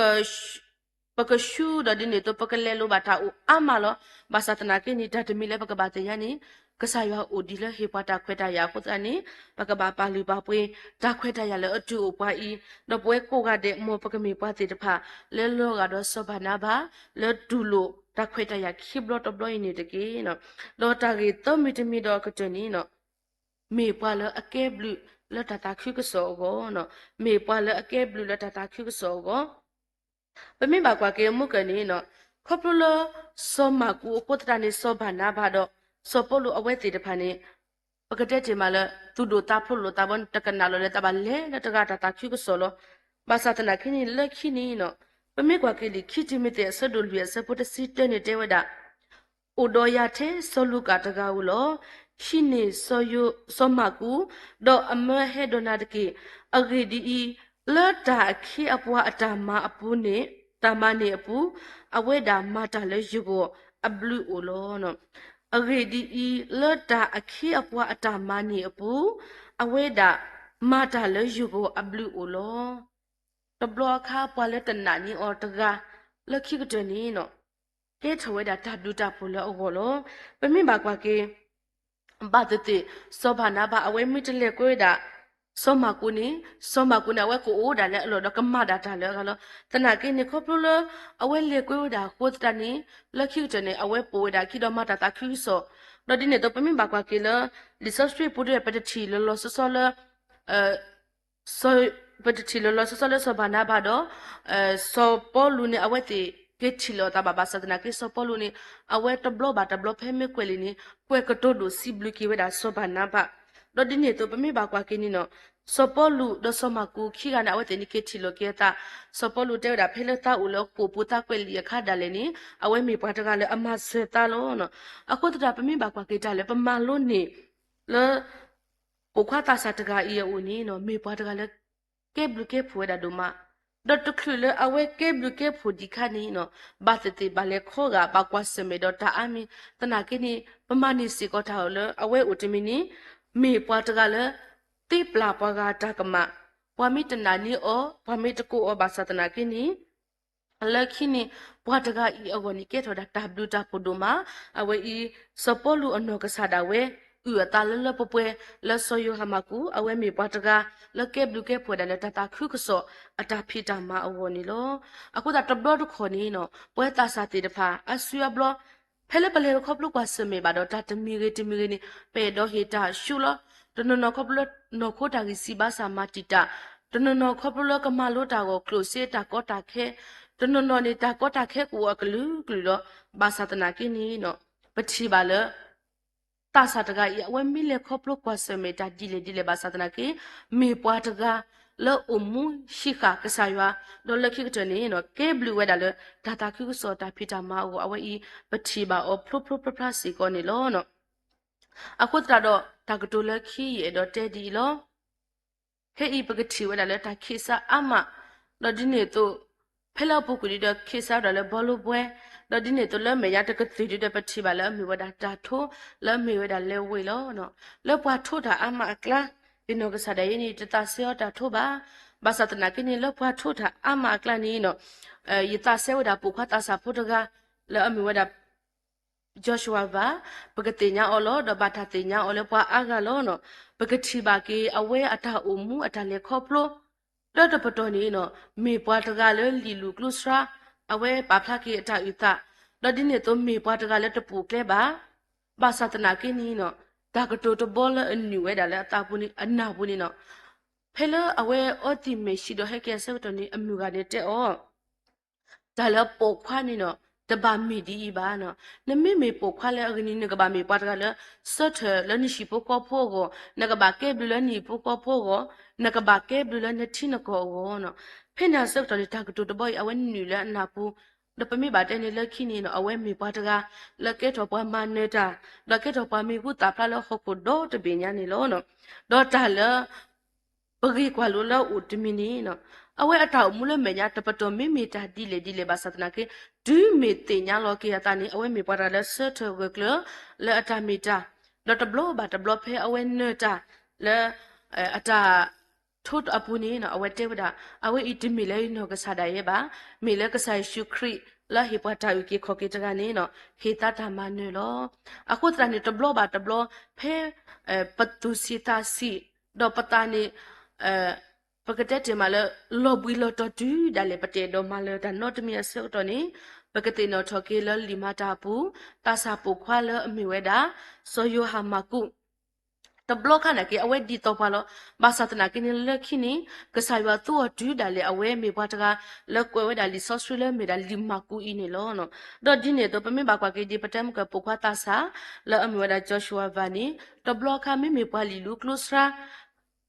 ပကဆူဒီးဒ်န့ၣ်အသိး ပကလဲၤလိာ်ဘၣ်တၢ်အိၣ်အါမးလီၤ. ဘၣ်ဆၣ်သနာ်က့န့ၣ် တၢ်တမံၤလၢပကဘၣ်သ့ၣ်ညါန့ၣ် ကစၢ်ယွၤအိၣ်ဒံးလၢဟ့ၣ်ပှၤတၢ်ခွဲးတၢ်ယာ်အဃိသတးန့ၣ် ပကဘၣ်ပာ်လုၢ်ပာ်ပှ့ၤ တၢ်ခွဲးတၢ်ယာ်လၢအတုၤအိၣ်ပှၤအံၤ, ဒီးပဝဲကိးဂၤဒဲး မ်ပကမ့ၢ်ပှၤသ့ၣ်တဖၣ် လၢလီၤဂာ်ဒီးစီၤဘၤနါဘၤ လၢတူၢ်လိာ်တၢ်ခွဲးတၢ်ယာ်ခံဘျီတဘျီအံၤန့ၣ်တက့ၢ်. ဒီးတၢ်ဂ့ၢ်သၢမံၤတမံၤဒီးအကတၢၢ်န့ၣ် မ့ၢ်ပှၤလၢအကဲဘျုးလၢတၢ်သးခုကစီၣ်အဂီၢ်, မ့ၢ်ပှၤလၢအကဲဘျုးလၢတၢ်သးခုကစီၣ်အဂီၢ်, ပမ့ၢ်ဘၣ်ကွၢ်က့ၤအမူကၢၢ်န့ၣ် ခီဖျိလၢ စီၤမၢ်ကူးအဃိသတးန့ၣ် စီၤဘၤနါဘၤဒီး စီၤပီလူးအဝဲသ့ၣ်တဖၣ်န့ၣ် ပကတဲတ့ၢ်မးလၢ သူၣ်ဒိၣ်သးဖျိးလိာ်သးဘီ တကနၣ်လီၤလၢၤသးဘၣ် လဲၤလၢတဂၤတၢ်သးခုကစီၣ်လီၤ. ဘၣ်ဆၣ်သနာ်က့န့ၣ် လၢခံန့ၣ် ပမ့ၢ်ကွၢ်က့ၤလံာ်ခံတံၤမသ့း အဆၢဒိၣ်လွံၢ် အဆၢဖိတဆံတၢန့ၣ်တဲဝဲဒၣ် အိၣ်ဒီးယၤထဲစီၤလူၤကၣ်တဂၤဧိၤလီၤ. ဟံးန့ၢ်စီၤမၢ်ကူး, ဒီးအမၢဟဲဒီးနၤတက့ၢ်. အဂ့ၢ်ဒ်အံၤ, လၢတၢ်အခ့အပှၤအတၢ်မၤအပူၤန့ၣ်, တၢ်မၤန့ၢ်အပူၤ, အဝဲဒၣ်မၤတၢ်လၢယဂီၢ်အဘျုးအိၣ်လီၤ. အဂ့ၢ်ဒ်အံၤ, လၢတၢ်အခ့အပှၤအတၢ်မၤန့ၢ်အပူၤ, အဝဲဒၣ်မၤတၢ်လၢယဂီၢ်အဘျုးအိၣ်လီၤ. တဘျီအခါ ပှၤလၢတနာ်န့ၢ်အီၤတဂၤ လၢခံကတၢၢ်န့ၣ် ကဲထီၣ်ဝဲဒၣ်တၢ်ဘျုးတၢ်ဖှိၣ်လၢအဂီၢ်လီၤ. ပမ့ၢ်ဘၣ်ကွၢ်က့ၤ ဘၣ်သ့ၣ်သ့ၣ် စီၤဘၤနါဘၤ အဝဲမ့ၢ်တလဲၤကွဲဝဲဒၣ် စီၤမၢ်ကူးန့ၣ် စီၤမၢ်ကူးန့ၣ် အဝဲကအိၣ်ဒၣ်လၢအလီၢ်ဒီးကမၤဒၣ်တၢ်လၢအဂၤလီၤ. သနာ်က့န့ၣ် ခီဖျိလၢ အဝဲလဲၤကွဲဝဲဒၣ်အဃိသတးန့ၣ် လၢခံကတၢၢ်န့ၣ် အဝဲပိာ်ဝဲဒၣ်အခံဒီးမၤတၢ်သးခုကစီၣ်, ဒီးဒ်န့ၣ်အသိး ပမ့ၢ်ဘၣ်ကွၢ်က့ၤလၢ လံာ်စီဆှံပူၤဒီး ပတထံၣ်လီၤလီၤဆီဆီလၢ စီၤ ပတထံၣ်လီၤလီၤဆီဆီလၢစီၤဘၤနါဘၤဒီး စီၤပီလူးန့ၣ် အဝဲသ့ၣ်က့ၤထံၣ်လိာ်အသးဘၣ် ဘၣ်ဆၣ်သနာ်က့ စီၤပီလူးန့ၣ် အဝဲတဘျီဘၣ်တဘျီဖဲမ့ၢ်ကွဲးလံာ်န့ၣ် ကွဲးကတိၤဒိၣ်စံးဘျုးက့ၤဝဲဒၣ်စီၤဘၤနါဘၤ, ဒီးဒ်န့ၣ်အသိး ပမ့ၢ်ဘၣ်ကွၢ်က့ၤန့ၣ် စီၤပီလူးဒီးစီၤမၢ်ကူးခံဂၤန့ၣ် အဝဲသ့ၣ်န့ၣ်က့ၤထံၣ်လိာ်က့ၤအသး, စီၤပီလူးတဲဝဲဒၣ် ဖဲလၢသးအိၣ်လၢဃိာ်ပူၤသးကွဲးလံာ်အခါဒၣ်လဲာ်န့ၣ် အဝဲမ့ၢ်ပှၤတဂၤလၢအမၤစၢၤသးလီၤ. အဃိသတး ပမ့ၢ်ဘၣ်ကွၢ်က့ၤတၢ်လၢပမၤလိန့ၢ် လၢ ပိာ်ခွါသးစၢ်တဂၤအံၤအအိၣ်န့ၣ် မ့ၢ်ပှၤတဂၤလၢ ကဲဘျုးကဲဖှိၣ်ဝဲဒၣ်ဒိၣ်မး, ဒီးတချုးလၢအဝဲကဲဘျုးကဲဖှိၣ်ဒံးခါန့ၣ် ဘၣ်သ့ၣ်သ့ၣ်ဘၣ်လဲၤခီဂာ် ဘၣ်ကွၢ်ဆၢၣ်မဲာ်ဒီးတၢ်အါမံၤ, သနာ်က့န့ၣ် ပမၤန့ၢ်စ့ၢ်ကီးတၢ်အိၣ်လၢအဝဲအိၣ်တမံၤန့ၣ် မ့ၢ်ပှၤတဂၤလၢ သ့ပျၢ်ပှၤဂၤတၢ်ကမၣ်, ပှၤမ့ၢ်တနာ်န့ၢ်အီၤ ပှၤမ့ၢ်တကိးအီၤဘၣ်ဆၣ်သနာ်က့န့ၣ် လၢခံန့ၣ် ပှၤတဂၤအံၤအဂီၢ်န့ၣ် ကဲထီၣ်ဝဲဒၣ်တၢ်ဘျုးတၢ်ဖှိၣ်ဒိၣ်မး, အဝဲအံၤ စီၤပီလူးအနီၢ်ကစၢ်ဒၣ်ဝဲ အုၣ်အသးလၢလၢပှဲၤပှဲၤ လၢစီၤယိၤဟၣ်မၢ်ကူး အဝဲမ့ၢ်ပှၤတဂၤ လၢကဲဘျုးကဲဖှိၣ်ဝဲဒၣ်လၢတၢ်သးခုကစီၣ် အတၢ်ဖံးတၢ်မၤအဂီၢ်န့ၣ်လီၤ. အဃိသတးတဘျီတခီၣ်န့ၣ် ပဝဲသးစၢ်သ့ၣ်တဖၣ် အါစုအါဘျီ ဖဲလၢပလဲၤတခီဖျိကွၢ်ဆၢၣ်မဲာ်ဘၣ်ဒီး တၢ်တမံၤဂ့ၤတမံၤဂ့ၤန့ၣ် ပအဲၣ်ဒိးဟ့ၣ်တၢ်ဆူလီၤ. တနီၤနီၤခီဖျိလၢနီၢ်ခိတၢ်ဂံၢ်စၢ်ဘါစၢ်မၤတံာ်တာ်, တနီၤနီၤခီဖျိလၢကမၤလိတၢ်ဂီၤကျိၣ်စ့တၢ်ကီတၢ်ခဲ, တနီၤနီၤန့ၣ် တၢ်ကီတၢ်ခဲကအိၣ်အကလုာ်ကလုာ်လီၤ. ဘၣ်ဆၣ်သနာ်က့န့ၣ် ပထံၣ်ဘၣ်လၢ သးစၢ်တဂၤအံၤ အဝဲမ့ၢ်လဲၤခီဖျိကွၢ်ဆၢၣ်မဲာ်တၢ်ဒ်လဲၣ်ဒ်လဲၣ်ဘၣ်ဆၣ်သနာ်က့ မ့ၢ်ပှၤတဂၤလၢအိၣ်မူဟံးဃာ်ကစၢ်ယွၤ, ဒီးလၢခံကတၢၢ်န့ၣ် ကဲဘျုးဝဲဒၣ်လၢတၢ်သးခုကစီၣ်တၢ်ဖံးတၢ်မၤအဂီၢ် အဝဲအံၤ ပထံၣ်ဘၣ်အီၤဖျိဖျိဖျါဖျါစ့ၢ်ကီးန့ၣ်လီၤ. အဃိသတးဒီး တၢ်ကတိၤလၢခံယအဲၣ်ဒိးတဲဒ်အံၤလီၤ. ခဲအံၤပကထံၣ်ဝဲဒၣ်လၢတၢ်ခ့းစါအါမး, ဒီးဒ်န့ၣ်အသိး ဖဲလၢအပူၤကွံာ်ဒ်ဒီးခ့းစါဝဲဒၣ်လၢဘီလိပှဲၤ, ဒီးဒ်န့ၣ်အသိးလၢမဲာ်ညါတကသ့ၣ်ဒ်ဒီး ပထံၣ်ဘၣ်လၢအမ့ၢ်ဝဲဒၣ်တၢ်ထိလၢအမ့ၢ်ဝဲဒၣ်လဲၤဝ့ၤလီၤ. လၢပှၤထိတၢ်အါမးအကျါ, ယနီၢ်ကစၢ်ဒၣ်ယဲန့ၣ် တသးစဲအီၤတၢ်ထိဘၣ်. ဘၣ်ဆၣ်သနာ်က့န့ၣ် လၢပှၤထိတၢ်အါမးအကျါန့ၣ် ယသးစဲဝဲဒၣ်ပိာ်ခွါသးစၢ်ဖိတဂၤ လၢအမ့ၢ်ဝဲဒၣ် Joshua Vah, ပကသ့ၣ်ညါအီၤလီၤ, ဒီးဘၣ်တၢ်သ့ၣ်ညါအီၤလၢပှၤအါဂၤလီၤ. ပကထံၣ်ဘၣ်က့ၤ အဝဲအတၢ်အိၣ်မူအတၢ်လဲၤခီဖျိ လၢတပတီၢ်န့ၣ် မ့ၢ်ပှၤတဂၤလၢလံာ်လူၤကျိဆှါ, အဝဲပာ်ဖျါက့ၤအတၢ်အုၣ်သး, ဒီးဒ်န့ၣ်အသိးမ့ၢ်ပှၤတဂၤလၢတပိာ်ကျဲဘၣ်. ဘၣ်ဆၣ်သနာ်က့န့ၣ် တၢ်ကတိၤတဘီလၢအနုာ်ဝဲဒၣ်လၢအသးပူၤန့ၣ် အနၢ်ပူၤန့ၣ် ဖဲလၢအဝဲအီသံးမဲာ်ဆှံဒီးဟဲက့ၤအဆၢကတီၢ်န့ၣ် အမုၢ်ဂၤန့ၣ်တဲအီၤ တၢ်လၢပိာ်ခွါန့ၣ် တဘၣ်မ့ၢ်ဒ်အံၤဘၣ်. နမ့မ့ၢ်ပိာ်ခွါလၢအဂ့ၤန့ၣ် နကဘၣ်မ့ၢ်ပှၤတဂၤလၢ ဆၢထၢၣ်လၢနဟံၣ်ဖိဃီဖိအဂီၢ်, နကဘၣ်ကဲဘျုးလၢနဟံၣ်ဖိဃီဖိအဂီၢ်, နကဘၣ်ကဲဘျုးလၢနထံနကီၢ်အဂီၢ်. ဖဲန့ၣ်အဆၢကတီၢ်န့ၣ် တၢ်ကတိၤတဘီအံၤ အဝဲနုာ်လၢအနၢ်ပူၤ, ဒီးပမ့ၢ်ဘၣ်တဲန့ၣ်လၢခံန့ၣ် အဝဲမ့ၢ်ပှၤတဂၤ လၢကဲထီၣ်ပှၤမၤနၢၤတၢ်, ဒီးကဲထီၣ်ပှၤမံၤဟူသၣ်ဖျါလၢဟီၣ်ခိၣ်ဒီတဘ့ၣ်ညါန့ၣ်လီၤ. ဒီးတၢ်လၢ ပဂ့ၢ်ကွၢ်လိလၢအအိၣ်တမံၤန့ၣ် အဝဲအတၢ်အိၣ်မူလၢမဲာ်ညါတပတီၢ်မ့မ့ၢ်တၢ်ဒ်လဲၣ်ဒ်လဲၣ်ဘၣ်ဆၣ်သနာ်က့ တုၤမ့ၢ်သ့ၣ်ညါလီၤက့ၤအသးန့ၣ် အဝဲမ့ၢ်ပှၤတဂၤလၢဆၢထၢၣ်ဂၢၢ်ကျၢၤ လၢအတၢ်မ့ၢ်တၢ်, ဒီးတဘျီဘၣ်တဘျီဖဲအဝဲနၢၤတၢ်လၢ အတၢ်ထိအပူၤန့ၣ် အဝဲတဲဝဲဒၣ် အဝဲအံၤတမ့ၢ်လၢယနီၢ်ကစၢ်ဒၣ်ယဲဘၣ်, မ့ၢ်လၢကစၢ်ယ့ၣ်ၡူးခရံာ်လၢအဟ့ၣ်ပှၤတၢ်အုၣ်က့ၤခီၣ်က့ၤတဂၤန့ၣ် ဟ့ၣ်သါတၢ်မၤနၢၤလီၤ. အဃိသတးန့ၣ် တဘျီဘၣ်တဘျီ ဖဲ ပသူၣ်ဆံးသးဆံး ဒီးပသးန့ၣ် ပကတဲတ့ၢ်မးလၢ လီၤဘှံးလီၤတီၤတုၤဒၣ်လဲာ် ပတအဲၣ်ဒိးမၤလၢၤတၢ်နီတမံၤအဆၢကတီၢ်န့ၣ် ပကသ့ၣ်နီၣ်ထီၣ်က့ၤလၢလံာ်မၤတၢ်အပူၤ သးစၢ်ပိာ်ခွါလၢအမ့ၢ်ဝဲဒၣ် စီၤယိၤဟၣ်မၢ်ကူး တဘျီခါန့ၣ်က့ အဝဲဒ်သိးပှၤလီၤ. ဘၣ်ဆၣ်သနာ်က့န့ၣ် လၢခံန့ၣ် ကစၢ်ယွၤသူအီၤတုၤဒၣ်လဲာ် အဝဲမ့ၢ်ပှၤတဂၤလၢကွဲးဝဲဒၣ်လံာ်စီဆှံလၢမ့ၢ်ဒၣ်လံာ်မၢ်ကူးအံၤန့ၣ်လီၤ. ဒီးဒ်န့ၣ်အသိး ပမ့ၢ်ဘၣ်ကွၢ်က့ၤဒ်ပတဲမုၢ်ကၢၢ်ပိာ်ခွါသးစၢ် လၢအမ့ၢ်ဝဲဒၣ် Joshua Vah န့ၣ် တဘျီခါမ့မ့ၢ်ပှၤလံာ်လူၤကျိဆှါ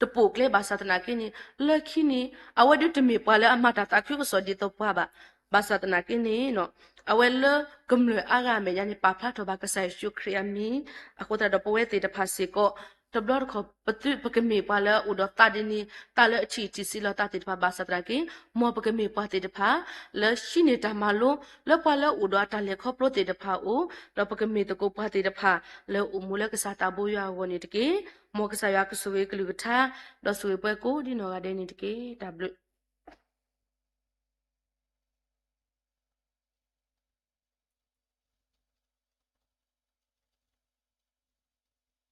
တပိာ်ကျဲဘၣ်ဆၣ်သနာ်က့န့ၣ် လၢခံန့ၣ် အဝဲဒၣ်တမ့ၢ်ပှၤလၢအမၤတၢ်သးခုကစီၣ်ဒ်သိးပှၤဘၣ်. ဘၣ်ဆၣ်သနာ်က့န့ၣ် အဝဲလၢကမျၢၢ်အါဂၤအမဲာ်ညါန့ၣ် ပာ်ဖျါထီၣ်ဘၣ်ကစၢ်ယ့ၣ်ၡူးခရံာ်အမံၤ. အဃိသတးဒီးပဝဲသ့ၣ်တဖၣ်စ့ၢ်ကီး တဘျီတခီၣ်ပသုပကမ့ၢ်ပှၤလၢအအိၣ်ဒီးသးဒ်န့ၣ် သးလၢအထံၣ်အထံၣ်ဆံးလီၤသးသ့ၣ်တဖၣ်ဘၣ်ဆၣ်သနာ်က့ မ်ပကမ့ၢ်ပှၤသ့ၣ်တဖၣ် လၢဟံးန့ၢ်တၢ်မၤလိ လၢပှၤလၢအအိၣ်ဒီးအတၢ်လဲၤခီဖျိသ့ၣ်တဖၣ်အအိၣ်, ဒီးပကမ့ၢ်သကိးပှၤသ့ၣ်တဖၣ် လၢအိၣ်မူလၢကစၢ်သးဘိယွၤအဂီၢ်န့ၣ်တက့ၢ်. မ်ကစၢ်ယွၤကဆိၣ်ဂ့ၤကလုၢ်ကထါ ဒီးဆိၣ်ဂ့ၤပှၤကိးဒ်နီၢ်ဂၤဒဲးန့ၣ်တက့ၢ်. တၢ်ဘျုး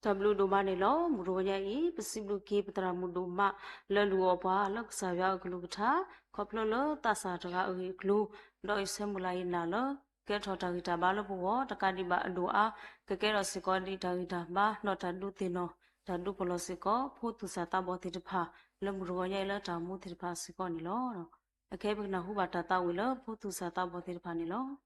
တၢ်ဘျုးဒိၣ်မးန့ၣ်လီၤ. မုၢ်တဂီၤညါအံၤ ပစံးဘျုးက့ၤပသရၣ်မုၣ်ဒိၣ်မး လၢလူၤအီၣ်ပှၤလၢကစၢ်ယွၤအကလုၢ်ကထါ ခီဖျိလၢသးစၢ်တဂၤအဂ့ၢ်အကျိၤ ဒီးအံၤဆၢမုၢ်လၢ်ယနာ်လၢ ကဲထီၣ်တၢ်ဂံၢ်တၢ်ဘါလၢပဂီၢ် တကးဒံးဘၣ်အဒိၣ်အါ ကကဲထီၣ်စ့ၢ်ကီးဒ်တၢ်ဂံၢ်တၢ်ဘါ ဒီးတၢ်ဒုးသ့ၣ်နီၣ် တၢ်ဒုးပလီၢ်စ့ၢ်ကီး ဖိသူၣ်စၢ်သးဘီၣ်သ့ၣ်တဖၣ် လၢမုၢ်တဂီၤညါအံၤလၢတၢ်မူသ့ၣ်တဖၣ်စ့ၢ်ကီးန့ၣ်လီၤ. အခဲအံၤပကနၢ်ဟူဘၣ်တၢ်သးဝံၣ်လၢဖိသူၣ်စၢ်သးဘီၣ်သ့ၣ်တဖၣ်န့ၣ်လီၤ.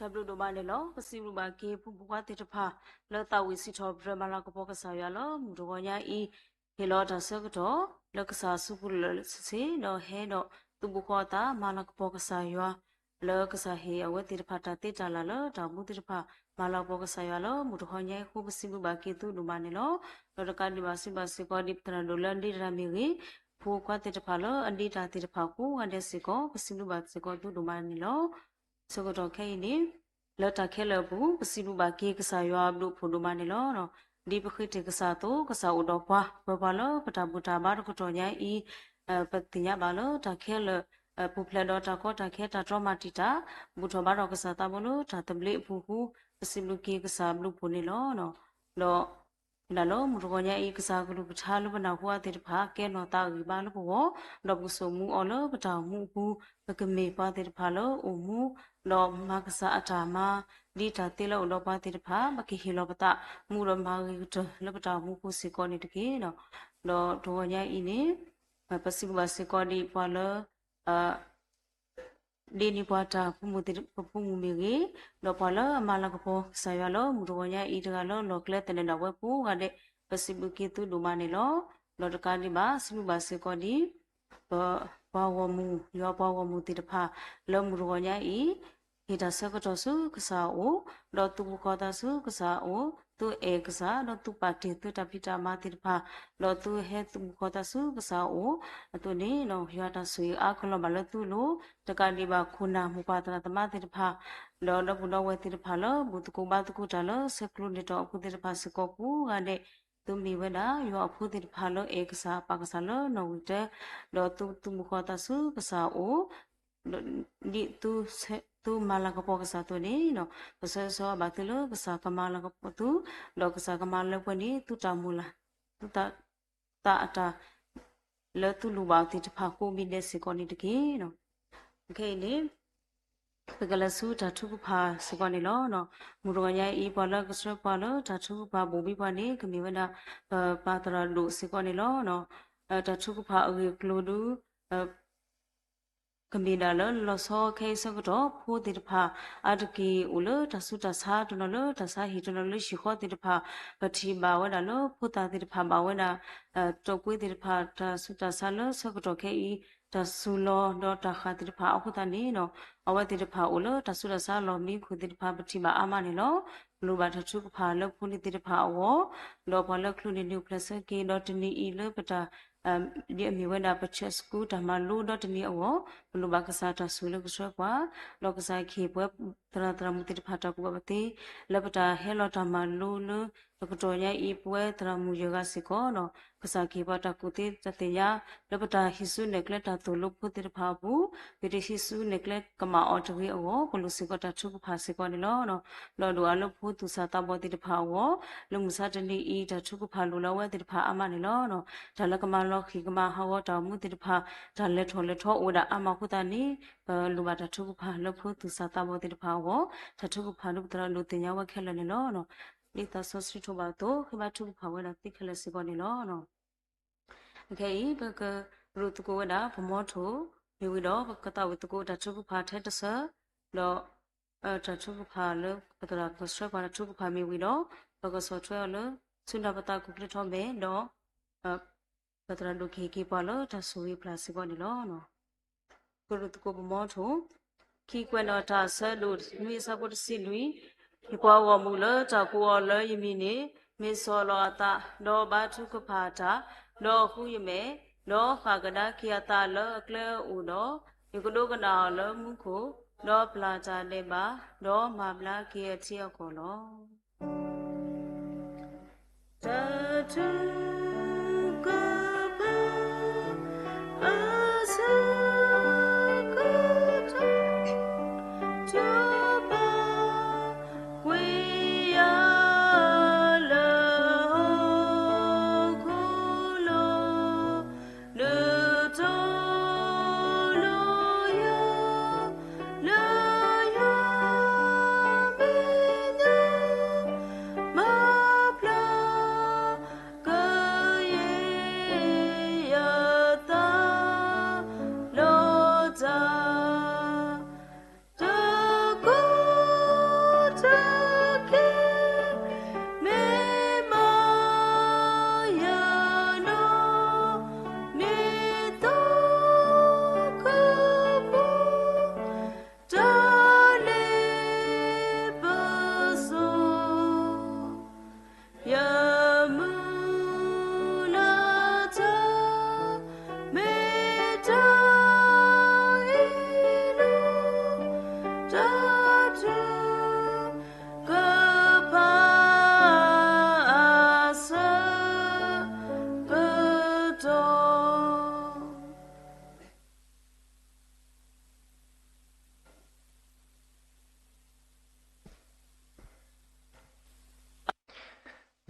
တၢ်ဘျုးဒိၣ်မးန့ၣ်လီၤ. ပစံးဘျုးဘၣ်က့ၤ ဖိမုၣ်ဖိခွါသ့ၣ်တဖၣ် လၢသးဝံၣ်စံးထီၣ်ပတြၢၤမၤလၤကပီၤကစၢ်ယွၤလၢမုၢ်တဂီၤညါအံၤ, ဟ့ၣ်လီၤတၢ်ဆၢကတီၢ် လၢကစၢ်အစုပူၤလၢာ်ဆ့ဆ့ ဒီးဟဲဒီးသူၣ်ဘီၣ်သးဘၣ်မၤလၤကပီၤကစၢ်ယွၤ လၢကစၢ်ဟ့ၣ်အဝဲသ့ၣ်တဖၣ်တၢ်သ့တၢ်လၢ်လၢတၢ်အိၣ်မူသ့ၣ်တဖၣ် မၤလၤကပီၤကစၢ်ယွၤလၢမုၢ်တဂီၤညါအံၤအဃိ ပစံးဘျုးဘၣ်က့ၤသုဒိၣ်မးန့ၣ်လီၤ. ဒီးတကးဒံးဘၣ် စံးဘျုးဘၣ်စ့ၢ်ကီးဒ်ပသရၣ်ဒိၣ်လၢအဒ့တၢ်မ့ၢ်ဂ့ၤ, ဖိခွါသ့ၣ်တဖၣ်လၢအဒ့တၢ်သ့ၣ်တဖၣ်ကိးဂၤဒဲးစ့ၢ်ကီး ပစံးဘျုးဘၣ်စ့ၢ်ကီးသုဒိၣ်မးန့ၣ်လီၤ. ဆၢကတီၢ်ခဲအံၤန့ၣ် လၢတၢ်ခဲလၢာ်အပူၤ ပစံးဘျုးဘၣ်က့ၤကစၢ်ယွၤအဘျုးအဖှိၣ်ဒိၣ်မးန့ၣ်လီၤ. ဒ်ပဃ့တ့ၢ်ကစၢ်အသိး ကစၢ်အိၣ်ဒီးပှၤ ပၢၤပှၤလၢပတၢ်ဘူၣ်တၢ်ဘါတကတီၢ်ညါအံၤ ပသ့ၣ်ညါဘၣ်လၢတၢ်ခဲလၢာ် ပူၤဖျဲးဒီးတၢ်ကီတၢ်ခဲတၢ်တြီမၤတံာ်တာ် ဘူၣ်ထီၣ်ဘါထီၣ်ကစၢ်သးဘိလၢတၢ်သဘျ့အပူၤအဃိ ပစံးဘျုးက့ၤကစၢ်အဘျုးအဖှိၣ်န့ၣ်လီၤ. ဒီး ဝဲဒၣ်လၢမုၢ်တဂီၤညါအံၤ ကစၢ်ကလုၢ်ကထါလၢပနၢ်ဟူအါသ့ၣ်တဖၣ် ကဲနီၢ်သးအဂံၢ်ဘါလၢပဂီၢ်, ဒီးပကစိာ်မူအီၤလၢပတၢ်အိၣ်မူအပူၤ, ပကမ့ၢ်ပှၤသ့ၣ်တဖၣ်လၢအိၣ်မူ ဒီးမၤကစၢ်အတၢ်မၤ, ဒ်တၢ်သ့လၢအအိၣ်ဒီးပှၤသ့ၣ်တဖၣ် ပကဟ့ၣ်လီၤပသးမူဒီးမၤဂ့ၤကတၢၢ်လၢပတၢ်အိၣ်မူအပူၤစ့ၢ်ကီးန့ၣ်တက့ၢ်. ဒီးတဂီၤညါအံၤန့ၣ် ပစံးဘျုးဘၣ်စ့ၢ်ကီးဒ်ပှၤလၢ ဒ်န့ၣ်ပှၤတၢ်ဖိမုၣ်သ့ၣ်တဖၣ်မ့ၢ်ဂ့ၤ, ဒီးပှၤလၢအမၤလၤကပီၤကစၢ်ယွၤလၢမုၢ်တဂီၤညါအံၤတဂၤလၢလီၢ်ကျဲသနၢၣ်ဒၣ်ဝဲကိးဂၤဒဲး ပစံးဘျုးက့ၤသုဒိၣ်မးန့ၣ်လီၤ. ဒီးတကးဒံးဘၣ် စံးဘျုးဘၣ်စ့ၢ်ကီးဒ် ပပှၤဂီၢ်မုၢ် ယွၤပှၤဂီၢ်မုၢ်သ့ၣ်တဖၣ် လၢမုၢ်တဂီၤညါအံၤ ဟ့ၣ်တၢ်ဆၢကတီၢ်ဆူကစၢ်အအိၣ်, ဒီးသူၣ်ဘီၣ်သးဆူကစၢ်အအိၣ်, သုအဲၣ်ကစၢ် ဒီးသုပာ်တ့ၢ်သုတၢ်ဖံးတၢ်မၤသ့ၣ်တဖၣ်, ဒီးသုဟဲသူၣ်ဘီၣ်သးဆူကစၢ်အအိၣ်အသိးန့ၣ် ယွၤတၢ်ဆိၣ်ဂ့ၤအါကလီၤဘၣ်လၢသုလိၤ, တကးဒံးဘၣ်ခိၣ်နၢ်မိၢ်ပၢ်သရၣ်သမါသ့ၣ်တဖၣ် ဒီးဒီပုၢ်ဒီဝဲၢ်သ့ၣ်တဖၣ်လၢ ဘူၣ်သကိးဘါသကိးတၢ်လၢဆဲးကျိးန့ၢ်တၢ်အိၣ်ဖှိၣ်သ့ၣ်တဖၣ်စ့ၢ်ကီးကိးဂၤဒဲး, သုမ့ၢ်ဝဲဒၣ် ယွၤအဖိသ့ၣ်တဖၣ်လၢအဲၣ်ကစၢ်ပာ်ကစၢ်လၢနီၣ်ဂံၢ်တၢ, ဒီးသုသူၣ်ဘီၣ်သးဆူကစၢ်အအိၣ် ဒ်သုမၤလၤကပီၤကစၢ်အသိးန့ၣ်, ပဆၢဂ့ၤဆၢဝါဘၣ်သုလၢကစၢ်ကမၤလၤကပီၤသု, ဒီးကစၢ်ကမၤလၢပှဲၤန့ၢ်သုတၢ်မုၢ်လၢ် သုသးအတၢ် လၢသုလိၣ်ဘၣ်သ့ၣ်တဖၣ်ကိးဘိဒဲးစ့ၢ်ကီးန့ၣ်တက့ၢ်. ခဲအံၤန့ၣ် ပကလဲၤဆူတၢ်ထုကဖၣ်စ့ၢ်ကီးန့ၣ်လီၤ. မုၢ်တဂီၤညါအံၤ ပှၤလၢကဆှၢပှၤလၢတၢ်ထုကဖၣ်ဘိၣ်ဘံပှၤန့ၣ် ကမ့ၢ်ဝဲဒၣ် ပပၢ်သရၣ်ဒိၣ်စ့ၢ်ကီးန့ၣ်လီၤ. တၢ်ထုကဖၣ်အဂ့ၢ်အကျိၤဒု ကမ့ၢ်ဒၣ်လၢလီၤဆီခဲအံၤဆၢကတီၢ် ဖိသ့ၣ်တဖၣ် အါတက့ၢ်အိၣ်လၢတၢ်ဆူးတၢ်ဆါတနီၤလၢတၢ်ဆါဟံၣ်တနီၤလၢဟံၣ်ဃီသ့ၣ်တဖၣ် ပထံၣ်ဘၣ်ဝဲဒၣ်လၢဖိသၣ်သ့ၣ်တဖၣ်ဘၣ်ဝဲဒၣ် တိာ်ကွံသ့ၣ်တဖၣ် တၢ်ဆူးတၢ်ဆါလၢဆၢကတီၢ်ခဲအံၤ တၢ်စူၤလီၤဒီးတၢ်ဃၣ်သ့ၣ်တဖၣ်အဃိသတးန့ၣ် အဝဲသ့ၣ်တဖၣ်အိၣ်လၢတၢ်ဆူးတၢ်ဆါလီၢ်မံခိၣ်သ့ၣ်တဖၣ် ပထံၣ်ဘၣ်အါမးန့ၣ်လီၤ. ပလိၣ်ဘၣ်တၢ်ထုကဖၣ်လၢဖိလံၤသ့ၣ်တဖၣ်အဂီၢ် ဒီးပှၤလၢချုးန့ၢ်နံၣ်အိၣ်ဖျဲၣ်ဆၢက့ၤ ဒီးတနံၤအံၤလၢပတၢ် ဒ်အမ့ၢ်ဝဲဒၣ်ပဆဲးစကူးတၢ်မၤလိဒီတနံၤအဂီၢ် ပလိၣ်ဘၣ်ကစၢ်တၢ်ဆိၣ်ဂ့ၤလၢကဆှၢပှၤ, ဒီးကစၢ်ကဟ့ၣ်ပဝဲသရၣ်သရၣ်မုၣ်သ့ၣ်တဖၣ်တၢ်ကူၣ်ဘၣ်ကူၣ်သ့ လၢပတၢ်ဟဲလီၤတၢ်မၤလိလၢတကတီၢ်ညါအံၤ ပဝဲသရၣ်မုၣ်ယဲၢ်ဂၤစ့ၢ်ကီး ကစၢ်ကဟ့ၣ်ပှၤတၢ်ကူၣ်သ့တၢ်သ့ၣ်ညါ လၢပတၢ်ဟံးစုနဲၣ်ကျဲတၢ်သိၣ်လိဖိသ့ၣ်တဖၣ်အပူၤ ပတဟံးစုနဲၣ်ကျဲကမၣ်အီၤတဂ့ၤအဂီၢ် ပလိၣ်စ့ၢ်ကီးတၢ်ထုကဖၣ်စ့ၢ်ကီးန့ၣ်လီၤ. ဒီးဒိၣ်အါလၢဖိသူၣ်စၢ်သးဘီၣ်သ့ၣ်တဖၣ်အဂီၢ် လၢမုၢ်ဆါတနံၤအံၤ တၢ်ထုကဖၣ်လိၣ်လၢအဝဲသ့ၣ်တဖၣ်အါမးန့ၣ်လီၤ. တၢ်လၢကမၤလီၤဃံၤကမၤဟးဂီၤတၢ်အိၣ်မူသ့ၣ်တဖၣ် တၢ်လဲၤထီၣ်လဲၤထီအိၣ်ဝဲဒၣ်အါမးအဃိသတးန့ၣ် ပလိၣ်ဘၣ်တၢ်ထုကဖၣ်လၢဖိသူၣ်စၢ်သးဘီၣ်သ့ၣ်တဖၣ်အဂီၢ် တၢ်ထုကဖၣ်လၢပသရၣ်ဒိၣ်သ့ၣ်ညါဝဲခဲလၢာ်န့ၣ်လီၤ. ဒ်သးစီဆှံထိးဘၣ်အသိး ဃ့ဘါထုကဖၣ်ဝဲဒၣ်သုခဲလၢာ်စ့ၢ်ကီးန့ၣ်လီၤ. ခဲအံၤ ပကရူးသကိးဝဲဒၣ်ပမီထိၣ် မ့ၢ်ဝံၤဒီး ပကသးဝံၣ်သကိးတၢ်ထုကဖၣ်ထဲတစၢၤ ဒီး တၢ်ထုကဖၣ်လၢပသရၣ်ကဆှၢပှၤတၢ်ထုကဖၣ်မ့ၢ်ဝံၤဒီး ပကဆီၣ်ထွဲအီၤလၢ ဆူနၢ်ပသးကူၣ်ကျဲထီၣ်မဲာ်ဒီး ပသရၣ်ဒိၣ်ကဟ့ၣ်က့ၤပှၤလၢတၢ်ဆိၣ်ဂ့ၤပျၢ်စ့ၢ်ကီးန့ၣ်လီၤ. ကရူးသကိးပမီထိၣ် ခံကွဲးနီၣ်တၢ်အဆၢဒိၣ်နွံအဆၢဖိတဆံလွံၢ်, ယပှၤဂီၢ်မုၢ်လၢတၢ်ကိးအီၤလၢယမံၤန့ၣ် မ့ၢ်ဆီၣ်လီၤအသး ဒီးဘါထုကဖၣ်တၢ်, ဒီးဃုယမဲာ်, ဒီးဃၣ်ကဒါက့ၤအသးလၢအကျဲအအိၣ်ဒီး, ယကဒိကနၣ်အီၤလၢမူခိၣ်, ဒီးပျၢ်တၢ်ဒဲးဘး, ဒီးမၤဘျါက့ၤအထံအကီၢ်လီၤ. တၢ်ထုကဖၣ် အဆၢကတီၢ် ထုကဖၣ်ကွံာ်ယၤလၢဟီၣ်ခိၣ်လီၤ. နတီၤလိာ်ယၤ လၢယွၤမဲာ်ညါ မၤဘျါက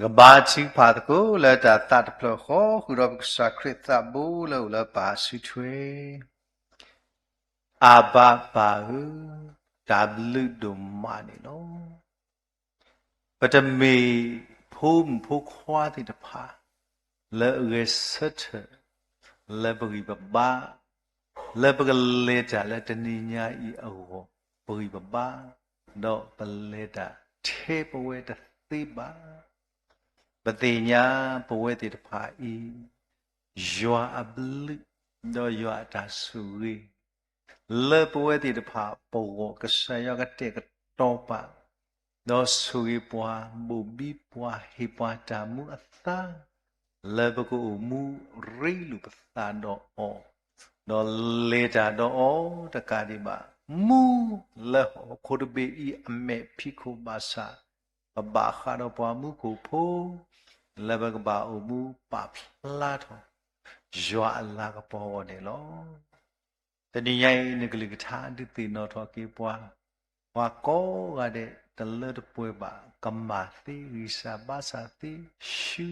ကဘါထုကဖၣ်သကိးလၢတၢ်သးတဖျၢၣ်ဃီ ဃုာ်ဒီးပကစၢ်ခရံာ်သးဘိလၢအိၣ်လၢပၢ်အစုထွဲ, အၤဘၤပၢ်ဧၢ, တၢ်ဘျုးဒိၣ်မးန့ၣ်လီၤ. ပတမ့ၢ်ဖိမုၣ်ဖိခွါသ့ၣ်တဖၣ် လၢအဂဲၤဆၢထၢၣ် လၢပဂံၢ်ပဘါ, လၢပကလဲၤတၢ်လၢတနံၤညါအံၤအဂီၢ် ပဂံၢ်ပဘါ, ဒီးပလဲၤတၢ်ထဲပဝဲတသ့ဘၣ်. ပသ့ၣ်ညါပဝဲသ့ၣ်တဖၣ်အံၤ ယွၤအဘျုး ဒီးယွၤအတၢ်ဆိၣ်ဂ့ၤ လၢပဝဲသ့ၣ်တဖၣ်ပဂီၢ် ကစၢ်ယွၤကတဲာ်ကတီၤပာ် ဒီးဆိၣ်ဂ့ၤပှၤ ဘိၣ်ဘံပှၤ ဟ့ၣ်ပှၤတၢ်မူအသါ လၢပကအိၣ်မူရ့လိာ်ပသးဒီးအီၤ, ဒီးလဲၤတၢ်ဒီးအီၤတကးဒံးဘၣ် မူလၢဟီၣ်ခိၣ်တဘ့ၣ်အံၤအမဲာ်ဖံးခိၣ်ဘၣ်ဆၣ် ပဘၣ်ဃးဒီးပှၤမူခိၣ်ဖိ လၢပကဘၣ်အိၣ်မူပာ်ဖျါထီၣ် ယွၤအလၤကပီၤအဂီၢ်န့ၣ်လီၤ. တနံၤညါအံၤ နကလုၢ်ကထါဒုးသ့ၣ်နီၣ်ထီၣ်က့ၤပှၤ, ပှၤကိးဂၤဒဲး တလၢတပှဲၤဘၣ်, ကမၣ်သ့, ဂံၢ်စၢ်ဘါစၢ်သ့, ဆူ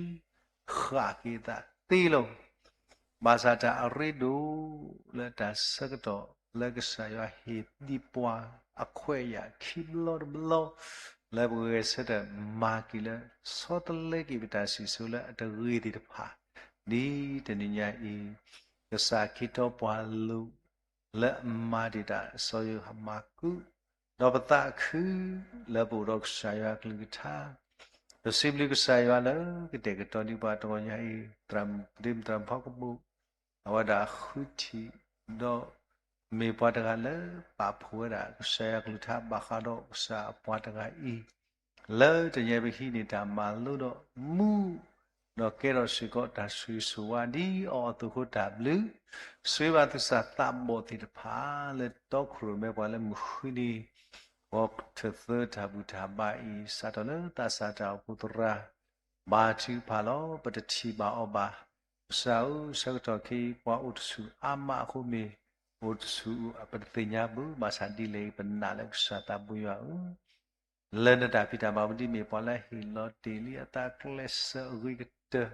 ဃၣ်က့ၤသးသ့လီၤ. ဘၣ်ဆၣ်တၢ်အရ့ဒိၣ်လၢတၢ်ဆၢကတီၢ်လၢကစၢ်ယွၤဟ့ၣ်ဒံးပှၤ အခွဲးအယာ်ခံဘျီတဘျီ လၢပဂဲၤဆၢထၢၣ်မၤက့ၤလၢ ဆီတလဲက့ၤပတၢ်စံၣ်စိၤလၢအတဂ့ၤသ့ၣ်တဖၣ်, ဒ်တနံၤညါအံၤ ကစၢ်ခ့ထီၣ်ပှၤလိၤ လၢအမၤတ့ၢ်တၢ်စီၤယိၤဟၣ်မၢ်ကူး, ဒီးပသးခုလၢပအိၣ်ဒီးကစၢ်ယွၤအကလုၢ်ကထါ, ပစံးဘျုးကစၢ်ယွၤလၢကတဲာ်ကတီၤဒံးပှၤတဂီၤညါအံၤ, သရၣ်မုၣ်ဒ့မုၣ် သရၣ်မုၣ်ဖီကဘိၣ်, အဝဲဒၣ်ဃုထံၣ်, ဒီးမ့ၢ်ပှၤတဂၤလၢပာ်ဖှိၣ်ဝဲဒၣ် ကစၢ်ယွၤကလုၢ်ကထါဘၣ်ဃးဒီးကစၢ်အပှၤတဂၤအံၤ, လၢတနံၤညါပဟံးန့ၢ်တၢ်မၤလိဒီးမူ ဒီးကဲထီၣ်စ့ၢ်ကီးတၢ်ဆိၣ်ဂ့ၤဆိၣ်ဝါဒ်အီၤအသိးအဃိတၢ်ဘျုး, ဆိၣ်ဂ့ၤဘၣ်သူၣ်စၢ်သးဘီၣ်သ့ၣ်တဖၣ် လၢတီခိၣ်ရိၣ်မဲပှၤလၢမုၢ်ဃုနံၤ ဂီၤထၢၣ်သၢတၢ်ဘူၣ်တၢ်ဘါအံၤ စးထီၣ်လၢသးစၢ်တၢ်အိၣ်ဖှိၣ်သရၣ် ဘါထုကဖၣ်လီၤ. ပတထံၣ်ဘၣ်အီၤဘၣ်. ကစၢ်ဧၢ, ဆၢကတီၢ်ခဲအံၤ ပှၤအိၣ်တဆူၣ်အါမးအဃိမ့ၢ် အိၣ်တဆူၣ် ပတသ့ၣ်ညါဘၣ်, ဘၣ်ဆၣ်ဒ်လဲၣ်အံၤ ပနာ်လၢကစၢ်သးဘိယွၤဧၢ လၢနတၢ်ဖံးတၢ်မၤပူၤ ဒ်မ့ၢ်ပှၤလၢဟ့ၣ်လီၤတ့ၢ်လံအသးကျဲးစၢးအဂ့ၤကတၢၢ်,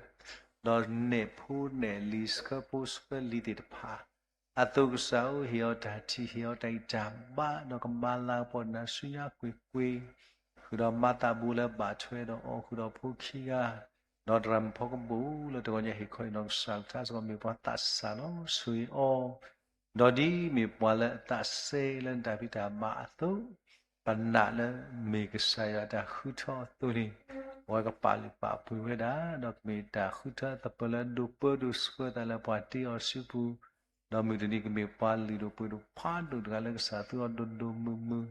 ဒီးနဲၣ်ဖိနဲၣ်လံၤ ဆှၢဖိဆှၢလံၤသ့ၣ်တဖၣ်အသိး ကစၢ်ဧၢ, ဟ့ၣ်အီၤတၢ်ထံၣ် ဟ့ၣ်အီၤတၢ်ဂံၢ်တၢ်ဘါ ဒီးကမၤလၤကပီၤနၤဆူညါကွ့ၢ်ကွ့ၢ်, ဃုာ်ဒီးမၤသးဘိလၢဘၣ်ထွဲဒီးအီၤ, ဃုာ်ဒီးဖိခံဂၤ, ဒီးသရၣ်မုၣ်ဖီကဘိၣ်လၢတဂီၤညါဟ့ၣ်ခီဟ့ၣ်နီၤကစၢ်ကထါစ့ၢ်ကီး မ့ၢ်ပှၤသးစၢ်လီၤ. ဆိၣ်ဂ့ၤအီၤ ဒီးဒ်မ့ၢ်ပှၤလၢအသးစဲလၢနတၢ်ဖံးတၢ်မၤအသိး, ပနာ်လၢမ့ၢ်ကစၢ်ယွၤအတၢ်ဃုထၢအီၤအသိးန့ၣ်, အဝဲကပာ်လုၢ်ပာ်ပှ့ၤဝဲဒၣ်, ဒီးကမ့ၢ်တၢ်ဃုထၢသပၢၤလၢဒိးပၢဒိးဆှၢသးလၢပှၤတ့အီၤစုပူၤ, ဒီးမုၢ်တနံၤကမ့ၢ်ပှၤလုၢ်ဒိးပှ့ၤဒိးဖးဒိၣ်တဂၤလၢကစၢ်သူအီၤဒိၣ်ဒိၣ်မုၢ်မုၢ်,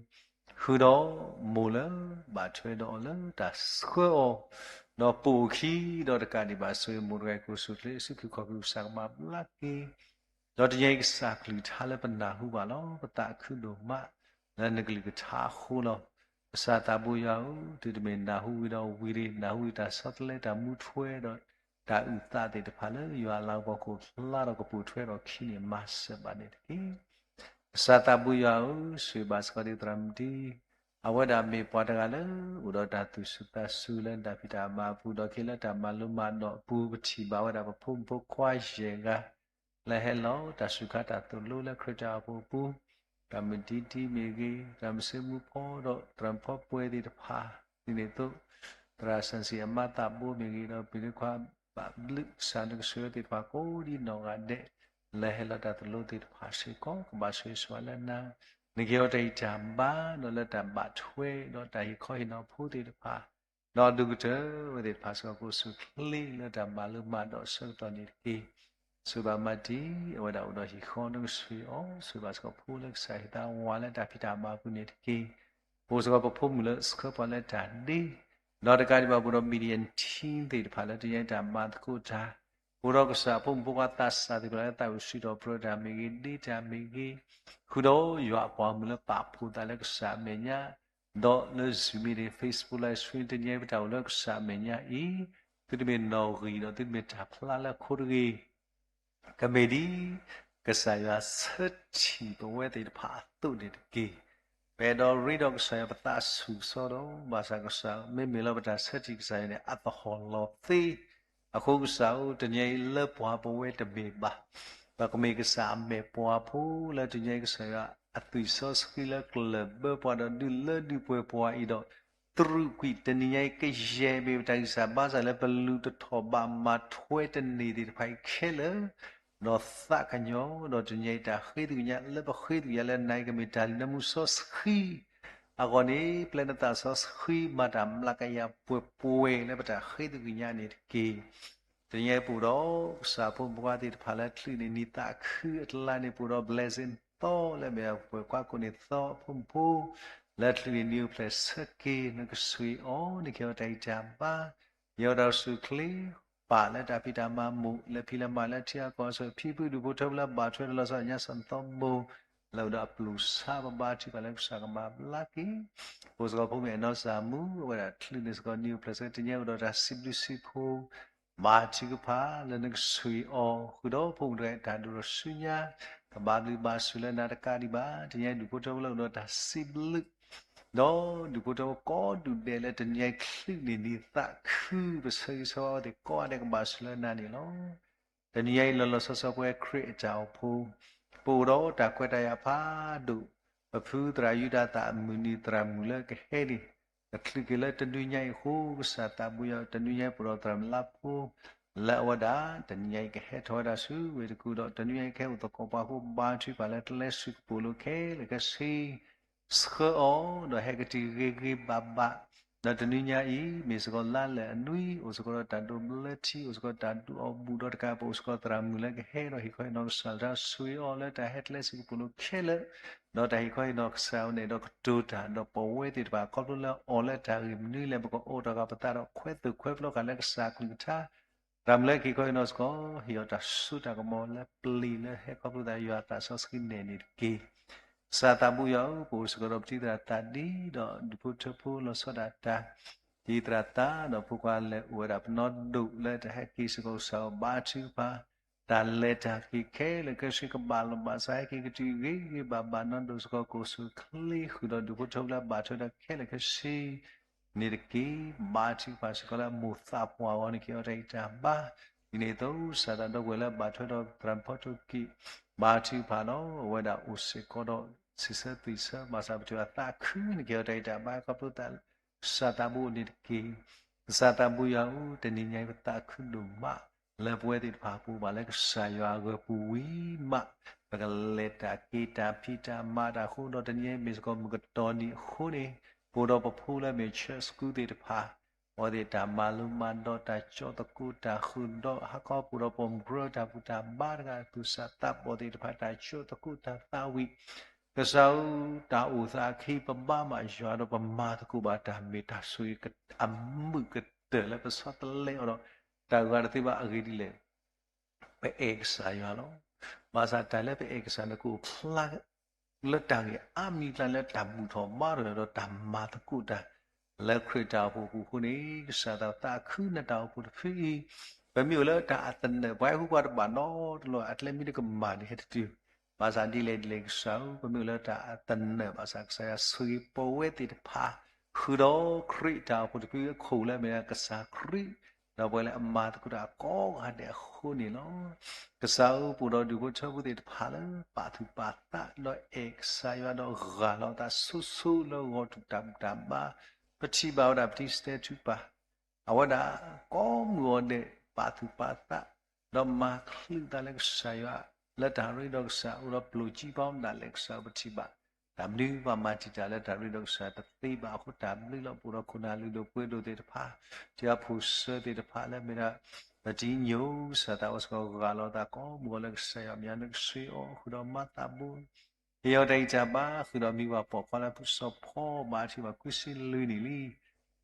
ဃုာ်ဒီးမိၢ်လၢဘၣ်ထွဲဒီးအီၤလၢတၢ်ဆှၢအီၤ, ဒီးပိာ်အခံ, ဒီးတကးဒံးဘၣ်ဆိၣ်ဂ့ၤမိၢ်တဂၤအံၤ ကအိၣ်ဆူၣ်အိၣ်ချ့ ဆူၣ်ခုၣ်ခီၣ်ခုၣ်ကစၢ်ကမၤဘျါက့ၤ ဒီးတနံၤအံၤကစၢ်ကလုၢ်ကထါလၢပနၢ်ဟူဘၣ်လီၤ. ပသးခုဒိၣ်မး လၢနကလုၢ်ကထါအဃိလီၤ. ကစၢ်သးဘိယွၤဧၢ, တုၤတမ့ၢ်နၢ်ဟူဝံၤဒီးဝံၤတဂ့ၤ, နၢ်ဟူဝံၤတၢ်ဆီတလဲတၢ်မူထွဲဒီး တၢ်အုၣ်သးသ့ၣ်တဖၣ်လၢယွၤအလၤကပီၤခိၣ်ဖျါဒီးကပိာ်ထွဲထီၣ်အခံန့ၣ် မၤစၢၤဘၣ်န့ၣ်တက့ၢ်. ကစၢ်သးဘိယွၤဧၢ, ဆိၣ်ဂ့ၤဘၣ်စ့ၢ်ကီးဒ်သရၣ်မုၣ်ဒ် အဝဲဒၣ်မ့ၢ်ပှၤတဂၤလၢ အိၣ်ဒီးတၢ်သူၣ်စူၤသးစူၤလၢနတၢ်ဖံးတၢ်မၤအပူၤ, ဒီးခဲလၢာ်တၢ်မၤလိမၤဒိးအပူၤ ပထံၣ်ဘၣ်ဝဲဒၣ်ပဖိမုၣ်ဖိခွါယဲၢ်ဂၤ လၢဟဲလီၤတၢ်စူၤခါတၢ်သိၣ်လိလၢခရံာ်တၢ်အိၣ်ဖှိၣ်အပူၤ, သရၣ်မုၣ်ဒံဒံမ့ၢ်ဂ့ၤ, သရၣ်မုၣ်စ့မူဖီဒီးသရၣ်မုၣ်ဖီပှဲၤသ့ၣ်တဖၣ်, ဒ်န့ၣ်အသိး သရၣ်စၣ်စံၣ်အမါသးဘိမ့ၢ်ဂ့ၤ, ဒီးပှၤမုၣ်ခွါဘၣ်ဘျုးကစၢ်နကဆိၣ်ဂ့ၤသ့ၣ်တဖၣ်ကိးဒ်နီၢ်ဂၤဒဲး လၢဟဲလီၤတၢ်သိၣ်လိသ့ၣ်တဖၣ်စ့ၢ်ကီး ကဘၣ်ဆိၣ်ဂ့ၤဆိၣ်ဝါလၢနၤ, နကဟ့ၣ်အီၤတၢ်ဂံၢ်တၢ်ဘါ ဒီးလၢတၢ်ဘၣ်ထွဲဒီးတၢ်ဟ့ၣ်ခီဟ့ၣ်နီၤဖိသ့ၣ်တဖၣ် ဒီးဒိၣ်ကတၢၢ်ဝဲသ့ၣ်တဖၣ်စ့ၢ်ကီး ကအိၣ်ဆူၣ်အိၣ်ချ့လၢတၢ်မၤလိမၤဒိးအဆၢကတီၢ်န့ၣ်တက့ၢ်. ဆိၣ်ဂ့ၤဘၣ်မၤတံၢ် အဝဲဒၣ်အိၣ်ဒီးဟံၣ်ဃီနကဆိၣ်ဂ့ၤအီၤ, ဆိၣ်ဂ့ၤဘၣ်စ့ၢ်ကီးဖိလၢကစၢ်ဟ့ၣ်သးဝးလၢတၢ်ဖံးတၢ်မၤအပူၤန့ၣ်တက့ၢ်. ပအိၣ်စ့ၢ်ကီးပဖိမုၣ်လၢဆှၢပှၤလၢတၢ်ဒ့, ဒီးတကးဒံးဘၣ်ပအိၣ်ဒီး Midian team သ့ၣ်တဖၣ်လၢတနံၤအံၤတၢ်မၤသကိးတၢ်, ပအိၣ်ဒီးကစၢ်ဖိမုၣ်ဖိခွါသးစၢ်သ့ၣ်တဖၣ်လၢသးဝံၣ်စံးထီၣ်ပတြၢၤတၢ်မ့ၢ်ဂ့ၤ, ဒ့တၢ်မ့ၢ်ဂ့ၤ, ဃုာ်ဒီးယွၤအပှၤမုၣ်လၢပာ်ဖှိၣ်သးလၢကစၢ်အမဲာ်ညါ, ဒီးလၢ Zoom meeting, Facebook live stream တနံၤအံၤ ပတၢ်အိၣ်လၢကစၢ်အမဲာ်ညါအံၤ, သုတမ့ၢ်နီၣ်ဂံၢ်ဒီးသုတမ့ၢ်တၢ်ဖျါလၢအခိတဂ့ၤ ကမ့ၢ်ဒ်ကစၢ်ယွၤဆၢထံၣ်ပဝဲသ့ၣ်တဖၣ်အသိးန့ၣ်တက့ၢ်. ပအဲၣ်ဒိးရ့ဒီးကစၢ်ယွၤပသးဆူၣ်ကစီဒီး, ဘၣ်ဆၣ်ကစၢ်မ့မ့ၢ်လၢပတၢ်ဆၢထံၣ်ကစၢ်ယွၤန့ၣ် အသဟီၣ်လီၤသ့. အဃိကစၢ်ဧၢ, တနံၤအံၤလၢပှၤပဝဲတမ့ၢ်ဘၣ်, ပကမ့ၢ်ကစၢ်အမဲာ်ပှၤဖိလၢတနံၤအံၤကစၢ်ယွၤအသွံၣ်စီဆှံလၢကလၢၢ်ဘၢပှၤဒီးဒုးလၢဒုးပှဲၤပှၤအံၤဒီး တရူးကွံာ်တနံၤညါအံၤကယဲၢ်မ့ၢ်ပတၢ်ဂံၢ်စၢ်ဘါစၢ်လၢပလူၤတထီၣ်ဘးမၤထွဲတန့ၢ်သ့ၣ်တဖၣ်အံၤခဲလၢာ်, ဒီးသးကညီၤ, ဒီးတနံၤညါအံၤတၢ်ဃ့သကွံာ်ညါလၢပဃ့သကွံာ်ညါလၢနၤအံၤ ကမ့ၢ်တၢ်လံၤနမူစီဆှံအဂီၢ်န့ၣ် ပျဲနသးစီဆှံမၤတၢ်မျးကယၤပှဲၤပှဲၤလၢပတၢ်ဃ့သကွံာ်ညါန့ၣ်တက့ၢ်. တနံၤညါအံၤပအိၣ်ဒီး ကစၢ်ဖိမုၣ်ဖိခွါသ့ၣ်တဖၣ်လၢချုးန့ၢ်နံၣ်သးခုအကျါန့ၣ် ပအိၣ်ဒီး blessing သီလၢမ့ၢ်ပှၤကွၢ်ကိးန့ၢ်သီအဖိမုၣ်ဖိ လၢချုးန့ၢ်နံၣ်အိၣ်ဖျဲၣ်ဆၢက့ၤ နကဆိၣ်ဂ့ၤအီၤန့ၣ်က့ၤအီၤတၢ်ဂံၢ်တၢ်ဘါ ယဲဒီးစူၣ်ချ့ပာ်လၢတၢ်ဖံးတၢ်မၤမိၢ် လၢဖံးလၢမၤလၢထံအကီၢ်အဆၢ ဖံဖုဒူၣ်ဖိထၢဖိလၢဘၣ်ထွဲဒီးလီၤဆီဒၣ်ညါစၢ်သီမိၢ် လၢအိၣ်ဒီးအပျိၢ်ဆါ ပဘါထုကဖၣ်လၢကစၢ်ကမၤဘျါက့ၤ ပအိၣ်စ့ၢ်ကီးဖိမုၣ်အဲၣ်နီၢ်စၢ်မူ အဝဲဒၣ်ချုးန့ၢ်စ့ၢ်ကီးနံၣ်အိၣ်ဖျဲၣ်ဆၢက့ၤ တနံၤညါအိၣ်ဒီးတၢ်စံးဘျုးစံးဖှိၣ် ဘါထုကဖၣ်လၢနကဆိၣ်ဂ့ၤအီၤ ဃုာ်ဒီးဖိမုၣ်တဂၤအတၢ်ဒိၣ်ထီၣ်ဆူညါ ကဘၣ်ဘျုးဘၣ်ဆိၣ်လၢနၤတကးဒံးဘၣ် တနံၤညါဒူၣ်ဖိထၢဖိလၢအိၣ်ဒီးတၢ်စံးဘျုး ဒီးဒူၣ်ဖိထၢဖိကိးဒူၣ်ဒဲးလၢတနံၤညါအံၤချုးန့ၢ်နံၣ်သးခု ပဆၢဂ့ၤဆၢဝါအဝဲသ့ၣ်ကိးဂၤဒဲးကဘၣ်ဆိၣ်လၢနၤန့ၣ်လီၤ. တနံၤညါအံၤလီၤလီၤဆီဆီပဝဲခရံာ်အတၢ်အိၣ်ဖှိၣ် ပအိၣ်ဒီးတၢ်ကွဲးတၢ်ယာ်ဖးဒိၣ် ပဖုသရၣ်ယူဒၤသၣ်အမုၢ်နံၤသရၣ်မုၣ်လၢကဟဲန့ၣ် တချုးက့ၤလၢတနွံညါအံၤအဃိ ကစၢ်သးဘိယွၤ တနွံညါအံၤပအိၣ်ဒီးသရၣ်မုၣ်လါဖိ လၢအဝဲဒၣ်တနံၤညါအံၤကဟဲထီၣ်ဝဲဒၣ်ဆူဝ့ၢ်တကူၣ်ဒီး တနွံညါအံၤကဟဲအိၣ်သကိးပှၤဖိဘါထုကဖၣ်လၢကျဲစူၢ်ကပိာ်လိၤခဲလၢာ်ခဲဆ့ ဆှၢအီၤ ဒီးဟဲကတုၤဂ့ၤဂ့ၤဘၣ်ဘၣ် ဒီးတနွံညါအံၤ မ့ၢ်စ့ၢ်ကီးလါလၢာ်အနွံ အိၣ်စ့ၢ်ကီးဒီးတၢ်ဒိးဘျၢထံ အိၣ်စ့ၢ်ကီးတၢ်ဒုးအီၣ်ဘူၣ်ဒီးတကး ပအိၣ်စ့ၢ်ကီးသရၣ်မုၣ်လၢကဟဲဒီးဟ့ၣ်ခီဟ့ၣ်နီၤကစၢ်တၢ်ဆိၣ်ဂ့ၤအီၤလၢတၢ်ဟဲကျဲစူၢ်ကပိာ်လိၤခဲလၢာ် ဒီးတၢ်ဟ့ၣ်ခီဟ့ၣ်နီၤကစၢ်အဝဲန့ၣ်ဒီးကတိၤတၢ် ဒီးပဝဲသ့ၣ်တဖၣ်ခီဖျိလၢအီၤလၢတၢ်ဂ့ၢ်မနုၤလဲၣ် ပကအိးထီၣ်ဃာ်ပသးဒီးခွဲးသိၣ်ခွဲးပျီဃာ်လၢကစၢ်အကလုၢ်ကထါ သရၣ်မုၣ်လၢကဟ့ၣ်ခီဟ့ၣ်နီၤစ့ၢ်ကီး ဟ့ၣ်အီၤတၢ်စိတၢ်ကမီၤလၢပျံၤလၢဟဲခီဖျိသးယွၤအသးစီဆှံနဲၣ်န့ၣ်တက့ၢ်. ကစၢ်သးဘိယွၤဧၢ ပအိၣ်စ့ၢ်ကီးဒီးပတံၤသရၣ်သးဒံး ဒီးဒူၣ်ဖိထၢဖိလီၤဆီဒၣ်တၢ် တံၤသရၣ်သးဒီးဖိခွါလၢအိၣ်ဝဲဒၣ်ပနီၢ်ဒိၣ်လၢတၢ်ဟဲက့ၤစ့ၢ်ကီးကစၢ်အဘါထုကဖၣ် တၢ်လဲၤတၢ်က့ၤခဲလၢာ်ခဲဆ့ကဘၣ်လီၤဘၣ်စး ဟဲက့ၤကတုၤဂ့ၤဂ့ၤဘၣ်ဘၣ် နီၢ်ဒိၣ်စ့ၢ်ကီးကအိၣ်ဆူၣ်ချ့ဃုာ်ဒီးဒူၣ်ဖိထၢဖိလၢအဘၣ်ထွဲဒီးခဲလၢာ်ခဲဆ့ န့ၣ်တက့ၢ်. ဘါထုကဖၣ်စ့ၢ်ကီးလၢအမိၢ်သးပှၢ်အဂီၢ်န့ၣ်က့ၤအီၤတၢ်ဂံၢ်တၢ်ဘါ ဒ်န့ၣ်အသိး ကစၢ်သးဒီပုၢ်ဝဲၢ်လၢအဘၣ်ထွဲဒီးသရၣ်မုၣ်ဖီတိၢ်ကံၢ် ဘါထုကဖၣ်လီၤ. အဝဲဒၣ်အိၣ်စ့ၢ်ကီးဒီး စံးဆၢသွံၣ်ဆၢ ဘၣ်ဆၣ်ပထံၣ်အသးခုန့ၣ်က့ၤအီၤတၢ်ဂံၢ်တၢ်ဘါ ခီဖျိသး ကစၢ်သးဘိန့ၣ်တက့ၢ်. ကစၢ်သးဘိယွၤဧၢ တနံၤညါအံၤပသးခုဒိၣ်မး လၢပဝဲသ့ၣ်တဖၣ်ပအိၣ်ဘၣ်လၢကစၢ်ယွၤအဂၢၤပူၤဝံၤမး ပကလဲၤတၢ်က့ၤတၢ်ဖံးတၢ်မၤတၢ်အဃိဒီး တနံၤညါအံၤမ့ၢ်စ့ၢ်ကီးမုၢ်ကတီၢ်နံၤအဃိန့ၣ် ပအိၣ်ဒီးပဖိလၢအမ့ၢ် church school သ့ၣ်တဖၣ် အဝဲသ့ၣ်တၢ်မၤလိမၤဒိး တၢ်ကၠီသကိး တၢ်ဃုာ်ဒီးဟးခီ ပအိၣ်ဒီးပမိၢ်တၢ်ဘူၣ်တၢ်ဘါတဂၤ သူၣ်စၢ်သးဘီၣ်သ့ၣ်တဖၣ် တၢ်ကၠီသကိးတၢ်သးဝံၣ် ကစၢ်ဧၢ တၢ်အိၣ်သးအခံ ပဘါမးယွၤဒီးပမၤသကိးဘၣ်တၢ်မ့ၢ်တၢ်ဆိၣ်ဂ့ၤ အမုာ်ကတၢၢ်လၢပဆီတလဲအီၤဒီး တၢ်ဂၤတသ့ဘၣ်အဂ့ၢ်ဒ်လဲၣ် ပအဲၣ်ကစၢ်ယွၤလီၤ. ဘၣ်ဆၣ်တၢ်လၢပအဲၣ်ကစၢ်န့ၣ် ကအိၣ်ဖျါ လၢတၢ်ဂ့ၢ်အါမံၤအကျါလၢတၢ်ဘူၣ်ထီၣ်ဘါထီၣ်ဒီးတၢ်မၤသကိးတၢ် လၢခရံာ်တၢ်အိၣ်ဖှိၣ်အပူၤအဃိန့ၣ် ကစၢ်သးသးခုနတၢ်အိၣ်ဖှိၣ်တဖုအံၤ ပမ့ၢ်အိၣ်လၢတၢ်အသနၢၣ် ပှၤဟဲဃုပှၤတဘၣ်နီတလီၢ် အကျဲမ့ၢ်တကမၣ်န့ၣ် ဟဲတတုၤ ဘၣ်ဆၣ်ဒ်လဲၣ်ဒ်လဲၣ်ကစၢ်ဧၢ ပမ့ၢ်အိၣ်လၢတၢ်အသနၢၣ် ဘၣ်ဆၣ်ကစၢ်ယွၤဆိၣ်ဂ့ၤပဝဲသ့ၣ်တဖၣ် ဃုာ်ဒီးခရံာ်တၢ်အိၣ်ဖှိၣ်တဖုအခိၣ်လၢအမ့ၢ်ဒၣ် ကစၢ်ခရံာ် ဒီးပှၤလၢအမၤသကိးတၢ်ကိးဂၤဒဲးအဃိန့ၣ်လီၤ. ကစၢ်ဧၢ ပအိၣ်ဒီးဒူၣ်ဖိထၢဖိသ့ၣ်တဖၣ်လၢ ပာ်သူၣ်ပာ်သး ဒီးအဲၣ်ကစၢ်ယွၤဒီးဂၢ်လီၤအသးဆိဆိလၢဂီၤထူၣ်တၢ်ဘူၣ်တၢ်ဘါ ပထံၣ်ဘၣ်ဝဲဒၣ်ပတံၤစတဲထူပၢ် အဝဲဒၣ်ကိးမုၢ်ဂီၤဒဲး ပာ်သူၣ်ပာ်သး ဒီးမၤချုးသးလၢကစၢ်ယွၤ လၢတၢ်ရ့ဒီးကစၢ် အိၣ်ဒီးပျိၢ်ကံပီဒၣ်လဲာ်ကစၢ်ပထံၣ်ဘၣ် တၢ်မနုၤပှၤမၤတံာ်တာ်လၢတၢ်ရ့ဒီးကစၢ်တသ့ဘၣ်အဃိ တၢ်ဘျုးလီၤ ပအိၣ်ဒီးခိၣ်နၢ်လုၢ်ဒိၣ်ပှ့ၤဒိၣ်သ့ၣ်တဖၣ် ထံအဖိဆၢသ့ၣ်တဖၣ်လၢမ့ၢ်ဒၣ် ပတံၤညိၣ် ကစၢ်သးဝဲစ့ၢ်ကီးဂၢ်လီၤသးကိးမုၢ်ဂီၤလၢကစၢ်ယွၤမဲာ်ညါ နကဆိၣ်ဂ့ၤအီၤဃုာ်ဒီးမၤသးဘိ ဟ့ၣ်အီၤတၢ်ဂံၢ်တၢ်ဘါ ဃုာ်ဒီးမံၤပှၢ်ပိာ်ခွါလၢပစီၤဖီ ဘၣ်ထံၣ်ဘၣ်ခွံဆံလွံၢ်နံၣ်လံ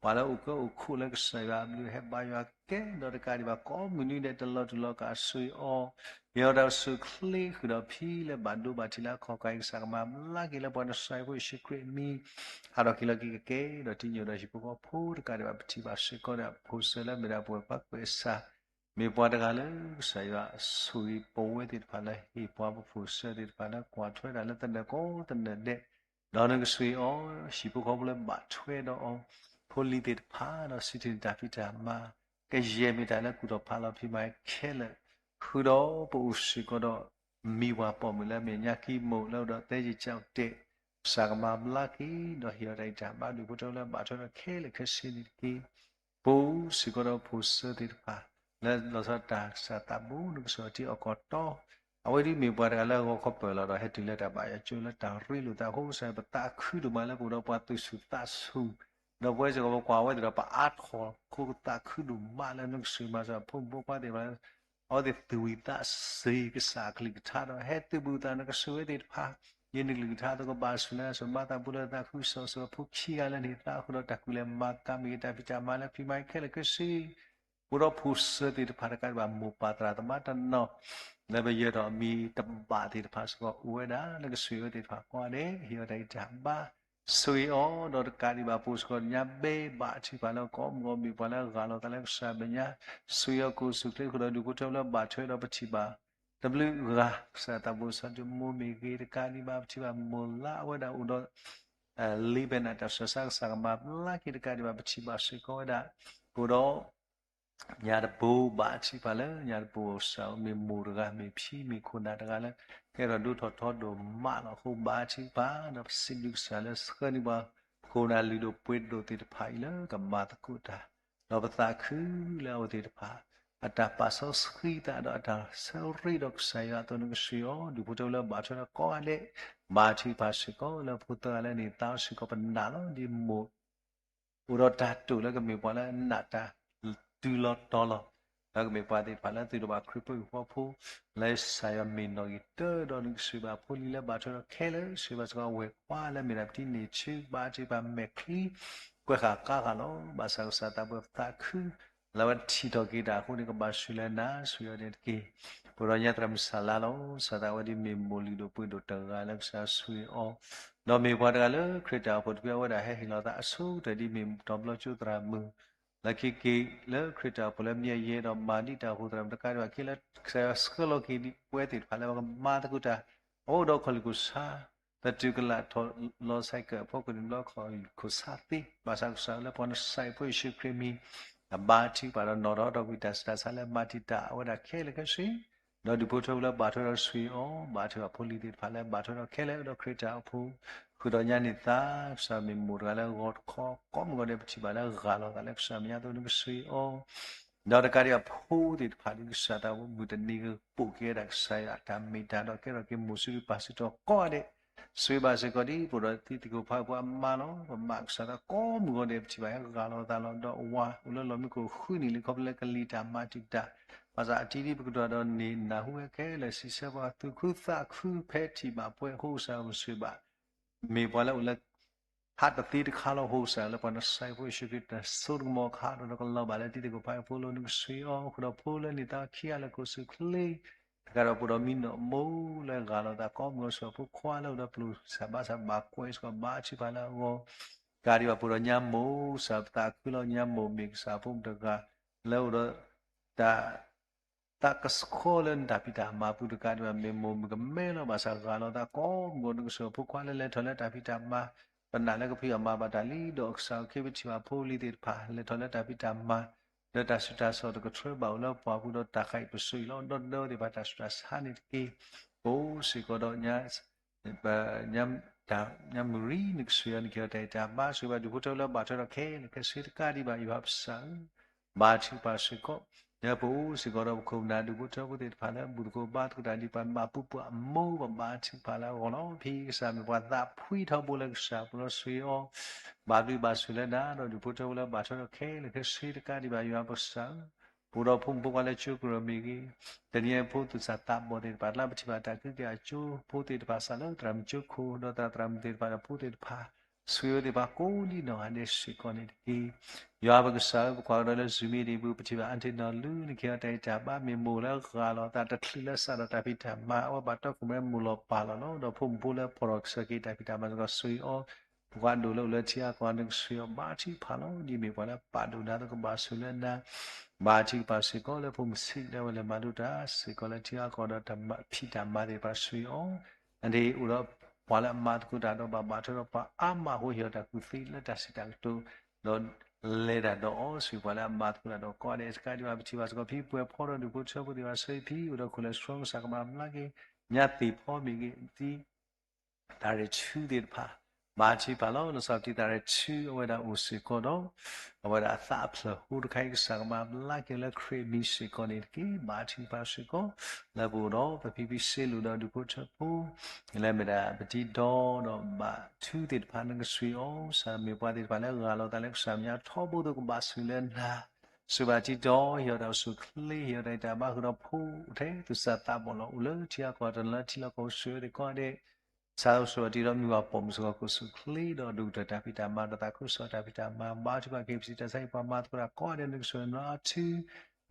ပှၤလၢအိၣ်ကၢအိၣ်ခိးလၢကစၢ်ယွၤအဘျုးဟဲဘါယွၤကဲ ဒီးတကးဒံးဘၣ်ကိးမုၢ်နံၤဒဲး တလီၤတူာ်လီၤကာ်ဆိၣ်ဂ့ၤအီၤ ဟ့ၣ်အီၤတၢ်အိၣ်ဆူၣ်အိၣ်ချ့ဃုာ်ဒီးဖံလၢဘၣ်ဒိဘၣ်ထံးလၢအခီၣ်ကါအံၤ ကစၢ်ကမၤဘျါက့ၤလၢပှၤနစၢ်ဖိယ့ၣ်ၡူးခရံာ်အမံၤ ဟးထီၣ်က့ၤလီၤက့ၤကကဲ ဒီးတံၤညိၣ်ဒီးဟံၣ်ဖိဃီဖိတကးဒံးဘၣ် ပထံၣ်ဘၣ်စ့ၢ်ကီးဒီးအဖိဆၢလၢမ့ၢ်ဒၣ်ပဝဲပှၤကွဲးစၢ် မ့ၢ်ပှၤတဂၤလၢကစၢ်ယွၤဆိၣ်ဂ့ၤပဝဲသ့ၣ်တဖၣ်လၢဟ့ၣ်ပှၤပဖိဆၢသ့ၣ်တဖၣ်လၢကွၢ်ထွဲတၢ်လၢသနၢၣ်ကိးသနၢၣ်ဒဲး ဒီးနကဆှၢအီၤ ဟံၣ်ဖိဃီဖိလၢဘၣ်ထွဲဒီးအီၤ, ဖိလံၤသ့ၣ်တဖၣ် ဒီးစံးတ့ၢ်နတၢ်ဖံးတၢ်မၤ, ကယဲၢ်မ့ၢ်တၢ်လၢကူၣ်ထီၣ်ဖးလီၤဖံးမၤခဲလၢာ်, ဃုာ်ဒီးပအိၣ်စ့ၢ်ကီးဒီး မံၤပှၤပိာ်မုၣ်လၢအမ့ၢ်ညါကံမိၢ်လၢအိၣ်ဒီးသဲယံာ်ကၠီၣ်တဲာ်, ကစၢ်ကမၤဘျါက့ၤ ဒီးဟ့ၣ်အီၤတၢ်ဂံၢ်တၢ်ဘါ ဒူၣ်ဖိထၢဖိလၢဘၣ်ထွဲဒီးခဲလၢာ်ခဲဆ့န့ၣ်တက့ၢ်. ပအိၣ်စ့ၢ်ကီးဒီးဖိၣ်စၢသ့ၣ်တဖၣ် လၢလီၤဆီတၢ်ကစၢ်သးဘိ နကဆှၢအီၤထံအီၣ်ကီၢ်တီ, အဝဲဒၣ်မ့ၢ်ပှၤတဂၤလၢအဂီၤခီပၢၢ်လီၤဒီး ဟဲတုၤလၢတၢ်ဘၣ်ယွၤကၠိလၢတၢ်ရ့လိာ်သးအဃိ ကစၢ်ပသးခုဒိၣ်မးလၢပအိၣ်ဒီးပှၤသူၣ်ဆူၣ်သးဆူၣ်, ဒီးပဝဲစ့ၢ်ကီးပကွၢ်ဝဲသ့ၣ်ဒီး ပအါထီၣ်ခိကသးခုဒိၣ်မးလၢနကဆှၢမၤစၢၤဖိမုၣ်ဖိခွါသ့ၣ်တဖၣ်လၢ အဝဲသ့ၣ်သူၣ်ဝံၣ်သးစ့ၤကစၢ်အကလုၢ်ကထါဒီး ဟဲသုးဘူးသးနကဆှၢဝဲသ့ၣ်တဖၣ်, ယနကလုၢ်ကထါသကိးဘၣ်ဆူၣ်လၢ စီၤမၤသးဖိလၢသးခုကစီၣ် စီၤဖိခံဂၤလၢန့ၣ်သးအဃိဒီး တၢ်ကူၣ်လဲၤမၤကၤမ့ၢ်ဂ့ၤ တၢ်ဖံးတၢ်မၤလၢဖံးမၤခဲလၢာ်ခဲဆ့ ပအိၣ်ဒီးဖိၣ်စၢသ့ၣ်တဖၣ်တကးဒံးဘၣ် မိၢ်ပၢ်သရၣ်သမါတနီၤ လၢပယၢၤထီၣ်အမံၤတဘၣ်သ့ၣ်တဖၣ်စ့ၢ်ကီးအိၣ်ဝဲဒၣ် နကဆှၢဝဲသ့ၣ်တဖၣ်ကိးဂၤဒဲး ဟ့ၣ်အီၤတၢ်ဂံၢ်တၢ်ဘါ ဆှၢအီၤဒီးတကးဒံးဘၣ် ပအိၣ်စ့ၢ်ကီးညါဘဲဘၣ်ထုကဖၣ်လၢကိးမုၢ်ဂီၤ မ့ၢ်ပှၤလၢဂၢ်လီၤသးလၢကစၢ်မဲာ်ညါ, ဆှၢအီၤကိၣ်ဆူၣ်ချ့ဃုာ်ဒီး ဒူၣ်ဖိထၢဖိလၢဘၣ်ထွဲဒီးပထံၣ်ဘၣ် တဘျုးဂၤ ကစၢ်သးဘိစီၤဒၤမိၢ်မ့ၢ်ဂ့ၤ တကးဒံးဘၣ် ပထံၣ်ဘၣ်မိၢ်လါအဝဲဒၣ်အိၣ်ဒီး လ့ဘဲနၣ်တၢ်ဆၢကစၢ် ကစၢ်ကမၤဘျါက့ၤ တကးဒံးဘၣ် ပထံၣ်ဘၣ်စ့ၢ်ကီးဝဲဒၣ် ပအိၣ်ဒီး ညါတဘိ ဘၣ်ထုကဖၣ်လၢ ညါတဘိကစၢ်မ့ၢ်မိၢ်တဂၤ မ့ၢ်ဖံမ့ၢ်ခိၣ်နၢ်တဂၤလၢ ကဲထီၣ်ဒိၣ်ထီၣ်ထီဒိၣ်မးလီၤအဃိ ဘၣ်ထုကဖၣ်ဒီးပစံးဘျုးကစၢ်လၢဆှၢန့ၢ်ပှၤ ခိၣ်နၢ်လုၢ်ဒိၣ်ပှ့ၤဒိၣ်သ့ၣ်တဖၣ်အံၤလၢကမၤသကိးတၢ်, ဒီးပသးခုလၢအဝဲသ့ၣ်တဖၣ် အတၢ်ပာ်စီဆှံသးဒီးအတၢ်ဆၢရ့ဒီးကစၢ်ယွၤအသိး နကဆှၢအီၤ ဒူၣ်ဖိထၢဖိလၢဘၣ်ထွဲဒီးကိးဂၤဒဲး, ဘၣ်ထုကဖၣ်စ့ၢ်ကီးလၢဖိသၢဂၤလၢန့ၣ်သးစ့ၢ်ကီး ပနာ်လီၤဒ်မိၢ် အိၣ်ဒီးတၢ်တိာ်လၢကမ့ၢ်ပှၤလၢအနာ်တၢ်တုၤလီၤတီၤလီၤ, ဒီးကမ့ၢ်ပှၤသ့ၣ်တဖၣ်လၢသုးဒိၣ်ဘၣ်ခရံာ်ဖိဟံၣ်ဖိဃီဖိ လၢကစၢ်ယွၤမ့ၢ်နီၣ်ဂံၢ်တၢဒီး နကဆှၢဘၣ်ဖိလံၤလၢဘၣ်ထွဲဒီးခဲလၢာ် ဆှၢဘၣ်စ့ၢ်ကီးဝဲၢ်ခွါလၢမ့ၢ်ဒၣ်ပတံၤန့ၢ်ဆူ ဘၣ်ထုကဖၣ်မဲာ်ချံ ကွဲဃာ်ဃါဃာ်လီၤ. ဘၣ်ဆၣ်ကစၢ်သးဘိပသးခု လၢအဝဲထံၣ်ထီၣ်က့ၤတၢ်အဃိန့ၣ် ကဘၣ်ဆှၢလၢနၤ ဆှၢအီၤန့ၣ်တက့ၢ်. ပအိၣ်ဒီးညါသရၣ်မုၣ်စၢ်လါလီၤ. စၢ်သးဝဲဒ်မ့ၢ်မိၢ်လုၢ်ဒိၣ်ပှ့ၤဒိၣ်တဂၤလၢကစၢ်ဆှၢအီၤ ဒီးမ့ၢ်ပှၤတဂၤလၢခရံာ်တၢ်အိၣ်ဖှိၣ်တဖုအဝဲဒၣ်ဟဲဟ့ၣ်လီၤသးအဆိကတၢၢ်ဒ်မ့ၢ်တီၤဘျီကၠိသရၣ်မုၣ် လၢခံက့ၤလၢခရံာ်တၢ်အိၣ်ဖှိၣ်လၢမ့ၢ်အယဲၢ်ဒီးမၤဒံးတၢ်အိၣ်ဖှိၣ်သရၣ်မုၣ်တကးဒံးဘၣ် က့ၤလၢကစၢ်ယွၤဆှၢလီၤက့ၤဒ်ပဝဲသ့ၣ်တဖၣ်လၢပကမၤသကိးတၢ် အအိၣ်ဒီးခီၣ်လံၢ်ခိၣ်ဆါ သတူၢ်ကလာ်ထီၣ်လီၤဆဲးကၢးအဖီခိၣ်န့ၣ်ဘျီခီၣ်လံၢ်ခိၣ်ဆါသ့ ဘၣ်ဆၣ်ကစၢ်လၢပှၤနစဲးဖိယ့ၣ်ၡူးခရံာ်မံၤ အဘါထုကဖၣ်ဒီးနီၣ်ထီၣ်ထီၣ်ကွံာ်တၢ်ဆူးတၢ်ဆါလၢမၤတံာ်တာ်အဝဲဒၣ်ခဲလၢာ်ခဲဆ့ ဒီးဒူၣ်ဖိထၢဖိလၢဘၣ်ထွဲဒီးဆှၢအီၤ ဘၣ်ထွဲဘၣ်ဖိလံၤသ့ၣ်တဖၣ်လၢဘၣ်ထွဲဒီးခဲလၢာ်ဒီးခရံာ်တၢ်အိၣ်ဖှိၣ် ဃုာ်ဒီးညါန့ၢ်သါ ကစၢ်မ့ၢ်မိၢ်တဂၤလၢဂီၤတခီ ကိးမုၢ်ဂီၤဒဲးပထံၣ်ဘၣ်လၢဂၢ်လီၤသးလၢကစၢ်မဲာ်ညါအသိးနကဆှၢအီၤ ဒီးတကးဒံးဘၣ်ဖိသ့ၣ်တဖၣ်ဒ်ကစၢ်သးဘိမုၢ်တနံၤကပိာ်က့ၤဝဲဒၣ်ကစၢ်ယွၤအတၢ်မ့ၢ်တၢ်ဒီးကဲထီၣ်က့ၤမိၢ်စုဒုပၢ်စုတီၤကိးဂၤဒဲး ဆှၢဘၣ်စ့ၢ်ကီးဒ်ပအိၣ်ဒီးတံၤသကိးဖးဖိအမါလီၤ. ပမၤကစၢ်သးကိးမုၢ်ဂီၤဒဲး ပထံၣ်ဘၣ်ဟဲဂၢ်လီၤသးလီၤ. ဒီးအဝၤအိၣ်လၢလီၢ်မံခိၣ်ဃုနံၣ်လံ ခီဖျိလၢကလံၤတၢ်မၤတံာ်တာ် ဘၣ်ဆၣ်အတံၤဒ်ပကတီၢ်ဒီးန့ၣ် နၢ်ဟူဝဲခဲလၢာ် စံးဆၢပှၤသူၣ်ခုသးခု ဖဲထံၣ်ဘၣ်ပှဲၤအဃိ ကစၢ်ယွၤကဆိၣ်ဂ့ၤဘၣ် မ့ၢ်ပှၤလၢအိၣ်လၢ ဟးတသ့တခါလီၤ. အဃိကစၢ်လၢပှၤနစဲးဖိယ့ၣ်ၡူးခရံာ် တစိကမီၤခးဒီး နကလီၤဘၣ်လၢတံၤသကိးဖးဖိလီၤ နကဆှၢအီၤ ဃုာ်ဒီးဖိလၢန့ၢ်သါခံဂၤလၢခိၣ်ဆူၣ်ချ့ တကးဒီးပအိၣ်ဒီးမံနီၣ်မိၢ်လၢဂၢ်လီၤသးကိးမုၢ်ဂီၤ ဆှၢဖိခွါလၢအိၣ်ဒီးပျိၢ်စၢ်ဘါစၢ်ဘၣ်ကွဲးစ့ၢ်ကီးဘါထုကဖၣ်လၢအဂီၢ် တကးဒံးဘၣ်ပအိၣ်ဒီးညါမိၢ် ကစၢ်ပသးခုလီၤ ညါမိၢ်မ့ၢ်ကစၢ်ဖိမုၣ်တဂၤ လၢအိၣ်ဒီးတၢ် သးကဆှီလၢနတၢ်ဖံးတၢ်မၤပူၤတကးဒံးဘၣ် မ့ၢ်မိၢ်မုၣ်ကမဲလီၤ ဘၣ်ဆၣ်ဂၢ်လီၤသးကိးမုၢ်ဂီၤ နကဆှၢဖိခွါလၢလဲၤထီၣ်လၢတၢ်ဖံးတၢ်မၤ ပနာ်လၢကဖံးအီၣ်မၤဘၣ်တၢ်လံ ဒီးကစၢ်အိၣ်ခ့ပထံၣ်ဘၣ်ဖိလံၤသ့ၣ်တဖၣ် လဲၤထီၣ်လၢတၢ်ဖံးတၢ်မၤ လၢတၢ်ဆူးတၢ်ဆါတကထြၢဘၣ်အိၣ်လၢပှၢ်ပူၤဒီးတၢ်ဃးအံၤပစိာ်အံၤလီၤ ဒီးဒီးသ့ၣ်တဖၣ်တၢ်ဆူးတၢ်ဆါန့ၣ်တက့ၢ်. ပအိၣ်စ့ၢ်ကီးဒီး ညါမုၢ်ရံ နကဆှၢအီၤ နကဟ့ၣ်အီၤတၢ်အဲၣ်တၢ်ဘါ ဆှၢဘၣ်ဒူၣ်ဖိထၢဖိလၢဘၣ်ထွဲဒီးခဲလၢာ်ခဲဆ့တကးဒံးဘၣ် ယွၤပစၢ်ဧၢ ဘါထုကဖၣ်စ့ၢ်ကီး ဒီးပအိၣ်စ့ၢ်ကီးဒီးပခိၣ်ပနၢ်ဒူၣ်ဖိထၢဖိသ့ၣ်တဖၣ်လၢ ဘူၣ်သကိးဘါသကိးတၢ်ဒ်ပှၤဘၣ်ပူၤပှၢ်အမိၢ် ပဘါထုကဖၣ်လၢအဂီၢ်လီၤ. ဖံကစၢ်မ့ၢ်ပှၤသးဖှံထီဘိလၢကစၢ်ပူၤလီၤ ဆှၢအီၤ ဘၣ်ဘျုးဘၣ်ဆိၣ်လၢနၤ ဒီးဒူၣ်ဖိထၢဖိလၢဘၣ်ထွဲဒီးခဲလၢာ်ခဲဆ့တကးဒံးဘၣ် ယွၤပကစၢ်ဧၢ ပအိၣ်ဒီးဖိမုၣ်ဖိခွါလၢကၠိကရၢၢ်မ့ၢ်ဂ့ၤ, တနံၤအံၤဖိသူၣ်စၢ်သးဘီၣ်သ့ၣ်တဖၣ် လၢပထံၣ်ဘၣ်တၢ်ကဟုကယာ်အကၠိဖိသ့ၣ်တဖၣ် စးလၢသရၣ်မုၣ်ကၠိခိၣ် ဒီးသရၣ်သမုၣ်သ့ၣ်တဖၣ်ဒီးဖိသ့ၣ်တဖၣ် ဆှၢဝဲသ့ၣ်တဖၣ်ကိးဒံနီၢ်ဂၤဒဲးစ့ၢ်ကီးန့ၣ်တက့ၢ်. ယွၤပကစၢ်ဧၢ ပကွၢ်ကဒီးလၢ Zoom မံၤဒံးပူၤ ပထံၣ်ဘၣ် Aunty နီၢ်လူ နကဟ့ၣ်အီၤတၢ်ဂံၢ်တၢ်ဘါ မ့ၢ်မိၢ်လၢဂၢ်လီၤသးတချုးလၢစးထီၣ်တၢ်ဖံးတၢ်မၤ အဝဲဘၣ်တီခိၣ်ရိၣ်မဲမိၢ်လီၤပၢ်လီၤလီၤ ဒီးဖိမုၣ်ဖိလၢဖီၣ်ထီၣ်ဆၢက့ၤတၢ်ဖံးတၢ်မၤစ့ၢ်ကီး ဆှၢအီၤ ပှၤဒိၣ်လၢအိၣ်လၢထံအါကီၢ် နကဆှၢအီၤဘါထုကဖၣ်လီၤ. ဒ်မ့ၢ်ပှၤလၢပာ်ဒိၣ်နၤအသိး ကဘၣ်ဆိၣ်လၢနၤ ဘါထုကဖၣ်စ့ၢ်ကီးလၢဖိမုၣ်ဆံးလၢအဝဲလဲၤမၤလိတၢ်စ့ၢ်ကီးလၢထံအါကီၢ်ဒီးတၢ်ဖံးတၢ်မၤသ့ၣ်တဖၣ်ဆှၢအီၤ အန့ၣ်အိၣ်ဒီး ပှၤလၢအမၤသကိးတၢ်ဒီးဘၣ်ဘၣ်ထွဲဒီးပှၤအါမးအဃိ ဟ့ၣ်အီၤတၢ်ကူၣ်သ့လၢတၢ်စံးတၢ်ကတိၤ ဒီးလဲၤတၢ်ဒီးအီၤ စံးပှၤလၢအမၤသကိးတၢ်ဒီးကိးဂၤဒဲး တကးဒံးဘၣ် ပထံၣ်ဘၣ်စ့ၢ်ကီး ဖဲပှဲၤဖီဒီးဒူၣ်ဖိထၢဖိသ့ၣ်တဖၣ်ဆၢဖံ အိၣ်ဒီးခိၣ်လဲၤဆှီကစၢ်ကမၤဘျါက့ၤ ညါသ့ၣ်ဖီမ့ၢ်ဂ့ၤ သံ သးရ့ၣ်ဆူသ့ၣ်တဖၣ် ဘါထုကဖၣ်လီၤ. လီၤဆီဒၣ်တၢ် သးရ့ၣ်ဆူအဝဲဒၣ်အိၣ်စ့ၢ်ကီးဒီး အဝဲဒၣ်အသးအဖျၢၣ်ဟိတခါအံၤ ကစၢ်ကမၤဘျါက့ၤလၢခရံာ်အမံၤစ့ၢ်ကီးန့ၣ်တက့ၢ်. ဘါထုကဖၣ်စ့ၢ်ကီး လၢပအိၣ်ဒီး ပဖံဖံစ့လူၢ်ဒီးဒူၣ်ဖိထၢဖိ လၢမ့ၢ်ဒၣ်ပတံၤဒီဒီးဘၣ်ထုသ့ၣ်တဖၣ် နကဆှံအီၤ ကစၢ်မ့ၢ်ပှၤသ့ၣ်တဖၣ်လၢအဂၢ်လီၤသးလၢကစၢ်မဲာ်ညါထီဘိ သိးကဘၣ်ဆူၣ်လၢနၤ စူၢ်ဘၣ်တံၤဒီ ဟ့ၣ်အီၤတၢ်အိၣ်ဆူၣ်အိၣ်ချ့ ဟ့ၣ်အီၤတၢ်အံၤတၢ်ဘါဃုာ်ဒီးဖိထဲသူၣ်စၢ်သးဘီၣ်လီၤ အိၣ်လၢထံအကီၢ်တနီၤလၢထံလီၢ်ကီၢ်ဆူၣ်ဝဲသ့ၣ်ကိးဂၤဒဲး စူၢ်ဘၣ်တံၤဒီ မုၢ်ဂီၤပိာ်မုၣ်စ့ၢ်ကီး ကအိၣ်ဆူၣ်အိၣ်ချ့ဒီးဒိၣ်ကတၢၢ်တၢ်ဖံးတၢ်မၤ ဒီးသးခုကစီၣ်တၢ်ဖံးတၢ်မၤ ဘါထုကဖၣ်က့ၤပစံး တၢ်ဆါဟံၣ်ပှၤမၤသကိးတၢ်ကိးဂၤဒဲး နကဆှၢနၤအီၤထု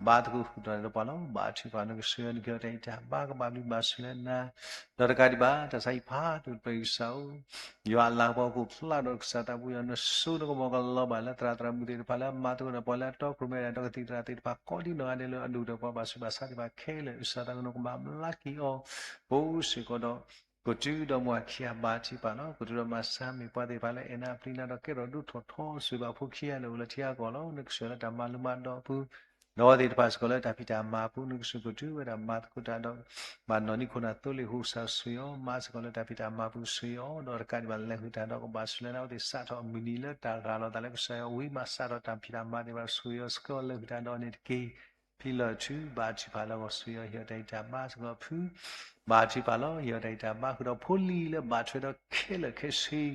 ဘါသကိးဃုာ်ဒီးပှၤလီၤ. ဘါထုကဖၣ် နကဆှၢအီၤ နကဟ့ၣ်အီၤတၢ်အံၤတၢ်ဘါ ကဘၣ်ဘျုးဘၣ်ဆူၣ်လၢနၤ ဒီးတကးဒံးဘၣ် တၢ်ဆါဟံၣ်ဖးဒိၣ်တဖျၢၣ် ကစၢ်ဧၢ ယွၤအလၤကပီၤကအိၣ်ဖျါဒီးကစၢ်သးပူၤယွၤ နစိနကမီၤကလီၤဘၣ်လၢသရၣ်သရၣ်မုၣ်သ့ၣ်တဖၣ်လၢအမၤသကိးဒီးပှၤလၢအတီခိၣ်ရိၣ်မဲဒၣ်ဒီးကသံၣ်သရၣ်သ့ၣ်တဖၣ် ကိးဒံနီၢ်ဂၤဒဲးလၢအဒိၣ်ဒီးပှၤဘၣ်ဆူးဘၣ်ဆါသ့ၣ်တဖၣ်ခဲလၢာ် ကစၢ်သးကနီၤကမၤဘျါက့ၤအီၤ ပအိၣ်စ့ၢ်ကီးဒီး ကီၢ်သူဒီးမိၢ်ခံဂၤဘါထုကဖၣ်လီၤ. ကီၢ်သူဒီးမၤစၢၤမ့ၢ်ပှၤသ့ၣ်တဖၣ်လၢအဲၣ်နၤအပျံၤနၤဒီးကဲထီၣ်ဒိၣ်ထီၣ်ထီ စူၢ်ဘၣ်ဖိခံဂၤလၢအိၣ်လၢထံအကီၢ်လီၤ. နကဆှၢလၢတၢ်မၤလိမၤဒိးအပူၤ ဒီးအဝဲသ့ၣ်တဖၣ်စ့ၢ်ကီးလၢတၢ်ဖံးတၢ်မၤအပူၤ နကဆှၢကီၢ်သူဝဲဒၣ်မၤသကိးတၢ်ဒီး ဘၣ်နီၢ်နံၣ်ခိၣ်နၢ်သိလ့ၣ် ဟူးစၢ်ဆှံအီၤ မၤစ့ၢ်ကီးလၢတၢ်ဖံးတၢ်မၤပူၤဆှံအီၤ ဒီးတကးဒံးဘၣ်လဲၤဃုာ်တၢ်ဒီးကဘၣ်ဆှံလၢနၤ အဝဲသ့ၣ်စးထီၣ်အမုၢ်နံၤလၢတၢ်ရၤလီၤသးလၢကစၢ်ယွၤဝံၤ မၤစးထီၣ်တၢ်ဖံးတၢ်မၤသ့ၣ်တဖၣ်ဆှံအီၤ ဆှၢအီၤလဲၤဃုာ်တၢ်ဒီးန့ၣ်တက့ၢ်. ဖံလီၤထူ ဘါထုကဖၣ်လၢဂီၤဆှံအီၤ ဟ့ၣ်အီၤတၢ်အံၤတၢ်ဘါစ့ၢ်ကီးဖု ဘါထုကဖၣ်လီၤ. ဟ့ၣ်အီၤတၢ်အံၤတၢ်ဘါဃုာ်ဒီးဖိလံၤလၢဘၣ်ထွဲဒီးခဲလၢာ်ခဲဆ့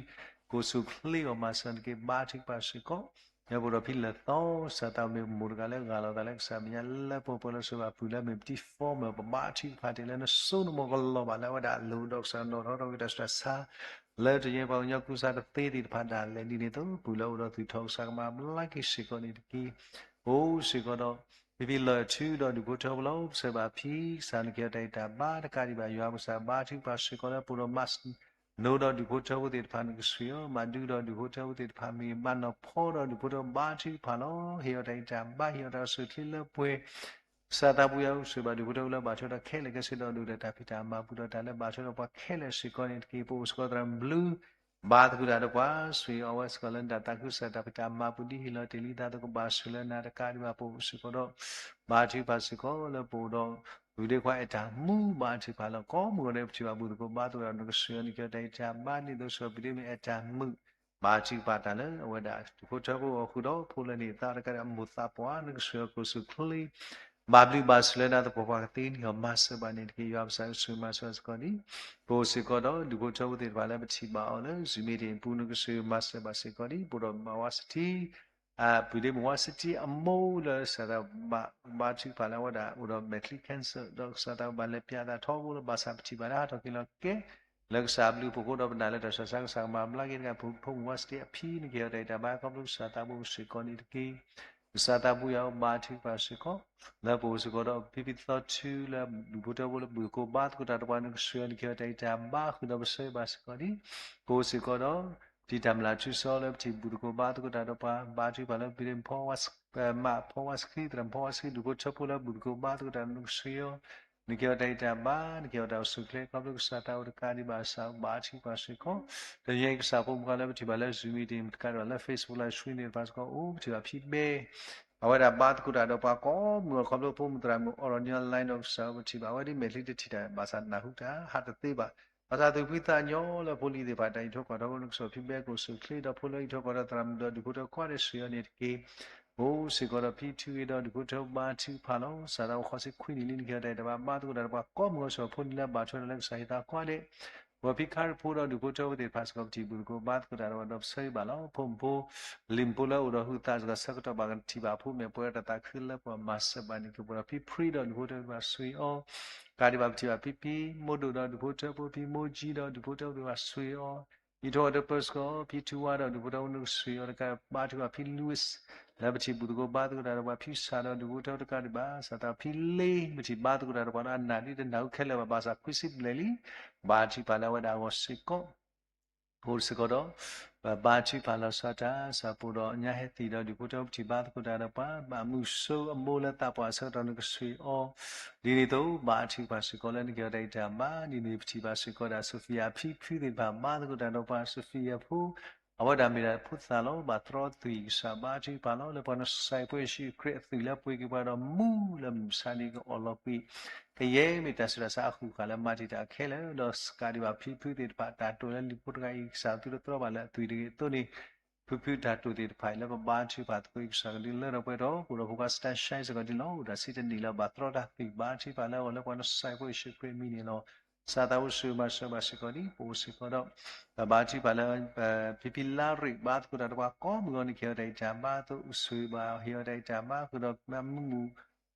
ကအိၣ်ဆူၣ်အိၣ်ချ့အီၤ မၤစၢၤတက့ၢ်. ဘါထုကဖၣ်စ့ၢ်ကီး လၢပအိၣ်ဒီးဖံလၢာ်သီ ကစၢ်သးမ့ၢ်မိၢ်တဂၤလၢဂၢ်လီၤသးလၢကစၢ်မဲာ်ညါလၢပှဲၤပှဲၤလၢစူၢ်ဘၣ်ပုၢ်လၢမ့ၢ်ပတံၤ former ပဘါထုကဖၣ်တ့ၢ်လၢနစိနမီၤကလီၤဘၣ်လၢအဝဲဒၣ်အလိၤဒီးကစၢ်နီၣ်ထီၣ်ထီၣ် တၢ်ဆူးတၢ်ဆါ လၢတယဲၢ်ပှၤကညီကူစါတသ့သ့ၣ်တဖၣ်ဒၣ်လဲာ်ဒ်န့ၣ်အသိး ပုၢ်လၢအိၣ်ဒီးသူၣ်ထီၣ်ကစၢ်ကမၤဘျါက့ၤစ့ၢ်ကီးန့ၣ်တက့ၢ်. အိၣ်စ့ၢ်ကီးဒီး ဖံဖံလၢာ်ထူဒီးဒူၣ်ဖိထၢဖိလီၤ. ကစၢ်နကဟ့ၣ်အီၤတၢ်အံၤတၢ်ဘါတကးဒံးဘၣ် ယွၤကစၢ်ဘါထုကဖၣ်စ့ၢ်ကီးလၢပအိၣ်ဒီးမၤ နိဒီးဒူၣ်ဖိထၢဖိသ့ၣ်တဖၣ်နကဆှံအီၤ မၤဒုဒီးဒူၣ်ဖိထၢဖိသ့ၣ်တဖၣ်မ့ၢ်ဂ့ၤ မၤနီၢ်ဖီဒီးဒူၣ်ဖိထၢဖိဘါထုကဖၣ်လီၤ. ဟ့ၣ်အီၤတၢ်အံၤတၢ်ဘါ ဟ့ၣ်အီၤတၢ်အိၣ်ဆူၣ်အိၣ်ချ့လၢပှဲၤ ကစၢ်သးပူၤယွၤအိၣ်ဆူၣ်ဘၣ်ဒူၣ်ဖိထၢဖိလၢဘၣ်ထွဲဒီးခဲလၢာ်ခဲဆ့ဒီးဒိၣ်ဒီးတၢ်ဖံးတၢ်မၤပူၤဒီး တၢ်လၢဘၣ်ထွဲဒီးပှၤခဲလၢာ်စ့ၢ်ကီးန့ၣ်တက့ၢ်. ပအိၣ်စ့ၢ်ကီးသရၣ်မုၣ်ဘျုး ဘါသကိးတၢ်ဒီးပှၤ ဆှံအီၤဝဲစ့ၢ်ကီးလၢနတၢ်သးခုကစီၣ်တၢ်ဖံးတၢ်မၤပူၤ ဒ်ဟ့ၣ်လီၤတ့ၢ်လံသးသကိး ဘၣ်ဆှံလၢနၤတကးဒံးဘၣ် ပအိၣ်စ့ၢ်ကီးဒီး ဘါထုကဖၣ်စ့ၢ်ကီးလၢပအိၣ်ဒီး ပုၢ်ဒ့ခွါအဲၣ်တၢ်မုာ် ဘါထုကဖၣ်လီၤ. ကိးမုၢ်ဂီၤဒဲး ပထံၣ်ဘၣ်ဘူၣ်သကိးဘါသကိးတၢ်ဒီးနကဆှံအီၤ နကဟ့ၣ်အီၤတၢ်အံၤတၢ်ဘါဒ်သိးစ့ၢ်ကီး ပုၢ်ဒ့မုၣ်အဲၣ်တၢ်မုာ် ဘါထုကဖၣ်တၢ်လၢအဝဲဒၣ်ဒူၣ်ဖိထၢဖိအဃိဒီး ဖိလၢန့ၣ်သးတကးဒံးအမိၢ်သးပှၢ် နကဆှံအီၤကအိၣ်ဆူၣ်အိၣ်ချ့ ဘၣ်ဘျုးဘၣ်ဆူၣ်လၢနၤသပှၢ်ပှၢ်ကသ့န့ၣ် မၤစၢၤဘၣ်န့ၣ်တက့ၢ်. ယွၤပစံးဆှံမၤစၢၤစ့ၢ်ကီးန့ၣ် ပအိၣ်စ့ၢ်ကီးဒီးဒူၣ်ဖိထၢဖိသ့ၣ်တဖၣ်လၢပထံၣ်ဘၣ်အီၤလၢ Zoom meeting အပူၤ နကဆှံမၤစၢၤဘၣ်စ့ၢ်ကီးန့ၣ် ပအိၣ်ဒီးမၤဝါစထံ ပုၢ်ဒ့မုၣ်ဝါစထံအမိၢ်လၢစးထီၣ်ဘါထုကဖၣ်လၢအဝဲဒၣ်အိၣ်ဒီး mentally cancer ဒီးကစၢ်သးဘၣ်လဲၤပျးသးထီဘိလၢ ဘၣ်ဆၣ်ပထံၣ်ဘၣ်လၢဟးထီၣ်က့ၤလီၤကဲ လၢကစၢ်အဘျုးအဖှိၣ်အဃိဒီး ပနာ်လၢတၢ်ဆူးတၢ်ဆါ ကစၢ်ကမၤဘျါက့ၤတဂၤ ဖိမုၣ်ဝါစထံအဖံ နကဟ့ၣ်အီၤတၢ်အံၤတၢ်ဘါ ခီဖျိကစၢ်သးဘိစ့ၢ်ကီးန့ၣ်တက့ၢ်. ကစၢ်သးဘိယွၤအိၣ်ဘါထုကဖၣ်စ့ၢ်ကီး လၢပအိၣ်စ့ၢ်ကီးဒီး ဖံဖံသီထူလၢဒူၣ်ဖိထၢဖိလၢဘူၣ်သကိးဘါသကိးတၢ်ဒီးပှၤ နကဆှံအီၤ နကဟ့ၣ်အီၤတၢ်အံၤတၢ်ဘါ ဃုာ်ဒီးပဆၢဘၣ်စ့ၢ်ကီးန့ၣ် ပအိၣ်စ့ၢ်ကီးဒီး ပတံၤတၢ်မျၢ်ထူစီလၢပထံၣ်ဘူၣ်သကိးဘါသကိးတၢ်ဒီးပှၤ ဘါထုကဖၣ်လၢပတံၤ မးဖီဝါစခရံ သရၣ်မုၣ်ဖီဝါစခရံ ဒူၣ်ဖိထၢဖိလၢဘူၣ်သကိးဘါသကိးတၢ် နကဆှံအီၤ နကဟ့ၣ်အီၤတၢ်အံၤတၢ်ဘါ နကဟ့ၣ်အီၤတၢ်အိၣ်ဆူၣ်အိၣ်ချ့ ခီဖျိကစၢ်သးအိၣ်တကးဒံးဘၣ် ကစၢ်ဘါထုကဖၣ်စ့ၢ်ကီး တယဲၢ်ကစၢ်ဖိမုၣ်ခွါလၢပထံၣ်ဘၣ်လၢ Zoom meeting တကးဒံးဘၣ်လၢ Facebook လၢ screen န့ၣ်တဖၣ်စ့ၢ်ကီး အိၣ်ပထံၣ်ဘၣ်ဖံဘဲ အဝဲဒၣ်ဘါသကိးတၢ်ဒီးပှၤကိးမုၢ်ဂီၤ ခီဖျိဖိမုၣ်သရၣ်မုၣ် အီၣ်ရီၣ်ညါ line ဒီးကစၢ်အိၣ်ပထံၣ်ဘၣ် အဝဲဒ်မဲာ်ချံတထံၣ်တၢ် ဘၣ်ဆၣ်နၢ်ဟူတၢ်ဟးတသ့ဘၣ် ဘၣ်ဆၣ်သူၣ်ဖှံသးညီလၢဖိလံၤသ့ၣ်တဖၣ် တၢ်အံးထွဲကွၢ်ထွဲဖိ နကဆှၢဖံဘဲကအိၣ်ဆူၣ်အိၣ်ချ့ဒီးဖိလၢအံးထွဲကွၢ်ထွဲသရၣ်မုၣ်ဒီးဒူၣ်ဖိထၢကိးဂၤဒဲးဆှံအီၤန့ၣ်တက့ၢ်. အိၣ်စ့ၢ်ကီးဒီးဖံထူဂ့ၤဒီးဒူၣ်ဖိထၢဘါထုကဖၣ်လီၤ. စးထီၣ်ဝဲဃိးဆံခွံနံၣ်လံ နကဟ့ၣ်အီၤတၢ်အံၤတၢ်ဘါ ဘါသကိးတၢ်ဒီးပှၤကိးမုၢ်ဂီၤ စ့ၢ်ကီးဖိလံၤလၢဘၣ်ထွဲဒီးလၢကစၢ်ဟ့ၣ်သးကိးဂၤဒဲး ပှၤဖံခါရံၣ်ဖိဒီးဒူၣ်ဖိထၢဖိသ့ၣ်တဖၣ်စ့ၢ်ကီး ပထံၣ်ဘူၣ်သကိးဘါသကိးတၢ်ဒီးပှၤဒီးပဆၢဂ့ၤဘၣ်လီၤ. ဖိမုၣ်ဖိ လံၤမုၣ်ဖိလၢအိၣ်ဒီးဟုးသးစ့ၢ်ကီး ဆၢကတီၢ်ဘၣ်ကထံၣ်ဘၣ်အဖိ မ့ၢ်ပှဲၤတၢ်သးခုလၢပှၤမၤစၢၤဘၣ်န့ၣ် ကပှဲၤဒီးဖံဖရံဒီးဒူၣ်ဖိထၢသ့ၣ်တဖၣ်ဆှံအီၤ ကးဒံးဘၣ်ပထံၣ်ဘၣ်ဖံဖံ မိၢ်ဒိၣ်ဒီးဒူၣ်ဖိထၢဖိ ဖံမိၢ်ကၠံဒီးဒူၣ်ဖိထၢဖိသ့ၣ်တဖၣ်ဆှံအီၤ အံးထွဲကွၢ်ထွဲပၢဆှၢစ့ၢ်ကီး ဖံထူဝါဒီးဒူၣ်ဖိထၢဖိ နကဆှံအီၤတကး ဘါထုကဖၣ်ဖံ Louis လၢပထံၣ်ဘူၣ်သကိးဘါသကိးတၢ်ဒီးပှၤ ဖံစၢ်ဒီးဒူၣ်ဖိထၢဖိတကးဒံးဘၣ် စးထီၣ်ဖံလ့ ပထံၣ်ဘါသကိးတၢ်ဒီးပှၤဒီးအနၢ်ဒ်တနၢ်ဟူခဲလၢာ်ဘၣ် ဘၣ်ဆၣ်ခွံဆံဘျဲၣ်လံ ဘါထုကဖၣ်လၢအဝဲဒၣ်အဂီၢ်စ့ၢ်ကီး အိၣ်စ့ၢ်ကီးဒီး ပဘါထုကဖၣ်လီၤဆီဒၣ်တၢ် စၢဖိဒီးညါဟဲသံဒီး ဒုးဖိထၢဖိထံၣ်ဘါသကိးတၢ်ဒီးပှၤ ဘၣ်မုၢ်ဆိအဘိလၢသးပှၢ်အဆၢကတီၢ်နကဆှံအီၤ, ဒ်န့ၣ်အသိး ဘါထုကဖၣ်စ့ၢ်ကီးလၢနကဟ့ၣ်အီၤတၢ်အံၤတၢ်ဘါ, ဒ်န့ၣ်ပထံၣ်ဘၣ်စ့ၢ်ကီးဒၣ် Sophia ဖံဖုသ့ၣ်တဖၣ် ဘါသကိးတၢ်ဒီးပှၤ Sophia ဖိ အဝဲဒၣ်မ့ၢ်ဒၣ်ဖိသၣ်လီၤ ဘၣ်တြီသွံၣ်ကစၢ် ဘါထုကဖၣ်လီၤ လၢပှၤနစဲးဖိယ့ၣ်ၡူးခရံာ်အသွံၣ်လၢပှ့ၤက့ၤပှၤဒီးမူလၢမုၢ်မဆါန့ၣ်ကအီၣ်လီၤကွံာ် ကယဲၢ်မ့ၢ်တၢ်ဆူးတၢ်ဆါအဃုာ်ဃာ်လၢမၤတံာ်တာ်ခဲလၢာ်, ဒီးစကၤဒံးဘၣ်ဖံဖုသ့ၣ်တဖၣ် တၢ်တိာ်လၢလံာ်ဖိတဂၤအံၤ ကစၢ်သုတတြီဘၣ်လၢအသွံၣ်တဂ့ၤအသိးန့ၣ်, ဖုဖုတၢ်တိာ်သ့ၣ်တဖၣ်အံၤလၢပဘါထုကဖၣ်သကိးအံၤ ကစၢ်ကဒုးလၢထီၣ်ပှဲၤထီၣ် ပအိၣ်ဒီးဖိခွါ Stan Shine စ့ၢ်ကီးဒ်န့ၣ်လီၤ. အိၣ်တၢ်ဆံတနံၣ်လၢဘၣ်တြီတၢ်သွံၣ် ဘါထုကဖၣ်လၢအဂီၢ်လၢပှၤနစဲးဖိယ့ၣ်ၡူးခရံာ်အမံၤန့ၣ်လီၤ. ကစၢ်သးဘိယ့ၣ်ၡူးမၤစၢၤဘၣ်စ့ၢ်ကီးဒ် ပအိၣ်စ့ၢ်ကီးဒီး ပဘါထုကဖၣ်လၢ ဖံဖံလါရံၣ် ဘါသကိးတၢ်ဒီးပှၤကိးမုၢ်ဂီၤန့ၣ် ကဟ့ၣ်အီၤတၢ်အံၤတၢ်ဘါအသိး အိၣ်ဆိးဘၣ် ဟ့ၣ်အီၤတၢ်အံၤတၢ်ဘါဃုာ်ဒီး မုၢ်မုၢ်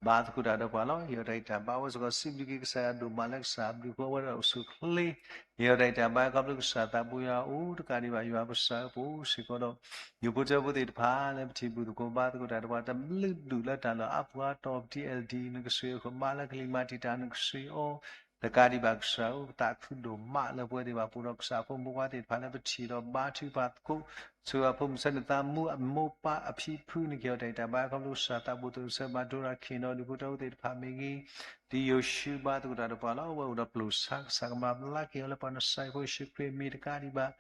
ဘါသကိးတၢ်ဒီးပှၤလီၤ. ဟ့ၣ်အီၤတၢ်အံၤတၢ်ဘါ အဝဲစ့ၢ်ကီးစံးဘျုးက့ၤကစၢ်ယွၤဒိၣ်မးလၢကစၢ်ဘျုးဃိအဝဲဒၣ်အိၣ်ဆူၣ်ချ့ ဟ့ၣ်အီၤတၢ်အံၤတၢ်ဘါ ခီဖျိကစၢ်သးဘိယွၤအိၣ် တကးဒံးဘၣ်ယွၤပကစၢ်ပအိၣ်စ့ၢ်ကီးဒီး ယိၤဖိထၢဖိသ့ၣ်တဖၣ်လၢပထံၣ်ဘူၣ်သကိးဘါသကိးတၢ်ဒီးပှၤ တဘျုးဒူၣ်လၢတၢ်လီၢ်အါပှၤတီၢ် ပတံၤ L D နကစၢ်ယွၤဃုာ်မါလၢကလံၤမၤတံာ်တာ်နကစၢ်ယွၤအီၤ တကးဒံးဘၣ်ကစၢ်ဧၢ ပသးခုဒိၣ်မးလၢပဝဲသ့ၣ်တဖၣ်ပအိၣ်ဒီးကစၢ်ဖိမုၣ်ဖိခွါသ့ၣ်တဖၣ်လၢပထံၣ်ဒီးဘါထုကဖၣ်သကိး ဆိၣ်ဂ့ၤအဖိမုၣ်ဆၢန့ၣ်သးမူအမိၢ်ပၢ်အဖံဖုန့ၣ် ကဟ့ၣ်အီၤတၢ်အံၤတၢ်ဘါခီဖျိကစၢ်သးဘိယွၤအိၣ်ဆူၣ်ချ့ မၤဒိရၤခ့ၣ်ဒီးဒုးဖိထၢဖိသ့ၣ်တဖၣ်မ့ၢ်ဂ့ၤ ဒ်ယိၤၡူဘါသကိးတၢ်ဒီးပှၤလီၤ အဝဲအိၣ်ဒီးပျိာ်ဆါ ကစၢ်ကမၤဘျါက့ၤအီၤလၢပှၤနစဲးဖိယ့ၣ်ၡူးခရံာ်အမံၤတကးဒံးဘၣ်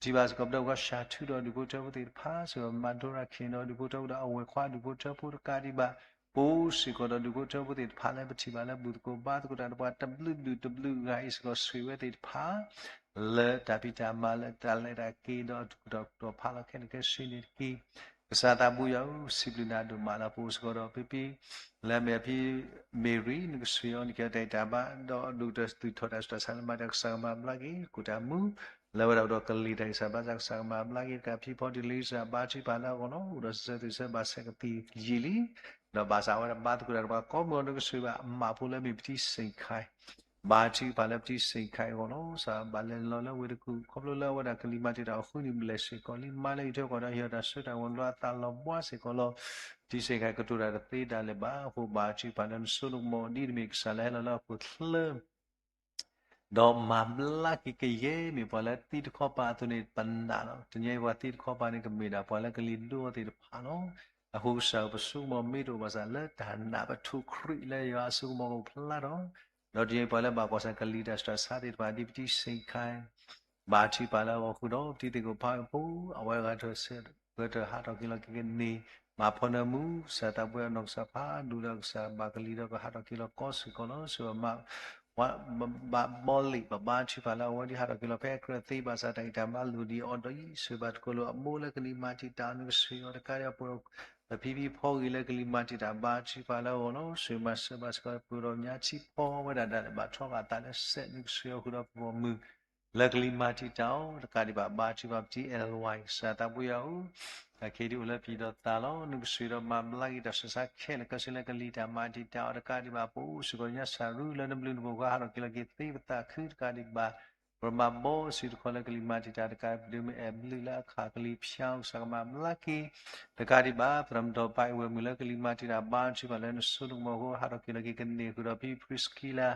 ပထံၣ်ဘၣ်စ့ၢ်ကီးပဒီပုၢ်ဝဲၢ်ကီၢ်ဆၣ်ထူဒီးဒုးဖိထၢဖိသ့ၣ်တဖၣ် ဆိၣ်ဂ့ၤမၤဒိရၤခ့ၣ်ဒီးဒုးဖိထၢဖိဒီးအဝဲၢ်ခွါဒုးဖိထၢဖိတကးဒံးဘၣ် ပအိၣ်စ့ၢ်ကီးဒီးဒုးဖိထၢဖိသ့ၣ်တဖၣ်လၢပထံၣ်ဘၣ်လၢဘူၣ်သကိးဘါသကိးတၢ်ဒီးပှၤ တဘျုးဒူၣ်တဘျုးဂၤအံၤစ့ၢ်ကီး ဆိၣ်ဂ့ၤဝဲသ့ၣ်တဖၣ် လၢတၢ်ဖံးတၢ်မၤလၢတၢ်လဲၤတၢ်က့ၤဒီးအတူၢ်ကီၢ်ဒီးဖးလီၤခဲလၢာ်ခဲဆ့န့ၣ်တက့ၢ်. ကစၢ်သးဘိယွၤဧၢ စံးဘျုးနၤဒိၣ်မးလၢပအိၣ်စ့ၢ်ကီးဒီးဖံဖံ လၢအမ့ၢ်အဖံ Mary နကစၢ်ယွၤအီၤ နကဟ့ၣ်အီၤတၢ်အံၤတၢ်ဘါ ဒီးဒိၣ်ကတၢၢ်သုးထီၣ်တၢ်ဆူးတၢ်ဆါလၢမၤတၢ်ကစၢ်ကမၤဘျါက့ၤ ကိၣ်တၢ်မူ လၢအဝဲဒၣ်အိၣ်ဒီးကလံၤတၢ်ဂံၢ်စၢ်ဘါစၢ် ကစၢ်ကမၤဘျါက့ၤတကး ဖံဖီဒံလံစၢ် ဘါထုကဖၣ်လၢအဂီၢ်လီၤ. အိၣ်ဒီးစံးဆၢသုးဆၢဘၣ်ဆဲးကသံၣ်ယံာ်လံ ဒီးဘၣ်ဆၣ်အဝဲဒၣ်ဘါသကိးတၢ်ဒီးပှၤကိးမုၢ်ဂီၤ နကစၢ်ယွၤအမးဖိလၢအမ့ၢ်ပတံၤစ့ၣ်ခါ ဘါထုကဖၣ်လၢပတံၤစ့ၣ်ခါအဂီၢ်လီၤ. စးဘၣ်လဲၤလီၤလၢဝ့ၢ်တကူၣ် ခီဖျိလၢအဝဲဒၣ်ကလံၤမၤတံာ်တာ်အဃုန့ၣ် ဘျဲၣ်စ့ၢ်ကီးလံ မါလၢအံးထွဲကွၢ်ဒီးဟ့ၣ်အီၤတၢ်စိတၢ်ကမီၤ လၢအသးလီၤဘှါစ့ၢ်ကီးလီၤ. ပတံၤစ့ၣ်ခါကတိၤတၢ်တသ့ဒၣ်လဲာ်ဘၣ်. အဃိဘါထုကဖၣ်လၢနစိနကမီၤ ဒ်အမ့ၢ်ကစၢ်လၢဟဲလီၤလၢဟီၣ်ခိၣ်ချၢ ဒီးမၤဘျါက့ၤကယဲၢ်မ့ၢ်ပှၤလၢသံတခီပၤအသိးန့ၣ် ပနာ်လီၤ. တနံၤအံၤပှၤသံတခီပၤန့ၣ် ကမ့ၢ်ဒၣ်ပှၤလၢကလံၤဒိၣ်အီၤသ့ၣ်တဖၣ်လီၤ. အဃိကစၢ်ဧၢ ပစိကမီၤမ့ၢ်တအိၣ်ဘၣ်ဆၣ် လၢတၢ်နာ်ပထူးခရံာ်လၢယွၤအစိကမီၤကအိၣ်ဖျါထီၣ် ဒီးတနံၤအံၤပှၤလၢဘၣ်ကွၢ်ဆၢကလံၤတၢ်ဆူးတၢ်ဆါသ့ၣ်တဖၣ် ဒ်ပတံၤစ့ၣ်ခါ ဘါထုကဖၣ်လၢအဂီၢ်ဃုာ်ဒီး ပတံၤသ့ၣ်ကိၣ်ဖးဖိ အဝဲဂၤထၢၣ်ဆၢ ဂဲၤထၢၣ်ဟးထီၣ်က့ၤလီၤက့ၤကန့ၢ် မၤဖီနၢမူ ကစၢ်သးပှၢ်အနီၢ်ကစၢ်ဖးဒိၣ်ဒီးကစၢ်ဘၣ်ကလံၤဒီးကဟးထီၣ်က့ၤလီၤကီးစ့ၢ်ကီးလီၤ. ဆိၣ်ဂ့ၤမၤ ဘၣ်ဘီလံာ် ပဘါထုကဖၣ်လၢအဝဲဒၣ်ဟးထီၣ်က့ၤလီၤဖဲအကြၢးသ့ဘၣ်ဆၣ် တၢ်ဂံၢ်တၢ်ဘါလိၣ်ဒံးအီၤဒီးအံၤ ဆိၣ်ဂ့ၤဘၣ်တကိးလိာ်အဘိလၢကလံၤမၤတံာ်တာ်အီၤ နကစၢ်ယွၤတကးဒံးအပှၤ ပဖံဖံဖီဂ့ၤလၢကလံၤမၤတံာ်တာ်ဘါထုကဖၣ်လၢအဂီၢ်လီၤ. ဆိၣ်ဂ့ၤမၤစၢၤဘၣ်စ့ၢ်ကီး ပှၤဒီးညါထံဖီဝဲဒၣ်ဒၣ်လဲာ် ဘၣ်ထီဂာ်သးလၢစဲး နကစၢ်ယွၤဃုာ်ဒီးပဂီၢ်မုၢ် လၢကလံၤမၤတံာ်တာ်အီၤ တကးဒံးဘၣ် ဘါထုကဖၣ်ပတံၤ L Y ကစၢ်သးပှၢ်ယွၤဧၢ အခဲဒ်အိၣ်လၢပျံၤဒီးသးလီၤ. နကစၢ်ဒီးမၤဘျါက့ၤတၢ်ဆူးတၢ်ဆါခဲလၢာ်ခဲဆ့လၢကလံၤတၢ်မၤတံာ်တာ်အီၤ တကးဒံးဘၣ် ပအိၣ်စ့ၢ်ကီးညါစၢ်ရူလၢနဘျုးနဖှိၣ်ဃါ ဟးထီၣ်က့ၤလီၤက့ၤသ့ပသးခု တကးဒံးဘၣ် ပမၤဘီစုတခီလၢကလံၤမၤတံာ်တာ်တကး ပဒုးမ့ၢ်အဲၣ်ဘျုးလၢအခးကလံၤဖၠါ ကစၢ်ကမၤဘျါက့ၤ တကးဒံးဘၣ် သရၣ်မုၣ်ဒီးပၢ်အံၤဝဲၢ်မုၣ်လၢကလံၤမၤတံာ်တာ်ဘါထုကဖၣ်လၢနစိနကမီၤအဃိ ဟးထီၣ်က့ၤလီၤက့ၤကန့ၢ်ဃုာ်ဒီးဖံဖံ Priscilla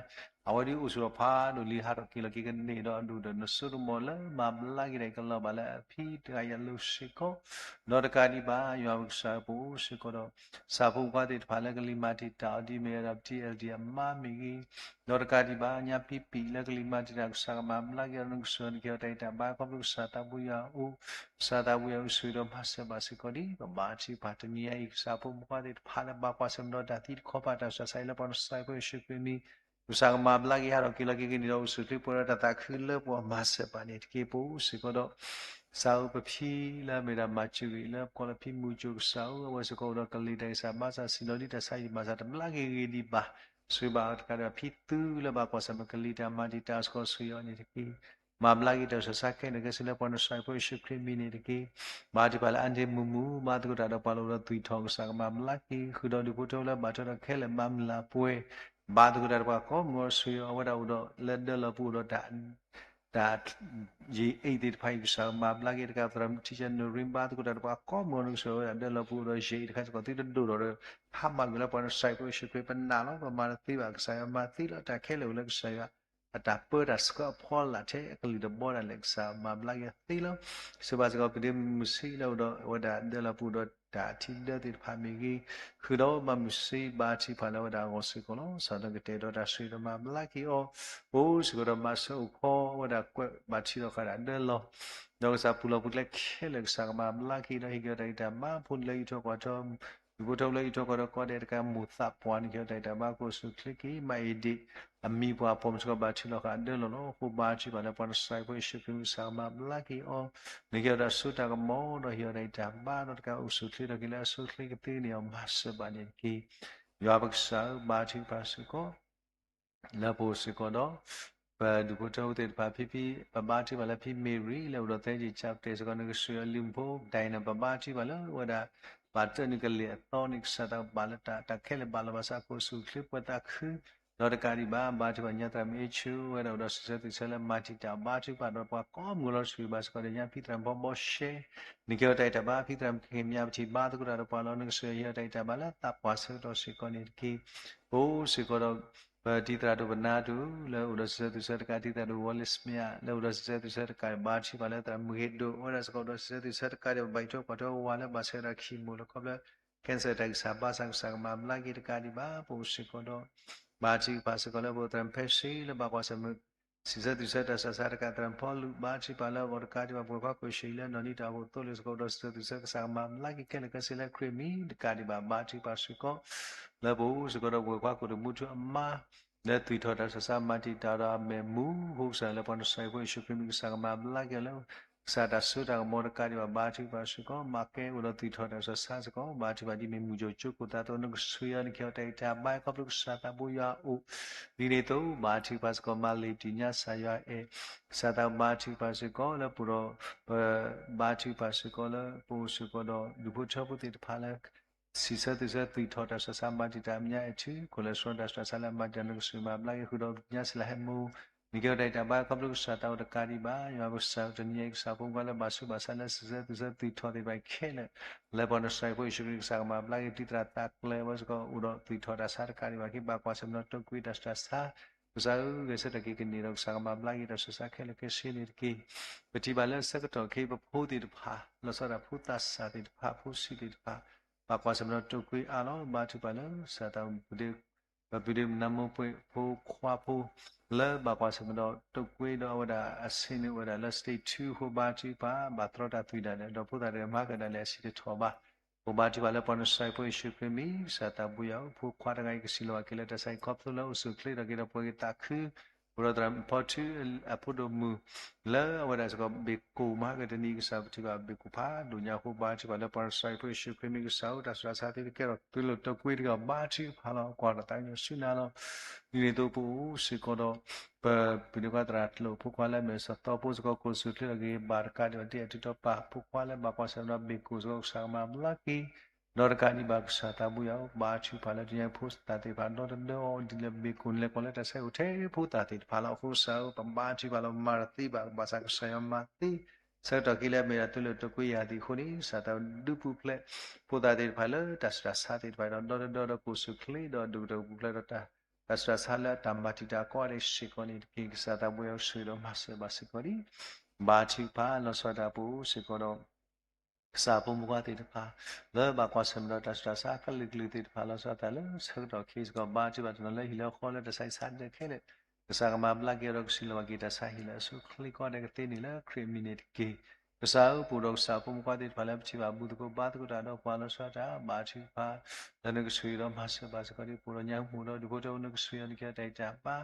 အဝဲဒၣ်အိၣ်ဆိးဒီးဖးဒိၣ်လံ ဟးထီၣ်က့ၤလီၤက့ၤကန့ၢ်ဒီးအဒိၣ်ဒီးနစိနကမီၤလၢမၤဘျါက့ၤတၢ်အံၤကလီၤဘၣ်လၢအဖံတဂၤအံၤအလိၤစ့ၢ်ကီး ဒီးတကးဒံးဘၣ် ယွၤပကစၢ်ဧၢ ပအိၣ်စ့ၢ်ကီးဒီး ဆၣ်ဖိခွါသ့ၣ်တဖၣ်လၢကလံၤမၤတံာ်တာ်အီၤဒ်မ့ၢ်ဝဲဒၣ် ပတံၤ L D အမါမ့ၢ်ဂ့ၤ ဒီးတကးဒံးဘၣ် ညါပံပံၤလၢကလံၤမၤတံာ်တာ် ကစၢ်ကမၤဘျါက့ၤအီၤ နကစၢ်ယွၤတက့ၢ်အီၤတၢ်ဂံၢ်တၢ်ဘါ ခီဖျိကစၢ်သးပှၢ်ယွၤအိၣ် ကစၢ်သးပှၢ်ယွၤအိၣ်ဆိးဒီးမၤစၢၤဘၣ်စ့ၢ်ကီးဒ် ပဘါထုကဖၣ်တနံၤအံၤ ကစၢ်ဖိမုၣ်ဖိခွါသ့ၣ်တဖၣ်လၢဘၣ်ကွၢ်ဆၢၣ်မဲာ်ဒီးတၢ်သံတခီပၤတၢ်ဆူးတၢ်ဆါအံၤလၢပှၤနစၢ်ဖိယ့ၣ်ၡူးခရံာ်အမံၤ ကစၢ်ကမၤဘျါက့ၤ ဟးထီၣ်က့ၤလီၤက့ၤကန့ၢ်ဒီးအိၣ်ဆူၣ်ချ့ပှဲၤဒီးတၢ်သးခုလၢပှၤမၤစၢၤဘၣ်န့ၣ်တက့ၢ် ပအိၣ်စ့ၢ်ကီးဒီး ကစၢ်ဧၢ ပဖံလၢအမ့ၢ်ဒၣ်မၤစၢၤဂ့ၤလၢပကိးလၢဖံမုၢ်ကၠိကစၢ်ဧၢ အဝဲစ့ၢ်ကီးအိၣ်ဒီးကလံၤတၢ်ဂံၢ်စၢ်ဘါစၢ် ဆံးလီၤဒ်တၢ်ဆါဟံၣ်မၤစၢ် တဘျါက့ၤဂ့ၤဒံးဘၣ် ဆိၣ်ဂ့ၤဘၣ်တကးဒံးဘၣ် ဖံသုလၢဘၣ်ကွၢ်ဆၢၣ်မဲာ်ကလံၤတၢ်မၤတံာ်တာ် စ့ၢ်ကီးဆိၣ်ဂ့ၤအီၤန့ၣ်တက့ၢ် မၤဘျါက့ၤတၢ်ဆူးတၢ်ဆါခဲလၢာ်ခဲဆ့လၢပှၤနစၢ်ဖိ ယ့ၣ်ၡူးခရံာ်အမံၤန့ၣ်တက့ၢ် ဘါထုကဖၣ်လၢအါန့ၢ်မုာ်မုာ် ဘါသကိးတၢ်ဒီးပှၤလၢအိၣ်ဒီးသွံၣ်ထီၣ် ကစၢ်ကမၤဘျါက့ၤ ဃုာ်ဒီးဒူၣ်ဖိထၢဖိလၢဘၣ်ထွဲဒီးခဲလၢာ် ဘၣ်မုၢ်လၢ်ပှဲၤ ဘါသကိးတၢ်ဒီးပှၤကိးမုၢ်ဂီၤ ဆိၣ်ဂ့ၤအီၤဝဲဒၣ်အိၣ်ဒီးလၢဒၢလီၤပူၤအိၣ်ဒီးတၢ် တၢ် ယံာ်အ့ၣ်သ့ၣ်တဖၣ်အံၤ ကစၢ်မၤဘျါက့ၤတကး သရၣ်မုၣ်ထံကၢ်နရံ ဘါသကိးတၢ်ဒီးပှၤကိးမုၢ်ဂီၤ နကစၢ်ဝဲဒၣ်ဒၢလီၤပူၤအိၣ်ဒီးယံာ်အ့ၣ်တခါစ့ၢ်ကီး သုတဒိၣ်ထီၣ်ဒီး ဟါမၢ်ကွံာ်လၢပှၤနစၢ်ဖိယ့ၣ်ၡူးခရံာ် ပနာ်လီၤ ပမၤတသ့ဘၣ် ကစၢ်ယွၤမၤသ့လီၤ တၢ်ခဲလၢာ်အိၣ်လၢကစၢ်ယွၤ အတၢ်ပၢတၢ်ဆှၢအဖီလာ်ထဲအကလုာ်တဘီဒၣ်လဲာ် ကစၢ်မၤဘျါက့ၤသ့လီၤ. စံးဘၣ်စ့ၢ်ကီး ပဒ့မုၢ်ဆံးလၢအိၣ်ဒီးဝဲဒၣ်ဒၢလီၤပူၤဒီးတၢ်ထံဒၢသ့ၣ်တဖၣ်မ့ၢ်ဂ့ၤ, ဃုာ်ဒီးဘၣ်မုၢ်ဆံးဘါထုကဖၣ်လၢအဝဲဒၣ်အဂီၢ်စ့ၢ်ကီးလီၤ. စးထီၣ်ကတဲာ်ဒီးတၢ်ဆိၣ်ဂ့ၤဒီးမၤဘျါက့ၤအီၤ, အိၣ်စ့ၢ်ကီးဒီးမၤစၢၤအိၣ်ဖှိၣ်ဝဲဒၣ်ကွဲးဘၣ်ထံလီၤဃာ်ဒၣ်ဒၢလီၤ ဒီးကစၢ်ပူၤလီၢ်ပူၤကျဲခဲလၢာ် ကစၢ်ကမၤဘျါက့ၤဒီးဟ့ၣ်က့ၤအီၤတၢ်ဂံၢ်တၢ်ဘါ ဖိန့ၣ်လၢအံးထွဲကွၢ်ထွဲ ဒူၣ်ဖိထၢဖိလၢအံးထွဲကွၢ်ထွဲကိးဂၤဒဲးတကး မိၢ်သးပှၢ်န့ၣ် ဟ့ၣ်က့ၤအီၤတၢ်ဂံၢ်တၢ်ဘါ ကအိၣ်ဆူၣ်ချ့က့ၤ မၤအ့ၣ်ဒ့ၣ် အမံၤပှၢ်ပိာ်မုၣ်စ့ၢ်ကီးဘၣ်ထံလီၤဃာ်ဒၢလီၤလီၤ. အဃိဘါထုကဖၣ်လၢပှၤနစၤရ့းဖိယ့ၣ်ၡူးခရံာ်မံၤ ကစၢ်ကမၤဘျါက့ၤအီၤ, န့ၢ်က့ၤအီၤတၢ်စိတၢ်ကမီၤဒီးဟ့ၣ်အီၤတၢ်ဂံၢ်တၢ်ဘါဒီးတကး အိၣ်ဆူၣ်ချ့ထီၣ်က့ၤလၢအဆိအချ့ကသ့န့ၣ်အီၤ မၤစၢၤဘၣ်န့ၣ်တက့ၢ်. ယွၤပကစၢ်ဧၢ ဘါထုကဖၣ်စ့ၢ်ကီး လၢပအိၣ်စ့ၢ်ကီးဒီး ပဒူၣ်ဖိထၢဖိသ့ၣ်တဖၣ်ဖံဖံ, ပဘါထုကဖၣ်လၢဖံမ့ၤရံလၢအိၣ်ဒီးသဲက့ၤ ကၠးပတဲာ်စ့ၢ်ကီး နကစၢ်ယွၤလံၤမူဖိ ဒိးန့ၣ် ပဘါထုကဖၣ်လၢအဝဲဒၣ် ဘၣ်တၢ်နုာ်ကလဲာ်အသီန့ၣ် ကစၢ်သးဘၣ်လၢတၢ် တၢ်ခဲလၢာ်ဘၣ်လီၤဘၣ်စး ကအိၣ်ဆူၣ်ချ့ပှဲၤသးခု ဒီးတကးဒံးဘၣ် ဘါထုကဖၣ်ညါသရၣ်မုၣ်အ့ၣ်ဆူ အဝဲဒၣ်အိၣ်ဒီးစံးဆၢသုးဆၢလၢမၤတံာ်တာ် ဘါထုကဖၣ်ဒီးပှၤကိးမုၢ်လီၤဆူၣ်ဘၣ်စ့ၢ်ကီးဒီးညါ ဖံသရၣ်မုၣ်ဖီဘီရှဲ န့ၢ်က့ၤအီၤတၢ်ဂံၢ်တၢ်ဘါ ဖံသရၣ်မုၣ်က့ၤမၠါ ပထံၣ်ဘါသကိးတၢ်ဒီးပှၤလီၤ နကစၢ်ယွၤဟ့ၣ်အီၤတၢ်ဂံၢ်တၢ်ဘါလၢသးပှၢ်ဆၢကတီၢ်စ့ၢ်ကီးန့ၣ်တက့ၢ်. ပအိၣ်စ့ၢ်ကီးဒီး ပတံၤသရၣ်ဒိၣ်ပနၢ်တူၢ် လၢအိၣ်ဒီးစံးဆၢသုးဆၢတကး တံၤသရၣ်ဒိၣ်ဝီလ့စမ့း လၢအိၣ်ဒီးစံးဆၢသုးဆၢတကး ဘါထုကဖၣ်လၢသရၣ်မုၣ်ဂ့ၤဒိၣ် အဝဲဒၣ်စ့ၢ်ကီးအိၣ်ဒီးစံးဆၢသုးဆၢတကးဒီး ပဘၣ်အံးထွဲကွၢ်ထွဲဝဲလၢဘၣ်ဆၢကတီၢ်ခံမူးလၢခီဖျိ cancer တၢ်ဂံၢ်စၢ်ဘါစၢ် ကစၢ်ကမၤဘျါက့ၤတကးဒံးဘၣ် ပအိၣ်စ့ၢ်ကီးဒီး ဘါထုကဖၣ်စ့ၢ်ကီးလၢပအိၣ်သရၣ်မုၣ်ဖဲဆ့ လၢဘၣ်ကွၢ်ဆၢၣ်မဲာ် စံးဆၢသုးဆၢတၢ်စှၤစှၤတကး သရၣ်မုၣ်ဖီလူး ဘါထုကဖၣ်လၢအဂီၢ်တကးဒံးဘၣ် ပှဲၤခွါကိၣ်ရှ့ၣ်လၢနီၢ်နံၤတၢ်အိၣ်ဖှိၣ်သိလ့ၣ်စ့ၢ်ကီး အိၣ်ဒီးစံးဆၢသုးဆၢ ကစၢ်ကမၤဘျါက့ၤခဲလၢာ်ခဲဆ့လၢခရံာ်မံၤတကးဒံးဘၣ် ဘါထုကဖၣ်စ့ၢ်ကီး လၢပအိၣ်စ့ၢ်ကီးဒီးပှဲၤခွါကိၣ်တမူထူအမါ လၢသွံၣ်ထီၣ်တၢ်စှၤစှၤ မၤတံာ်တာ်ဒီးအမဲာ်မူ အဃိကစၢ်လၢပှၤနစၤရ့းဖိယ့ၣ်ၡူးခရံာ်မံၤ ကစၢ်ကမၤဘျါက့ၤအီၤလၢ ကစၢ်တၢ်စိတၢ်ကမီၤတကးဒံးဘၣ် ဘါထုကဖၣ်စ့ၢ်ကီး မၤကဲအိၣ်ဒီးသွံၣ်ထီၣ်တၢ်စှၤစှၤစ့ၢ်ကီး ဘါထုကဖၣ်ဒ်မ့ၢ်မုၢ်ကၠိကၠိခိၣ်သးသိး နကစၢ်ယွၤန့ၣ် ကဟ့ၣ်အီၤတၢ်ဂံၢ်တၢ်ဘါ ခီဖျိကစၢ်သးဘိယွၤအအိၣ် ဒ်န့ၣ်အသိး ဘါထုကဖၣ်စ့ၢ်ကီး မၤလ့ၤတံၢ်ညါကစၢ်ယွၤအဲၣ် ကစၢ်သးဘါထုကဖၣ်စ့ၢ်ကီးလၢပအိၣ်ဒီး ပဘါထုကဖၣ်စ့ၢ်ကီးလၢပအိၣ်စ့ၢ်ကီးဒီး ဒူၣ်ဖိထၢဖိသ့ၣ်တဖၣ်လၢ စံးဆၢသုးဆၢသွံၣ်ထီၣ်တၢ်စှၤစှၤ မၤတံာ်တာ်အမဲာ်ညါအဲၣ်ထံ ခိၣ်လဲၤဆှီတၢ်စှၤစှၤလၢအမၤတံာ်တာ် နကစၢ်မၤဘျါက့ၤဃုာ်ဒီးညါစ့ၢ်လၢဟဲမူ န့ၢ်က့ၤအီၤတၢ်ဂံၢ်တၢ်ဘါ ခီဖျိကစၢ်သးအိၣ်တကးဒံးဘၣ် ယွၤပကစၢ်တနံၤအံၤ ကစၢ်ဖိမုၣ်ဖိလၢဘၣ်ဆူးဘၣ်ဆါလၢစံးဆၢသုးဆၢသွံၣ်ထီၣ်သ့ၣ်တဖၣ်ခဲလၢာ် လၢပှၤနစၤရ့းဖိယ့ၣ်ၡူးခရံာ် ကစၢ်ကမၤဘျါက့ၤ တံၤသရၣ်သးကျဲဝဲစ့ၢ်ကီး အိၣ်ဒီးသွံၣ်ထီၣ်တၢ်ဆါတကးဒံးဘၣ် က့ၤဘၣ်ကွၢ်ဆၢၣ်မဲာ်ဒီးတိာ်ကွံာ်တၢ်စှၤစှၤ ကစၢ်ဧၢ ဂဲၤဆၢထၢၣ်က့ၤကန့ၢ်ဒီး ကစၢ်ကမၤဘျါက့ၤတၢ်စှၤစှၤခဲလၢာ်ခဲဆ့န့ၣ်တက့ၢ်. ပထံၣ်ဘၣ်လၢဆၢကတီၢ်ခဲအံၤ ပဖိသ့ၣ်တဖၣ် လီၤဆီဒၣ်တၢ်ဖိသးစၢ်သ့ၣ်တဖၣ် ဖိဆံးသ့ၣ်တဖၣ် ဘၣ်ကွၢ်ဆၢၣ်မဲာ်ဒီးတိာ်ကွံာ်အါလီၤ ဘါထုကဖၣ်လၢ စၢ်သး ပဒ့မုၣ်နါမိၢ်ပှ့ၤဖိခွါဖိ လၢဘၣ်ကွၢ်ဆၢၣ်မဲာ်ဒီးတိာ်ကွံာ်ဒီးအဝဲဒၣ်အဆ့န့ၣ်အိၣ်ဝဲဒၣ်လၢ stage two အဃိ ဘါထုကဖၣ် ဘၣ်တြီတၢ်သွံၣ်ဒၣ်လဲာ် ဒီးဖိသၣ်တဂၤမၤကဒၣ်လဲာ်အဆံးတထီၣ်ဘၣ် ပဘါထုကဖၣ်လၢပှၤနစၤရ့းဖိယ့ၣ်ၡူးခရံာ်မံၤ ကစၢ်သးဘိယွၤဧၢ ဖိခွါတဂၤအံၤကစံးလီၤဘၣ်က့ၤလၢတၢ်ဆါဟံၣ်ခီဖျိလၢအိၣ်ဆူၣ်အိၣ်ချ့ထီၣ်က့ၤဒီးပှဲၤဂ့ၤသးခု အိၣ်ဒီးသရၣ်ဖီထူအဖိဒိၣ်မုၣ် လၢအဝဲဒၣ်စ့ၢ်ကီးဘ့ၣ်ကိၣ်မၤကတနံၤ ကစၢ်ပထံၣ်ဘၣ်ဘ့ၣ်ကိၣ်ဖးဒိၣ်ညါအဃိ ဘါထုကဖၣ်လၢပှၤနစၤရ့းဖိယ့ၣ်ၡူးခရံာ်မံၤ ကစၢ်ဧၢ တၢ်စှၤစှၤသ့တကဲထီၣ်သုလၢတိာ်ကွံာ်တဂၤ ဘါထုကဖၣ်လီၤ ကွၢ်ဒီးသးကညီၤဆူနၤလီၤ. ဒ်န့ၣ်အသိးပအိၣ်စ့ၢ်ကီးဒီး ပပုၢ်နခွါသရၣ်ကျိာ်ဖိခွါလၢအမ့ၢ်စီၤသီဖိစ့ၢ်ကီး ကအိၣ်ဆူၣ်အိၣ်ချ့ထီၣ်က့ၤ ဘၣ်တကးဒံးဘၣ်တ့ၢ်အထုးထီၣ်ပာ်ဖိခွါလၢဘၣ်ကွၢ်ဆၢၣ်မဲာ်ဒီးဘ့ၣ်ကိၣ်စ့ၢ်ကီး ကစၢ်ကမၤဘျါက့ၤ ဒီးတကးဒံးဘၣ် ကစၢ်သးဘိယွၤဧၢ ဘါထုကဖၣ်လၢတနံၤအံၤဖိသၣ်သ့ၣ်တဖၣ်ဒီတဒၢအီၤ ဒ်လဲၣ်ဘ့ၣ်ကိၣ်န့ၣ်လဲၤကွၢ်လၢတၢ်ဆါဟံၣ်အိၣ်ထဲဖိသၣ်သ့ၣ်တဖၣ်လီၤ. အဃိကစၢ်ဧၢ ပဘါထုကဖၣ်လီၤ မၤတသ့ဘၣ် ဘၣ်ဆၣ်ကစၢ်ယွၤမၤသ့ ဆၢကတီၢ်ခဲအံၤလၢအမ့ၢ်ဒၣ်သုလၢတိာ်ကွံာ်ယၤသံးအဃိန့ၣ် ကစၢ်သးဒုးပူၤဖျဲး ဖိသၣ်သ့ၣ်တဖၣ်လၢတၢ်စှၤစှၤသ့ၣ်တဖၣ်ဒီး ဒီတဒၢဒီးကအိၣ်ဆူၣ်အိၣ်ချ့ ဒီးဒုးကတိၤပူၤဖျဲးဒီးတၢ် တၢ်စှၤစှၤလၢအတၢ်မၤတံာ်တာ်ကိးဂၤဒဲးစ့ၢ်ကီးန့ၣ်တက့ၢ်. ကစၢ်သးဘိယွၤဆိၣ်ဂ့ၤဒီးမၤစၢၤဘၣ်စ့ၢ်ကီးလံ ဘါထုကဖၣ်လီၤဆီဒၣ်တၢ်ပအိၣ်စ့ၢ်ကီးဒီး ကစၢ်ဖိမုၣ်ဖိခွါသ့ၣ်တဖၣ် လၢဘၣ်ကွၢ်ဆၢၣ်မဲာ်ဒီးတၢ်ဆူးတၢ်ဆါအကလုာ်ကလုာ်သ့ၣ်တဖၣ်လီၤဆီသးလၢဆၢကတီၢ်ခဲအံၤစ့ၢ်ကီး ဘါထုကဖၣ်တနီၤလၢဟံၣ်လၢဃီလၢတၢ်ဆါဟံၣ်ဆါဒၢခဲလၢာ် ကစၢ်ကမၤဘျါက့ၤအီၤဒီးကစံးလီၤဘၣ်က့ၤတၢ်ဆါဟံၣ်လၢအဆိအချ့ကိးဂၤဒဲးကသ့န့ၣ်လၢခရံာ်အမံၤန့ၣ်တက့ၢ်. ကစၢ်ဧၢ ပအိၣ်ဒီးကစၢ်ဖိမုၣ်ဖိခွါသ့ၣ်တဖၣ်လၢပထံၣ်ဘၣ်ဘူၣ်သကိးဘါသကိးတၢ်ဒီးပှၤလီၤဆီဒၣ်တၢ် ဘါထုကဖၣ် လၢနကဆိၣ်ဂ့ၤဒီးမၤစၢၤဘၣ်စ့ၢ်ကီးဒ်ပအိၣ်ဒီးညါမူးဒီးဒုးဖိထၢဖိ နကဆိၣ်ဂ့ၤအီၤ နကဟ့ၣ်အီၤတၢ်ဂံၢ်တၢ်ဘါ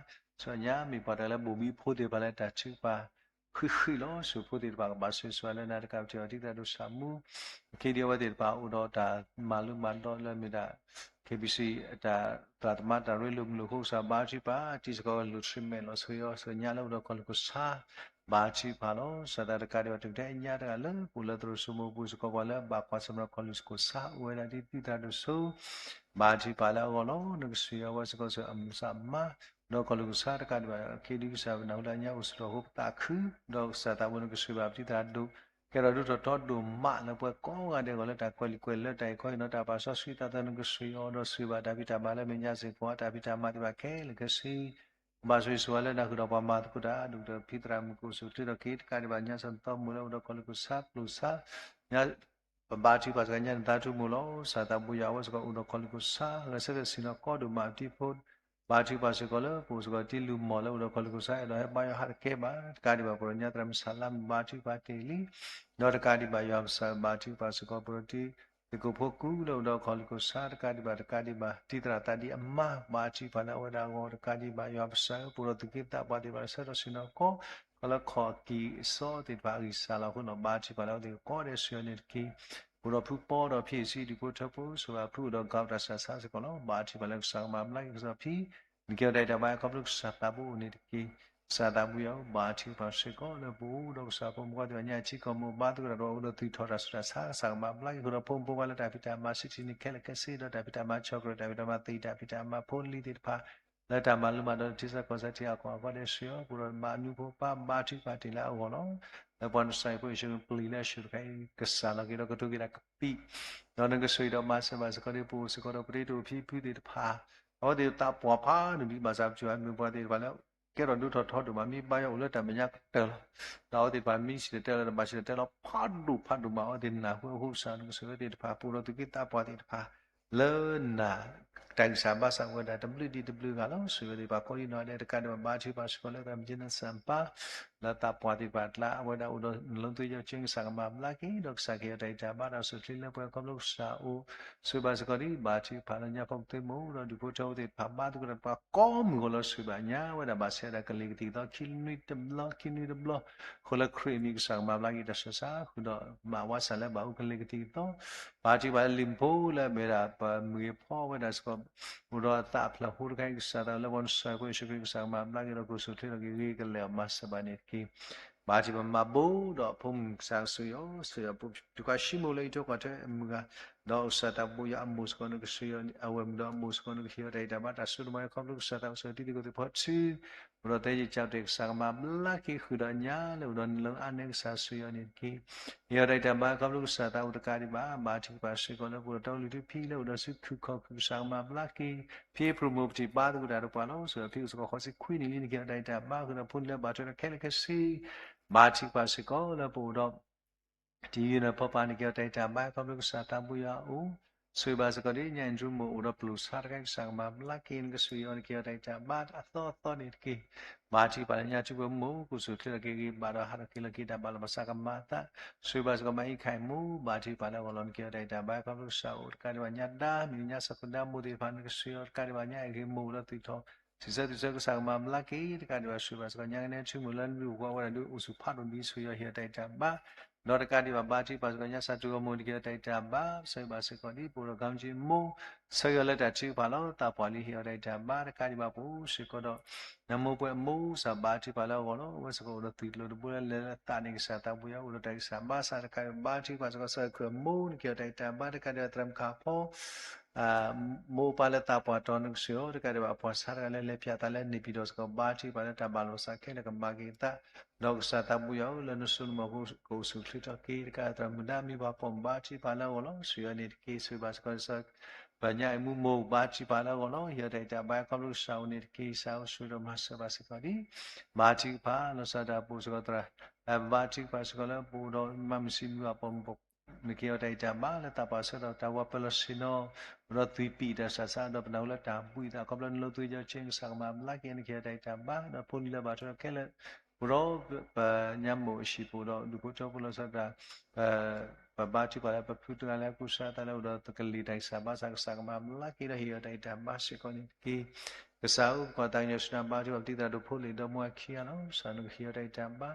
ဆူညါမ့ၢ်ပှၤတဂၤလၢဘိၣ်ဘံဖိသ့ၣ်တဖၣ်လၢတၢ်ထုကဖၣ် ဃံးဃံးလီၤဆူ ဖိသ့ၣ်တဖၣ် ကဘၣ်ဆိၣ်ဂ့ၤဆိၣ်ဝါလၢနၤတကးပထံၣ်အီၤ တံၤသရၣ်ဒိၣ်ဆၣ်မူ အခ့ဒံးအဝဲသ့ၣ်တဖၣ်အိၣ်ဒီးတၢ်မၤလိမၤဒိးလၢမ့ၢ်ဒၣ် KBC အတၢ်သရၣ်သမါတၢ်ရ့လိာ်မုာ်လိာ်အဃိ ကစၢ်ဘါထုကဖၣ် တံၤစ့ၢ်ကီး လူၤဆှံမဲာ်လီၤဆှံအီၤ ဆူညါလၢအိၣ်ဒီးကီၢ်လူၢ်ကီၢ်ဆၣ် ဘါထုကဖၣ်လီၤ. ကစၢ်သးတကးဒံးဘၣ် တုၤထဲအညါတဂၤလၢပအိၣ်လၢသရိာ်စိမိၤပူၤစ့ၢ်ကီး ပှၤလၢဘၣ်ကွၢ်ဆၢၣ်မဲာ်ဒီးကီၢ်လူၢ်ကီၢ်ဆၣ် အိၣ်ဝဲဒၣ်ဒ်တံၤသရၣ်ဒိၣ်စိ ဘါထုကဖၣ်လၢအဂီၢ်လီၤ. နကဆိၣ်ဂ့ၤအဝဲစ့ၢ်ကီးဆူအမုၢ်ဆါအမါ ဒီးကီၢ်လူၢ်ကီၢ်ဆၣ်တကးဒံးဘၣ် အခ့ဒံးကစၢ်ပနၢ်ဟူလၢအညါအိၣ်ဆူၣ်ထီၣ်အဃိပသးခု ဒီးကစၢ်သးဘိနကဆိၣ်ဂ့ၤဘၣ်ပတံၤသရၣ်ဒိၣ် ကဲထီၣ်ဒိၣ်ထီၣ်ထီဒိၣ်မးလၢပှၤကိးဂၤဒဲးအဂီၢ်လၢတၢ်ကွဲးလံာ်ကွဲးလၢတၢ်အံၤခီအံၤနီၤ တၢ်ပာ်စီဆှံသးသၢနကဆိၣ်ဂ့ၤအီၤဒီးဆိၣ်ဂ့ၤဘၣ်တၢ်ဖံးတၢ်မၤလၢမဲာ်ညါစ့ၢ်ကီး တၢ်ဖံးတၢ်မၤသ့ၣ်တဖၣ်ခဲလၢာ်ခဲဆ့ ဘၣ်ဆိၣ်ဂ့ၤဆိၣ်ဝါလၢနၤဃုာ်ဒီးပှၤမၤသကိးတၢ် ဒိၣ်ကတၢၢ်ဖံသရၣ်မုၣ်ကအိၣ်ဆူၣ်ချ့ထီၣ်က့ၤ တကးဒံးဘၣ်ညါစၢ်သီမုၣ်လၢအိၣ်ဒီးခီၣ်လိာ်ကစၢ် ပျိာ်စၢ် ပဘါထုကဖၣ်စ့ၢ်ကီးညါနသးထူၣ်မူလီၤ. ကစၢ်သးဘိယွၤအဝဲစ့ၢ်ကီးအိၣ်ဒီးခီၣ်လိာ်ကစၢ် ဂဲၤဆၢထၢၣ်ဆ့ၣ်နီၤကီၢ်ဒိၣ်မးအတံၤဖိ ဘါထုကဖၣ်စ့ၢ်ကီးလၢပအိၣ်စ့ၢ်ကီးတ့ၢ်လူၤမီၢ်လၢအိၣ်ဒီးခီၣ်လိာ်ကစၢ် အဲၣ်ဒိးဟဲဘါယွၤဟးတကဲဘၣ် တကးဒံးဘၣ်ပဒိၣ်ညါသရၣ်မုၣ်စၢ်လါမူၣ် ဘါထုကဖၣ်တ့ၢ်လံ ဒီးတကးဒံးဘၣ်ယွၤပစၢ်ဘါထုကဖၣ်စ့ၢ်ကီးပဒိၣ်တံၤ သ့ၣ်ကိးဖိကူလၢအိၣ်ဒီးခီၣ်လိာ်ကစၢ် တကးဒံးဘၣ် တကးဒံးဘၣ် တံၤသရၣ်သးဒံးအမါ ဘါထုကဖၣ်လၢအဝဲဒၣ်အဂီၢ် တကးဒံးဘၣ်ယွၤပစၢ် ပအိၣ်ဒီးသူၣ်က့သးပှၢ်သ့ၣ်တဖၣ် ဆၢထီၣ်ဆ့ၣ်နီၤကီၢ် ခီလၢခီၣ်က့ၤအစီသ့ၣ်တဖၣ်အဂံၢ်စၢ်လီၤအဃိလီၤ ဘါထုကဖၣ်လၢအဝဲသ့ၣ်ကိးဒဲးဆူအီၤန့ၣ်တက့ၢ်. ပအိၣ်ဒီးဖုပီဒီးဖံးစံဒူၣ်ဖိထၢဖိ ဆိၣ်ဂ့ၤဖုအိၣ်ဒီးကီၢ်တၢ်ဆးဆးစ့ၢ်ကီးလီၤ. ဘါထုကဖၣ်လၢကစၢ်ကမၤဘျါက့ၤကစီၣ်ဖံ နကဲအီၤတၢ်အံၤတၢ်ဘါခီဖျိကစၢ်သးဘိအိၣ်န့ၣ်တက့ၢ်. ကစၢ်သးဘိယွၤဧၢ ဘါထုကဖၣ်စ့ၢ်ကီးလၢပအိၣ်ဒီးကစၢ်ဖိမုၣ်ကီၢ်သ့ၣ်တဖၣ်ညါအထံကီၢ်မူ ဘါသဂၢၢ်တၢ်ဒီးအိၣ်ဒီးသူၣ်ထီၣ်တၢ်ဆူးတၢ်ဆါ ကစၢ်ကမၤဘျါက့ၤဃုာ်ဒီးဖိမုၣ်ဖိခွါလၢတၢ်ဖံးတၢ်မၤ စံးထံးန့ၢ်ခဲလၢာ်ခဲဆ့ဒီးတၢ်ဖံးတၢ်မၤ ဆီၣ်ကြၢးတၢ်ဖံးတၢ်မၤသ့ၣ်တၢ်ဖံးတၢ်မၤ ဖိလံၤသ့ၣ်တဖၣ် လၢတၢ်မၤလိမၤဒိးတထံၣ်စၢ်ကီၢ်စၢ်ထံအကီၢ်အဂီၢ်ဒဲးဆူအီၤ ပအိၣ်ဒီးမၤအနူဖိပၢ်ဘါထုကဖၣ်တ့ၢ်လၢအဂီၢ်လီၤ. လၢပှၤနစၢ်အံၤဖိယ့ၣ်ၡူးခရံာ်ပျံၤလၢအဆူၣ်တခါအံၤ ကစၢ်လီၤက့ၤဒီးကတိၤက့ၤတၢ်ကပံာ် ဒီးနကဆိၣ်ဂ့ၤဒီးမၤစၢၤဘၣ်စ့ၢ်ကီးဒ်ပအိၣ်စ့ၢ်ကီးဒီးပတ့တိာ်ဖံဖုသ့ၣ်တဖၣ် အဝဲသ့ၣ်သးပှၢ်ဖးဒိၣ်ဒံးဘၣ်ဆၣ်ပစိၤအမုၢ်ပှၤသ့ၣ်တဖၣ်လၢ ကဲထီၣ်ဒိၣ်ထီၣ်ထီဒိၣ်မး မ့ၢ်ဘါယွၤအိၣ်လၢတၢ်မဲာ်ညါကတၢၢ်လီၤ. ဒီးအဝဲသ့ၣ်တဖၣ်မ့ၢ်စံၣ်တဲၤတဲလီၤတၢ်ဘၣ်စံၣ်တဲၤတဲလီၤဖးဒိၣ်ဖးဒိၣ်မး အဝဲသ့ၣ်နၢ်ဟူအဃိကစၢ်နကဆိၣ်ဂ့ၤသ့ၣ်တဖၣ် ပအိၣ်ဒီးသူၣ်က့သးပှၢ်သ့ၣ်တဖၣ် လၢနၤ တၢ်ဂံၢ်စၢ်ဘါစၢ်ဝဲဒၣ်တဘျုးဒံးတဘျုးဂၤလီၤ. ဆိၣ်ဂ့ၤသ့ၣ်တဖၣ်ကိးဒံနီၢ်ဒဲး တကးဒံးဘၣ်ဘါထုကဖၣ်စ့ၢ်ကီးလၢသရၣ်မုၣ်ကၠ့နၢ်စၢ်ပၢ် လၢသးပှၢ်သ့ၣ်တဖၣ်အကျါ အဝဲဒၣ်အိၣ်ဒီးနလီသုယီၤကၠ့ ကစၢ်ကမၤဘျါက့ၤ ဒီးကစၢ်ကဟ့ၣ်အီၤတၢ်ဂံၢ်တၢ်ဘါဒီးအိၣ်ဆူၣ်ချ့လၢပှဲၤခီဖျိကစၢ်အိၣ် ဆိၣ်ဂ့ၤဘၣ်စ့ၢ်ကီးဒ်ဘါထုကဖၣ်လၢညါဖိပသ့မိၢ်ဒီးဒူၣ်ဖိထၢဖိသ့ၣ်တဖၣ် ဘါသဂၢၢ်တၢ်ပှၤကိးမုၢ်ဂီၤလီၤ ဆိၣ်ဂ့ၤဘၣ်ညါဝဲဒၣ်ဘၣ်ဆဲးဒၣ်ကလံၤကသံၣ်ကသီ ခံနွံတဘျီ ခံနွံတဘျီ ဃိလၢခရံာ်အမံၤကစၢ်ကမၤဘျါက့ၤတၢ်ဆူးတၢ်ဆါ ဃုာ်ဒီးဘၣ်ဝါစၢ်လၢဘၣ်အိၣ်ကလံၤကသံၣ်ကသီ ဘါထုကဖၣ်လၢလံာ်ဖိလၢအမ့ၢ်ဒၣ်ပမုၢ်ဂ့ၤဖီဝဲဒၣ်စ့ၢ်ကီး အိၣ်ဒီးအသးအဖျၢၣ်ဖိတခါအံၤ ကစၢ်သးလၢပှၤနစၢ်ဖိယ့ၣ်ၡူးခရံာ်ကစၢ်ကမၤဘျါက့ၤဒီးကအိၣ်ဆူၣ်ချ့ထီၣ်က့ၤဂ့ၤကလဲာ်အီၤမၤစၢၤဘၣ်န့ၣ်တက့ၢ်. ဘါထုကဖၣ်မၤဘိဒီးဖိမုၣ်ကစၢ်ကဆိၣ်ဂ့ၤအီၤ ဆိၣ်ဂ့ၤအီၤ ပှၤဖံးခွါၡံမိၣ်လၢယံၤထီၣ်ကွၢ်ထွဲအမုၢ်ဂၤ ဒီးကစၢ်သးဘိယွၤအမိၢ်စ့ၢ်ကီးနကဆိၣ်ဂ့ၤအီၤ အဝဲမုၣ်ဒီးအမိၢ်စ့ၢ်ကီးနကဟ့ၣ်အီၤတၢ်ဂံၢ်တၢ်ဘါတၢ်စိတၢ်ကမီၤခီဖျိကစၢ်သးအိၣ်ဆိၣ်ဂ့ၤတံၤသကိးသ့ၣ်ဖီထူ အိၣ်ဒီးသဲယံာ်ကၠီၣ်တဲာ် ကစၢ်ကမၤဘျါက့ၤဃုာ်ဒီးညါလၢအိၣ်ဒီးနလၢအါန့ၢ်ကစၢ်ဆိၣ်ဂ့ၤအီၤန့ၣ်တက့ၢ်. ဟ့ၣ်အီၤတၢ်ဂံၢ်တၢ်ဘါခီဖျိကစၢ်သးအိၣ်တကးဒံးဘၣ် ဘါထုကဖၣ်စ့ၢ်ကီးလၢပအိၣ်ဒီးတီကလုာ်ထူဖံလၢအိၣ်ဒီးဆူခုၣ်ခီၣ်ခုၣ် ကစၢ်ကမၤဘျါက့ၤ ဖံအ့ဖြ့ၣ်မိၢ်ပထံၣ်ဘါသဂၢၢ်တၢ်ဒီးပှၤလီၤ. ဆိၣ်ဂ့ၤဖံအိၣ်စ့ၢ်ကီးဃိးဆံခွံနံၣ်လံ နကဟ့ၣ်အီၤတၢ်ဂံၢ်တၢ်ဘါဃုာ်ဒီးဖိလံၤလၢဘၣ်ထွဲဒီးခဲလၢာ်ခဲဆ့ ဘါထုကဖၣ်စ့ၢ်ကီးလၢပအိၣ်ဒီး တံၤယုၢ်နၤဖီပာ် နကဟ့ၣ်အီၤတၢ်ဂံၢ်တၢ်ဘါခီဖျိကစၢ်သးဘိယွၤအအိၣ် ဆိၣ်ဂ့ၤဘၣ်စ့ၢ်ကီးဒ်ညါအံၤဒြူမိၢ်အိၣ်ဒီးပျိာ်ဆါတခါ ကစၢ်ကမၤဘျါက့ၤ နကဆိၣ်ဂ့ၤအီၤ နကဟ့ၣ်အီၤတၢ်ဂံၢ်တၢ်ဘါအသီအသီန့ၣ်တက့ၢ်. ဘါထုကဖၣ်လၢညါထူဖိမိၢ် ကအိၣ်ဆူၣ်ချ့ထီၣ်က့ၤဂ့ၤဘၣ်ဒီး ဟးထီၣ်က့ၤလီၤက့ၤတၢ်ဘၣ်လီၤဘၣ်စးကမၤအသး ဆိၣ်ဂ့ၤဘၣ်စ့ၢ်ကီးမၤအံခါအံၤမိၢ် ဘါထုကဖၣ်လၢအဂီၢ်လီၤ နကဟ့ၣ်အီၤတၢ်ဂံၢ်တၢ်ဘါခီဖျိကစၢ်အိၣ် တကးဒံးဘၣ်ညါဒါ မ့ၢ်ညါစၢ်ခိၣ်ဒါမိၢ်သ့ၣ်တဖၣ် နကဆိၣ်ဂ့ၤအီၤ တကးဒံးဘၣ်ညါအံၤဂ့ၤမိၢ်အိၣ်ဒီးသူၣ်ထီၣ် စံးဆၢသူၣ်ဆၢကစၢ်ကမၤဘျါက့ၤ တကးဒံးဘၣ်ဆိၣ်ဂ့ၤဘၣ်စ့ၢ်ကီးညါကနဲထူမိၢ်လၢနဒုးအိၣ်ဃီဝဲဒၣ်ဒုးအိၣ်ဆူၣ်ဖးဒိၣ်ဒ်ဆိၣ်ဂ့ၤအီၤ ဟ့ၣ်အီၤတၢ်ဂံၢ်တၢ်ဘါ ဒီးတကးဒံးဘၣ်ဘါထုကဖၣ်စ့ၢ်ကီးညါစၢ်တူၢ်ဂီၢ်မိၢ် နကဟ့ၣ်အီၤတၢ်ဂံၢ်တၢ်ဘါ ဆိၣ်ဂ့ၤဘၣ်စ့ၢ်ကီးဒ်ပအိၣ်ဒီး ကၣ်ကၠ့မိၢ် ဆၢဂ့ၤအီၤလၢတၢ်ထုကဖၣ်လီၤ သးပှၢ်လံ ဟ့ၣ်အီၤတၢ်ဂံၢ်တၢ်ဘါ တကးဒံးဘၣ်ပအိၣ်စ့ၢ်ကီးဒီး နမိၢ်ပှဲၤအမိၢ်စၢ်ဘါထုကဖၣ်လၢအဂီၢ်လီၤ အဝဲစ့ၢ်ကီးအိၣ်ဒီးသွံၣ်ကျိၤတဘိလၢလဲၤလၢသးန့ၣ် ကစၢ်သးဘိယွၤအိၣ်ဒီးတၢ်ဂံၢ်စၢ်ဘါစၢ်တကးဒံးဘၣ် ဘါထုကဖၣ်စ့ၢ်ကီး စၢ်ခုၣ်အမိၢ် နကဟ့ၣ်အီၤတၢ်ဂံၢ်တၢ်ဘါ တကးဒံးဘၣ်သရၣ်မုၣ်ခါဖီ မိၢ်ပၢ်လၢသးပှၢ်တီၤ နကဆိၣ်ဂ့ၤအီၤ တကးဒံးဘၣ်အပှၤဆါတဂၤလၢလဲၤဖၠၣ်သးလၢ နေပြည်တော် စ့ၢ်ကီး ဘါထုကဖၣ်လၢတၢ်ဘၣ်လီၤစးခဲလၢာ်ကမၤက့ၤအသး ဒီးကစၢ်သးဘိယွၤဧၢ လၢနစိနမီၤကအိၣ်ဆူၣ်ချ့ထီၣ်က့ၤ တကးသရၣ်မုၣ်ဒါမံၤပှၤပိာ်မုၣ်ဘါထုကဖၣ်လၢအဂီၢ်လီၤ ဆိၣ်ဂ့ၤအီၤန့ၣ်တက့ၢ် ဆိၣ်ဂ့ၤဘၣ်စ့ၢ်ကီး ပညါအံၤမူမိၢ်ဘါထုကဖၣ်လၢအဂီၢ်လီၤ ဟ့ၣ်အီၤတၢ်ဂံၢ်တၢ်ဘါခီဖျိကစၢ်အိၣ်န့ၣ်တက့ၢ် ကစၢ်အိၣ်ဆိၣ်ဂ့ၤဒီးမၤစၢၤဘၣ်စ့ၢ်ကီးဒ် ဘါထုကဖၣ်လီၤ စၢ်တၢ်ပအိၣ်စ့ၢ်ကီးသရၣ် ဘါထုကဖၣ်စ့ၢ်ကီးလၢပအိၣ်ဒီးမၤမုၢ်ဆံးမုၢ်ဂီၤပိာ်မုၣ် နကဟ့ၣ်အီၤတၢ်ဂံၢ်တၢ်ဘါလၢသးပှၢ်ဆၢကတီၢ် တၢ်ဝးပၢလီၤဆ့ၣ်နီၤ ဒီးသွံၣ်ပံာ်တၢ်ဆးဆး ဒီးပနၢ်ဟူလၢတၢ်ဘှံးသး ခီဖျိနလိသုယီၤကၠ့ ကစၢ်ကမၤဘျါက့ၤ နကဟ့ၣ်အီၤတၢ်ဂံၢ်တၢ်ဘါ ဒီးဖိလံၤလၢဘၣ်ထွဲဒီးခဲလၢာ် ပဒီးပညါမိၢ်အဟံၣ်ပူၤဒီးဒူၣ်ဖိထၢဖိလီၤဆီဒၣ်တၢ် ပဘါထုကဖၣ်လၢပဖုတဂၤလၢအကူစါသးလၢအိၣ်ဒီးကလံၤ တၢ်ဂံၢ်စၢ်ဘါစၢ် ကစၢ်ကမၤဘျါက့ၤ ဒီးဟ့ၣ်အီၤတၢ်ဂံၢ်တၢ်ဘါစ့ၢ်ကီးန့ၣ်တက့ၢ် ကစၢ်ဧၢ ပကွၢ်သးကညီၤဆူနၤ ဘါထုကဖၣ်ပတံၤသရၣ်ဒိၣ်ဖိလံၤဒီမါဝၤခံဂၤလီၤ ကစၢ်နကဟ့ၣ်အီၤတၢ်ဂံၢ်တၢ်ဘါ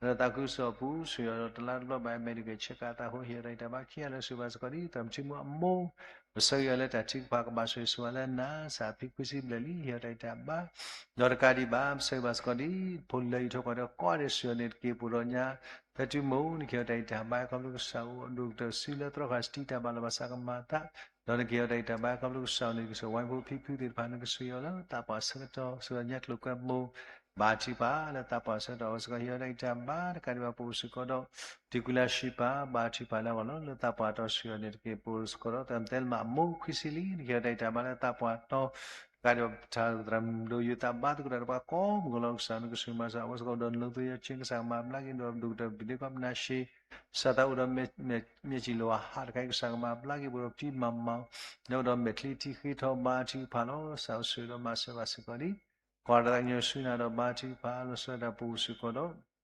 လၢသးခုကစီၣ်အပူၤ ဆိၣ်ဂ့ၤအီၤဒီးတလါတဘျီဘၣ် အမဲာ်တဂ့ၤ ဆဲးကၤသးဖိ ဟ့ၣ်အီၤတၢ်ဂံၢ်တၢ်ဘါခံဂၤလၢ ဆိၣ်ဂ့ၤဘၣ်စ့ၢ်ကီးဒ်သရၣ်မုၣ်ထံမူအမိၢ် ပဆၢဂ့ၤအီၤလၢတၢ်ထုကဖၣ်ကဘၣ်ဆိၣ်ဂ့ၤဆိၣ်ဝါလၢနၤ စးဖံခွံဆံဘျဲၣ်လံ ဟ့ၣ်အီၤတၢ်ဂံၢ်တၢ်ဘါ ဒီးတကးဒံးဘၣ် ပဆၢဂ့ၤဘၣ်စ့ၢ်ကီးဒ် ဖိလံၤလၢယံၤထီၣ်ကွၢ်ထွဲကိးဂၤဒဲး ဆိၣ်ဂ့ၤအီၤန့ၣ်တက့ၢ် ပအိၣ်ဒီးညါ ဖဲထံမူ နကဟ့ၣ်အီၤတၢ်ဂံၢ်တၢ်ဘါ ခီဖျိကစၢ်အိၣ် ဒိၣ်ကတၢၢ်စုလၢသရီခါစတံ တၢ်ဘၣ်လီၤဘၣ်စးကမၤအသး ဒီးနကဟ့ၣ်အီၤတၢ်ဂံၢ်တၢ်ဘါ ခီဖျိကစၢ်အိၣ်န့ၣ် ကစၢ်ဝဲဖိဖံဖုသ့ၣ်တဖၣ် နကဆိၣ်ဂ့ၤအီၤလၢသးပှၢ်ဆၢကတီၢ် ဆိၣ်ဂ့ၤအီၤညါကျိၤကွဲမူ ဘါထုကဖၣ်လၢသးပှၢ်ဆၢကတီၢ် အဝဲစ့ၢ်ကီးဟ့ၣ်အီၤတၢ်ဂံၢ်တၢ်ဘါ တကးဒံးဘၣ်ပအိၣ်စ့ၢ်ကီးဒီး တံၤကွံလါရှံပၤ ဘါထုကဖၣ်လၢအဂီၢ်လီၤ လၢသးပှၢ်တီၤ ဆိၣ်ဂ့ၤအီၤန့ၣ်တက့ၢ် ပအိၣ်စ့ၢ်ကီးဒီး သရၣ်မုၣ်သဲလမးအမိၢ်ခွံဆံလံ နကဟ့ၣ်အီၤတၢ်ဂံၢ်တၢ်ဘါလၢသးပှၢ်တီၤ ကးဒံးဘၣ်ပထါသရၣ်မုၣ်ဒိၣ်ယိၤသးဘါသကိးတၢ်ဒီးပှၤကိးမုၢ်ကီၤလီၤ ကစၢ်နကစၢ်ယွၤမၤစၢၤ အဝဲစ့ၢ်ကီးဒီးနလိသယီၤကၠ့ ကစၢ်ကမၤဘျါက့ၤဒီးဒိၣ်ကတၢၢ် ပဒ့ခွါမနၤၡ့ စၢ်သးအိၣ်ဒီး မဲာ်ထံလီၤဟးတခါအံၤ ကစၢ်ကမၤဘျါက့ၤ ပဒီးပထံမၤမၤ ဒီးမဲာ်ချံထံဃ့ထီၣ်ဘါထုကဖၣ်လီၤ ကစၢ်အိၣ်ဆိးဒီးမၤစၢၤဘၣ်စ့ၢ်ကီးလံ ကွၢ်တၢ်သးကညီၤဆူနၤဒီးဘါထုကဖၣ် လီၤဆီဒၣ်တၢ်ပအိၣ်စ့ၢ်ကီးဒီး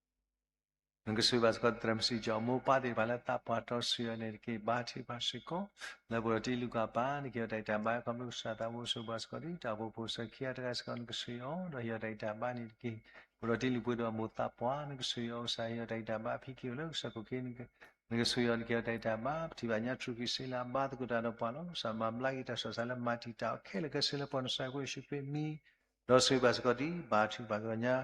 နကဆိၣ်ဂ့ၤဘၣ်စ့ၢ်ကီး သရၣ်မုၣ်စံကၠီ အမိၢ်ပၢ်သ့ၣ်တဖၣ်လၢသးပှၢ်တီဆှၢအီၤန့ၣ်တက့ၢ် ဘါထုကဖၣ်စ့ၢ်ကီး လၢပအိၣ်ဒီးတံၤလူၤကၣ်ပၢ် နကဟ့ၣ်အီၤတၢ်ဂံၢ်တၢ်ဘါ ခီဖျိကစၢ်သးဘိအိၣ်ဆိးဘၣ်စ့ၢ်ကီးလံ တၢ်အိၣ်ဖှိၣ်ဖိစၢၤခံဂၤတဂၤစ့ၢ်ကီး နကဆိၣ်ဂ့ၤအီၤ ဒီးဟ့ၣ်အီၤတၢ်ဂံၢ်တၢ်ဘါန့ၣ်တက့ၢ် ပအိၣ်ဒီးတံၤလူၤပှ့ၤဒိၣ်အမိၢ်သးပှၢ် နကဆိၣ်ဂ့ၤအီၤ ကစၢ်ဟ့ၣ်အီၤတၢ်ဂံၢ်တၢ်ဘါ ဖံက့ၤအိၣ်လၢကစၢၢ်ခိၣ်ခံ နကဆိၣ်ဂ့ၤအီၤ နကဟ့ၣ်အီၤတၢ်ဂံၢ်တၢ်ဘါ ပထံၣ်ဘၣ်ညါတြူာ်ကံၢ်စ့လၢအဘါသကိးတၢ်ဒီးပှၤလီၤ ကစၢ်မၤဘျါက့ၤတၢ်ဆူးတၢ်ဆါလၢမၤတံာ်တာ်အီၤခဲလၢာ်ခဲဆ့လၢပှၤနစၢ်ဖိယ့ၣ်ၡူးခရံာ်အမံၤ ဒီးဆိၣ်ဂ့ၤဘၣ်စ့ၢ်ကီးတံၢ် ဘါထုကဖၣ်စ့ၢ်ကီးညါ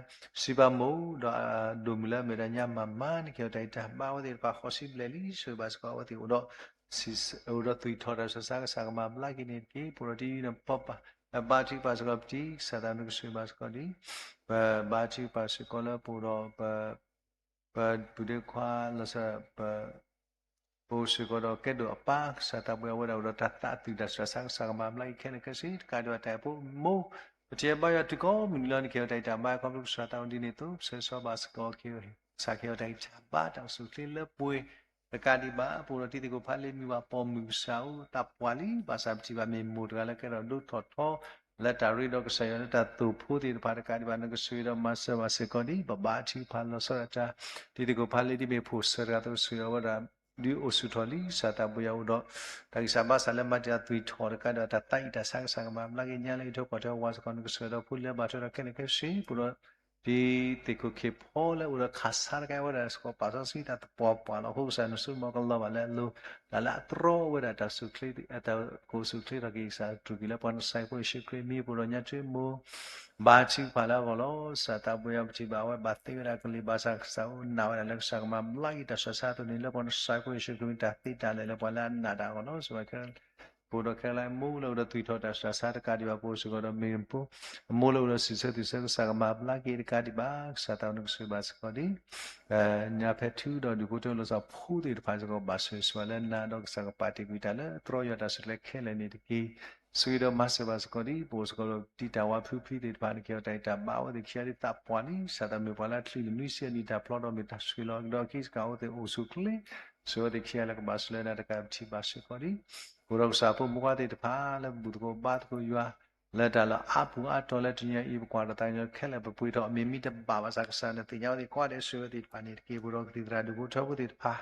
စံးပာ်မိၢ် ဒီးဒိၣ်မုၢ်လၢအမ့ၢ်ဒၣ်ညါမၤမၤ နကဟ့ၣ်အီၤတၢ်ဂံၢ်တၢ်ဘါ အဝဲသ့ၣ်တဖၣ်ဃိးဆံဘျဲၣ်လံ ဆိၣ်ဂ့ၤဘၣ်စ့ၢ်ကီးအဝဲသ့ၣ်အိၣ်ဒီး အိၣ်ဒီးသွံၣ်ထီၣ်တၢ်ဆူးတၢ်ဆါ ကစၢ်ကမၤဘျါက့ၤန့ၣ်တက့ၢ် ပအိၣ်ဒီးတံၤနဖီပၢ် ဘါထုကဖၣ်စ့ၢ်ကီးပတံၤ ကစၢ်သးနကဆိၣ်ဂ့ၤဘၣ်စ့ၢ်ကီးတံၢ် ပဘါထုကဖၣ်စ့ၢ်ကီးလၢပအိၣ်ဒီး ပပုၢ်ဒ့ခွါလီၤဆီဒၣ် ပ ပအိၣ်စ့ၢ်ကီးဒီးကဲဒိၣ်အပၢ် ကစၢ်သးပှ့ၤအဝဲဒၣ်အိၣ်ဒီးတၢ်သးအသွံၣ်တၢ်ဆူးတၢ်ဆါ ကစၢ်ကမၤဘျါက့ၤခဲလၢာ်ခဲဆ့ တကးဒံးဘၣ်တၢ်အဲၣ်ဖိမိၢ် ပထံၣ်ဘါယွၤတုၤကိးမုၢ်နံၤလီၤ နကဟ့ၣ်အီၤတၢ်ဂံၢ်တၢ်ဘါ ခီဖျိကစၢ်သးအိၣ်ဒ်န့ၣ်အသိး ပဆၢဂ့ၤဆၢဝါဘၣ်စ့ၢ်ကီး ကစၢ်ကဟ့ၣ်အီၤတၢ်ဂံၢ်တၢ်ဘါ တၢ်အိၣ်ဆူၣ်အိၣ်ချ့လၢပှဲၤ တကးဒံးဘၣ် ပအိၣ်ဒီးတံၤသကိးဖးလ့ဒံးဘၣ် ပိာ်မုၣ်ကစၢ်အိၣ်သးပှၢ်လံ ဘၣ်ဆၣ်ပထံၣ်ဘၣ်မ့ၢ်မိၢ်တဂၤလၢကဲထီၣ်ဒိထီၣ်ထီ လၢတၢ်ရ့ဒီးကစၢ်ယွၤလၢတၢ်သိၣ်ဖိသ့ၣ်တဖၣ် တကးဒံးဘၣ် နကဆိၣ်ဂ့ၤဒီးမၤစၢၤဘၣ်စ့ၢ်ကီးဒံး ပဘါထုကဖၣ်လီၤဆီဒၣ်တၢ် တံၤသကိးဖးလ့ဒ်မ့ၢ်ဖိၣ်စၢၤတဂၤအသိး ကဆိၣ်ဂ့ၤအဝဲဒၣ် ဒုးအိၣ်ဆူၣ်ထီၣ်လံ ကစၢ်သးပှ့ၤအအိၣ်ဒီး တၢ်ဂံၢ်စၢ်ဘါစၢ်လၢမၤတံာ်တာ်သွံၣ်ထီၣ် တကးဒံးဘၣ်တၢ်သးအံၣ်တၢ်ဆါ ကစၢ်ကမၤဘျါက့ၤညါလၢအံးထွဲကွၢ်ထွဲဝါစ့ၢ်ကီး နကဆိၣ်ဂ့ၤဒီးဖိလၢဘၣ်ထွဲဒီးခဲလၢာ်ခဲဆ့ ပအိၣ်ဒီး တံၤသကိးခ့ၣ်ဖီလၢအိၣ်ဒီးခးဆါတခါအံၤ အဝဲဒၣ်စ့ၢ်ကီးပာ်စီဆှံတၢ်သပှၢ်ပှၢ်လီၤ အဃိကစၢ်နဆိကမိၣ်ကလီၤဘၣ်လၢအလိၤ တၢ်လၢအတြီအဝဲဒၣ်တၢ်အိၣ်ဆူၣ်အိၣ်ချ့ တၢ်ကအိၣ်ဆူၣ်အိၣ်ချ့ထီၣ်က့ၤ ကစၢ်ကတြူာ်က့ၤလၢပှၤနစၢ်ဖိယ့ၣ်ၡူးခရံာ်အမံၤ ပအိၣ်ဒီးညါတၢ်မူ ဘါထုကဖၣ်လၢအဂီၢ်လီၤ ကစၢ်သးပှ့ၤအီၤ ပထံၣ်ဘၣ်အဝဲဘၣ်သ့ဝဲဒၣ်ကလုၢ် ဘၣ်ဆၣ်ကစၢ်အိၣ်နာ်ဝဲဒၣ်လၢကစၢ်ကမၤဘျါက့ၤတၢ်ဆူးတၢ်ဆါအသိးန့ၣ် လၢပှၤနစၢ်ဖိယ့ၣ်ၡူးခရံာ်မံၤ တၢ်သ့တၢ်လၢာ်လၢပှၤလၢအနာ်တၢ်အဂီၢ်လီၤ စ့ၢ်ကီး ပအိၣ်ဒီးခဲလၢာ်အမိၢ်လၢအိၣ်ဒီးသွံၣ်ထီၣ်တၢ်ဆူးတၢ်ဆါ တကးဒံးဘၣ် ပအိၣ်စ့ၢ်ကီးဒီးမ့ၢ်ပိ အမိၢ်လၢအိၣ်ဒီးစံးဆၢသွံၣ်ဆၢ ကစၢ်ကမၤဘျါက့ၤ တကးဒံးဘၣ် ကစၢ်သးနကဆိၣ်ဂ့ၤဘၣ်စ့ၢ်ကီးဒံး ညါဖဲထုဒီးဒူၣ်ဖိထၢဖိလီၤဆီဖိသ့ၣ်တဖၣ်စ့ၢ်ကီး ဘၣ်ဆိၣ်ဂ့ၤဆိၣ်ဝါလၢနၤဒီးကစၢ်ကပာ်တ့ၢ်ကွံာ်တၢ်လၢတြီယွၤတၢ်ဆူးတၢ်ဆါခဲလၢာ်န့ၣ်တက့ၢ် ဆိၣ်ဂ့ၤဒီးမၤစၢၤဘၣ်စ့ၢ်ကီးဒံး ပအိၣ်စ့ၢ်ကီးဒီးတံၤတၢ်ဝါဖုဖုသ့ၣ်တဖၣ် နကဟ့ၣ်အီၤတၢ်ဂံၢ်တၢ်ဘါ အဝဲသ့ၣ်ခံဂၤဒ်သးပှၢ်လံ ကစၢ်သးမ့ၢ်ပှၤလၢအချုးနွံဆံအနံၣ်တၢ်ဖျီဒီးမ့ၢ်တၢ်ဆိၣ်ဂ့ၤလီၤကဒီးအခံ ကစၢ်အိၣ်သ့ၣ်အိၣ်ဆူၣ်အိၣ်ချ့ ဆိၣ်ဂ့ၤအဝဲသ့ၣ်ခံဂၤလၢကဘၣ်ဆိၣ်လၢနၤတကးပထံၣ်ဘၣ်စ့ၢ်ကီးဒံး ပအိၣ်ဒီးကစၢ်ဖိမုၣ်ခွါသ့ၣ်တဖၣ်လၢဘူၣ်သကိးဘါသကိးယွၤ လၢတၢ်လၢအါပူၤအါတီၤလၢတနံၤအံၤ ပကွၢ်တၢ်သးကညီၤခဲလၢာ် ပပှ့ၤထီၣ် မ့ၢ်မံတဘၣ်ဘၣ်ဆၣ် ကစၢ်နသ့ၣ်ညါအဝဲသ့ၣ်ကိးဂၤဒဲး ဆိၣ်ဂ့ၤအဝဲသ့ၣ်တဖၣ်န့ၣ်တက့ၢ် ပအိၣ်ဒီးကသံၣ်သရၣ်ဒူၣ်ဖိထၢဖိသ့ၣ်တဖၣ်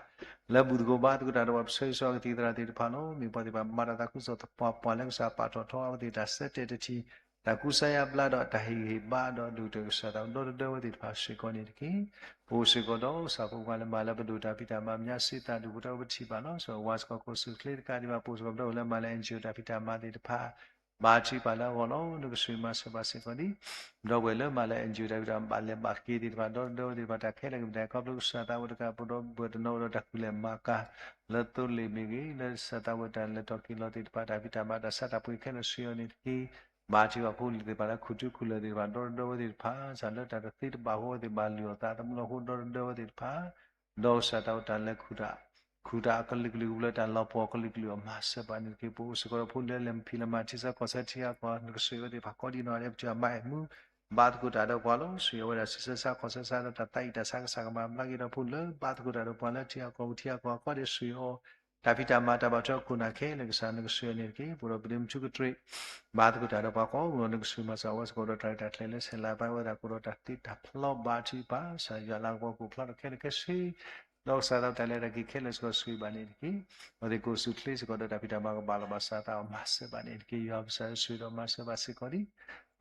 လၢဘူၣ်သကိးဘါသကိးတၢ်ဒီးပှၤ ပဆၢဂ့ၤဆၢဝါကသံၣ်သရၣ်သ့ၣ်တဖၣ်လီၤ မ့ၢ်ပှၤသ့ၣ်တဖၣ်မၤတၢ်သးခုကစီၣ်သပှၢ်ပှၢ်လၢကစၢ်ပာ်ထီၣ်ထီအဝဲသ့ၣ် တၢ်ဆၢတဲာ်တထံၣ် တၢ်ကူစါယါဘျါဒီးတၢ်ဟ့ၣ်ဂံၢ်ဟ့ၣ်ဘါဒီးဒိၣ်ကတၢၢ်ကစၢ်သးဒီတဒၢဝဲသ့ၣ်တဖၣ်စ့ၢ်ကီးန့ၣ်တက့ၢ် ပအိၣ်စ့ၢ်ကီးဒီးကစၢ်ဖိခွါလၢမၤလၢပဒိၣ်တၢ်ဖံးတၢ်မၤ မညါစ့သးဒူၣ်ဖိထၢဖိပထံၣ်ဘၣ်လီၤ ဆိၣ်ဂ့ၤဝါစ့ၢ်ကီး ကအိၣ်ဆူၣ်အိၣ်ချ့တကးဒံးဘၣ် ပအိၣ်စ့ၢ်ကီးဒီးလၢမၤလၢ NGO တၢ်ဖံးတၢ်မၤသ့ၣ်တဖၣ် ဘါထုကဖၣ်လၢအဂီၢ်လီၤ နကဆိၣ်ဂ့ၤမၤစၢၤဘၣ်စ့ၢ်ကီးဒံး ဒီပုၢ်ဝဲၢ်လၢမၤလၢ NGO တၢ်ဖံးတၢ်မၤဘၣ်လဲၤဘၣ်က့ၤသ့ၣ်တဖၣ် ဒီတဒၢဝဲသ့ၣ်တဖၣ် တၢ်ခဲလၢာ်ကမ့ၢ်တၢ်ခီဖျိကစၢ်သးဝဲတကး ပဒီပုၢ်ဝဲၢ်တနီၤဒီးတၢ်ကူၣ်လဲၤမၤကၤ လၢသိလ့ၣ်မ့ၢ်ဂ့ၤ လၢကစၢ်သးဝဲတၢ်လဲၤထီၣ်က့ၤလီၤသ့ၣ်တဖၣ် တၢ်ဖံးတၢ်မၤတၢ်ဆါတၢ်ပှ့ၤခဲလၢာ်ဆိၣ်ဂ့ၤအီၤန့ၣ်တက့ၢ် ဘါထုကဖၣ်ဖိလံၤသ့ၣ်တဖၣ်လၢခူၣ်ထူခူၣ်လၢၢ်သ့ၣ်တဖၣ် ဒီတဒၢဝဲသ့ၣ်တဖၣ် စးလၢတၢ်တသ့တဘၣ်အဃိ အဝဲသ့ၣ်ဘၣ်လုၢ်အီၣ်သးသမူလီၤအဃိ ဒီတဒၢဝဲသ့ၣ်တဖၣ် ဒီးကစၢ်သးဝဲတၢ်လဲၤခူၣ်တၢ် ခူၣ်တၢ်အကလုာ်ကလုာ်ကဘျၢတၢ်လီၤပှီၢ်ကလုာ်ကလုာ်အမၤစၢၤဘၣ်န့ၣ်တက့ၢ် ပအိၣ်စ့ၢ်ကီးဒီးဖိလၢလဲၤဖံးလဲၤမၤထံဆၢကီၢ်ဆၢထံဂၤကီၢ် နကဆိၣ်ဂ့ၤဝဲသ့ၣ်တဖၣ်ကိးဒံးနီၢ်ဂၤဒဲး ပထံၣ်ဘၣ်မၤအဲၣ်မူ ဘါသကိးတၢ်ဒီးပှၤလီၤ ဆိၣ်ဂ့ၤဝဲဒၣ်စံးဆၢဆါခီၣ်ဆၢဆါဒီးတၢ်သးအံၣ်တၢ်ဆါ ကစၢ်ကမၤဘျါက့ၤဒီးဖိလၢ ဘါသကိးတၢ်ဒီးပှၤလၢထံဂၤကီၢ်ပူၤထံဂၤကီၢ်အဂီၢ်ဒီးဆိၣ်ဂ့ၤအီၤ တၢ်ဖံးတၢ်မၤတၢ်ဘၣ်ထွဲအခိၣ်နၢ်ခဲလၢာ် ကစၢ်နကဆိၣ်ဂ့ၤအီၤန့ၣ်တက့ၢ် ပအိၣ်ဒီးပဒ့မုၣ်ထူကတြ့ၣ် ဘါသကိးတၢ်ဒီးပှၤကိးမုၢ်ဒီး နကဆိၣ်ဂ့ၤမၤစၢၤအဝဲစ့ၢ်ကီးဒီးတၢ်ရဲၣ်တၢ်ကျဲၤလၢဆဲးလၤဘၣ်ဝဲဒၣ်ကအိၣ်ဒီးတၢ်သ့တၢ်ဖျီဘါထုကဖၣ် ကစၢ်ယွၤလၤကပီၤကအိၣ်ဖျါထီၣ်ခဲလၢာ်ခဲဆ့ ဒီးကစၢ်သးဝဲတၢ်လဲၤတၢ်က့ၤခဲလၢာ်စ့ၢ်ကီးဆိၣ်ဂ့ၤဘၣ်န့ၣ်တက့ၢ် အဝဲသ့ၣ်ကအိၣ်ဆူၣ်အိၣ်ချ့စ့ၢ်ကီးဒီးတၢ်ဖံးတၢ်မၤကဘၣ်လီၤဘၣ်စးသးအီၤမၤစၢၤဘၣ်န့ၣ်တက့ၢ် ယွၤကစၢ်ဆိၣ်ဂ့ၤဒီးမၤစၢၤဘၣ်စ့ၢ်ကီးဒံး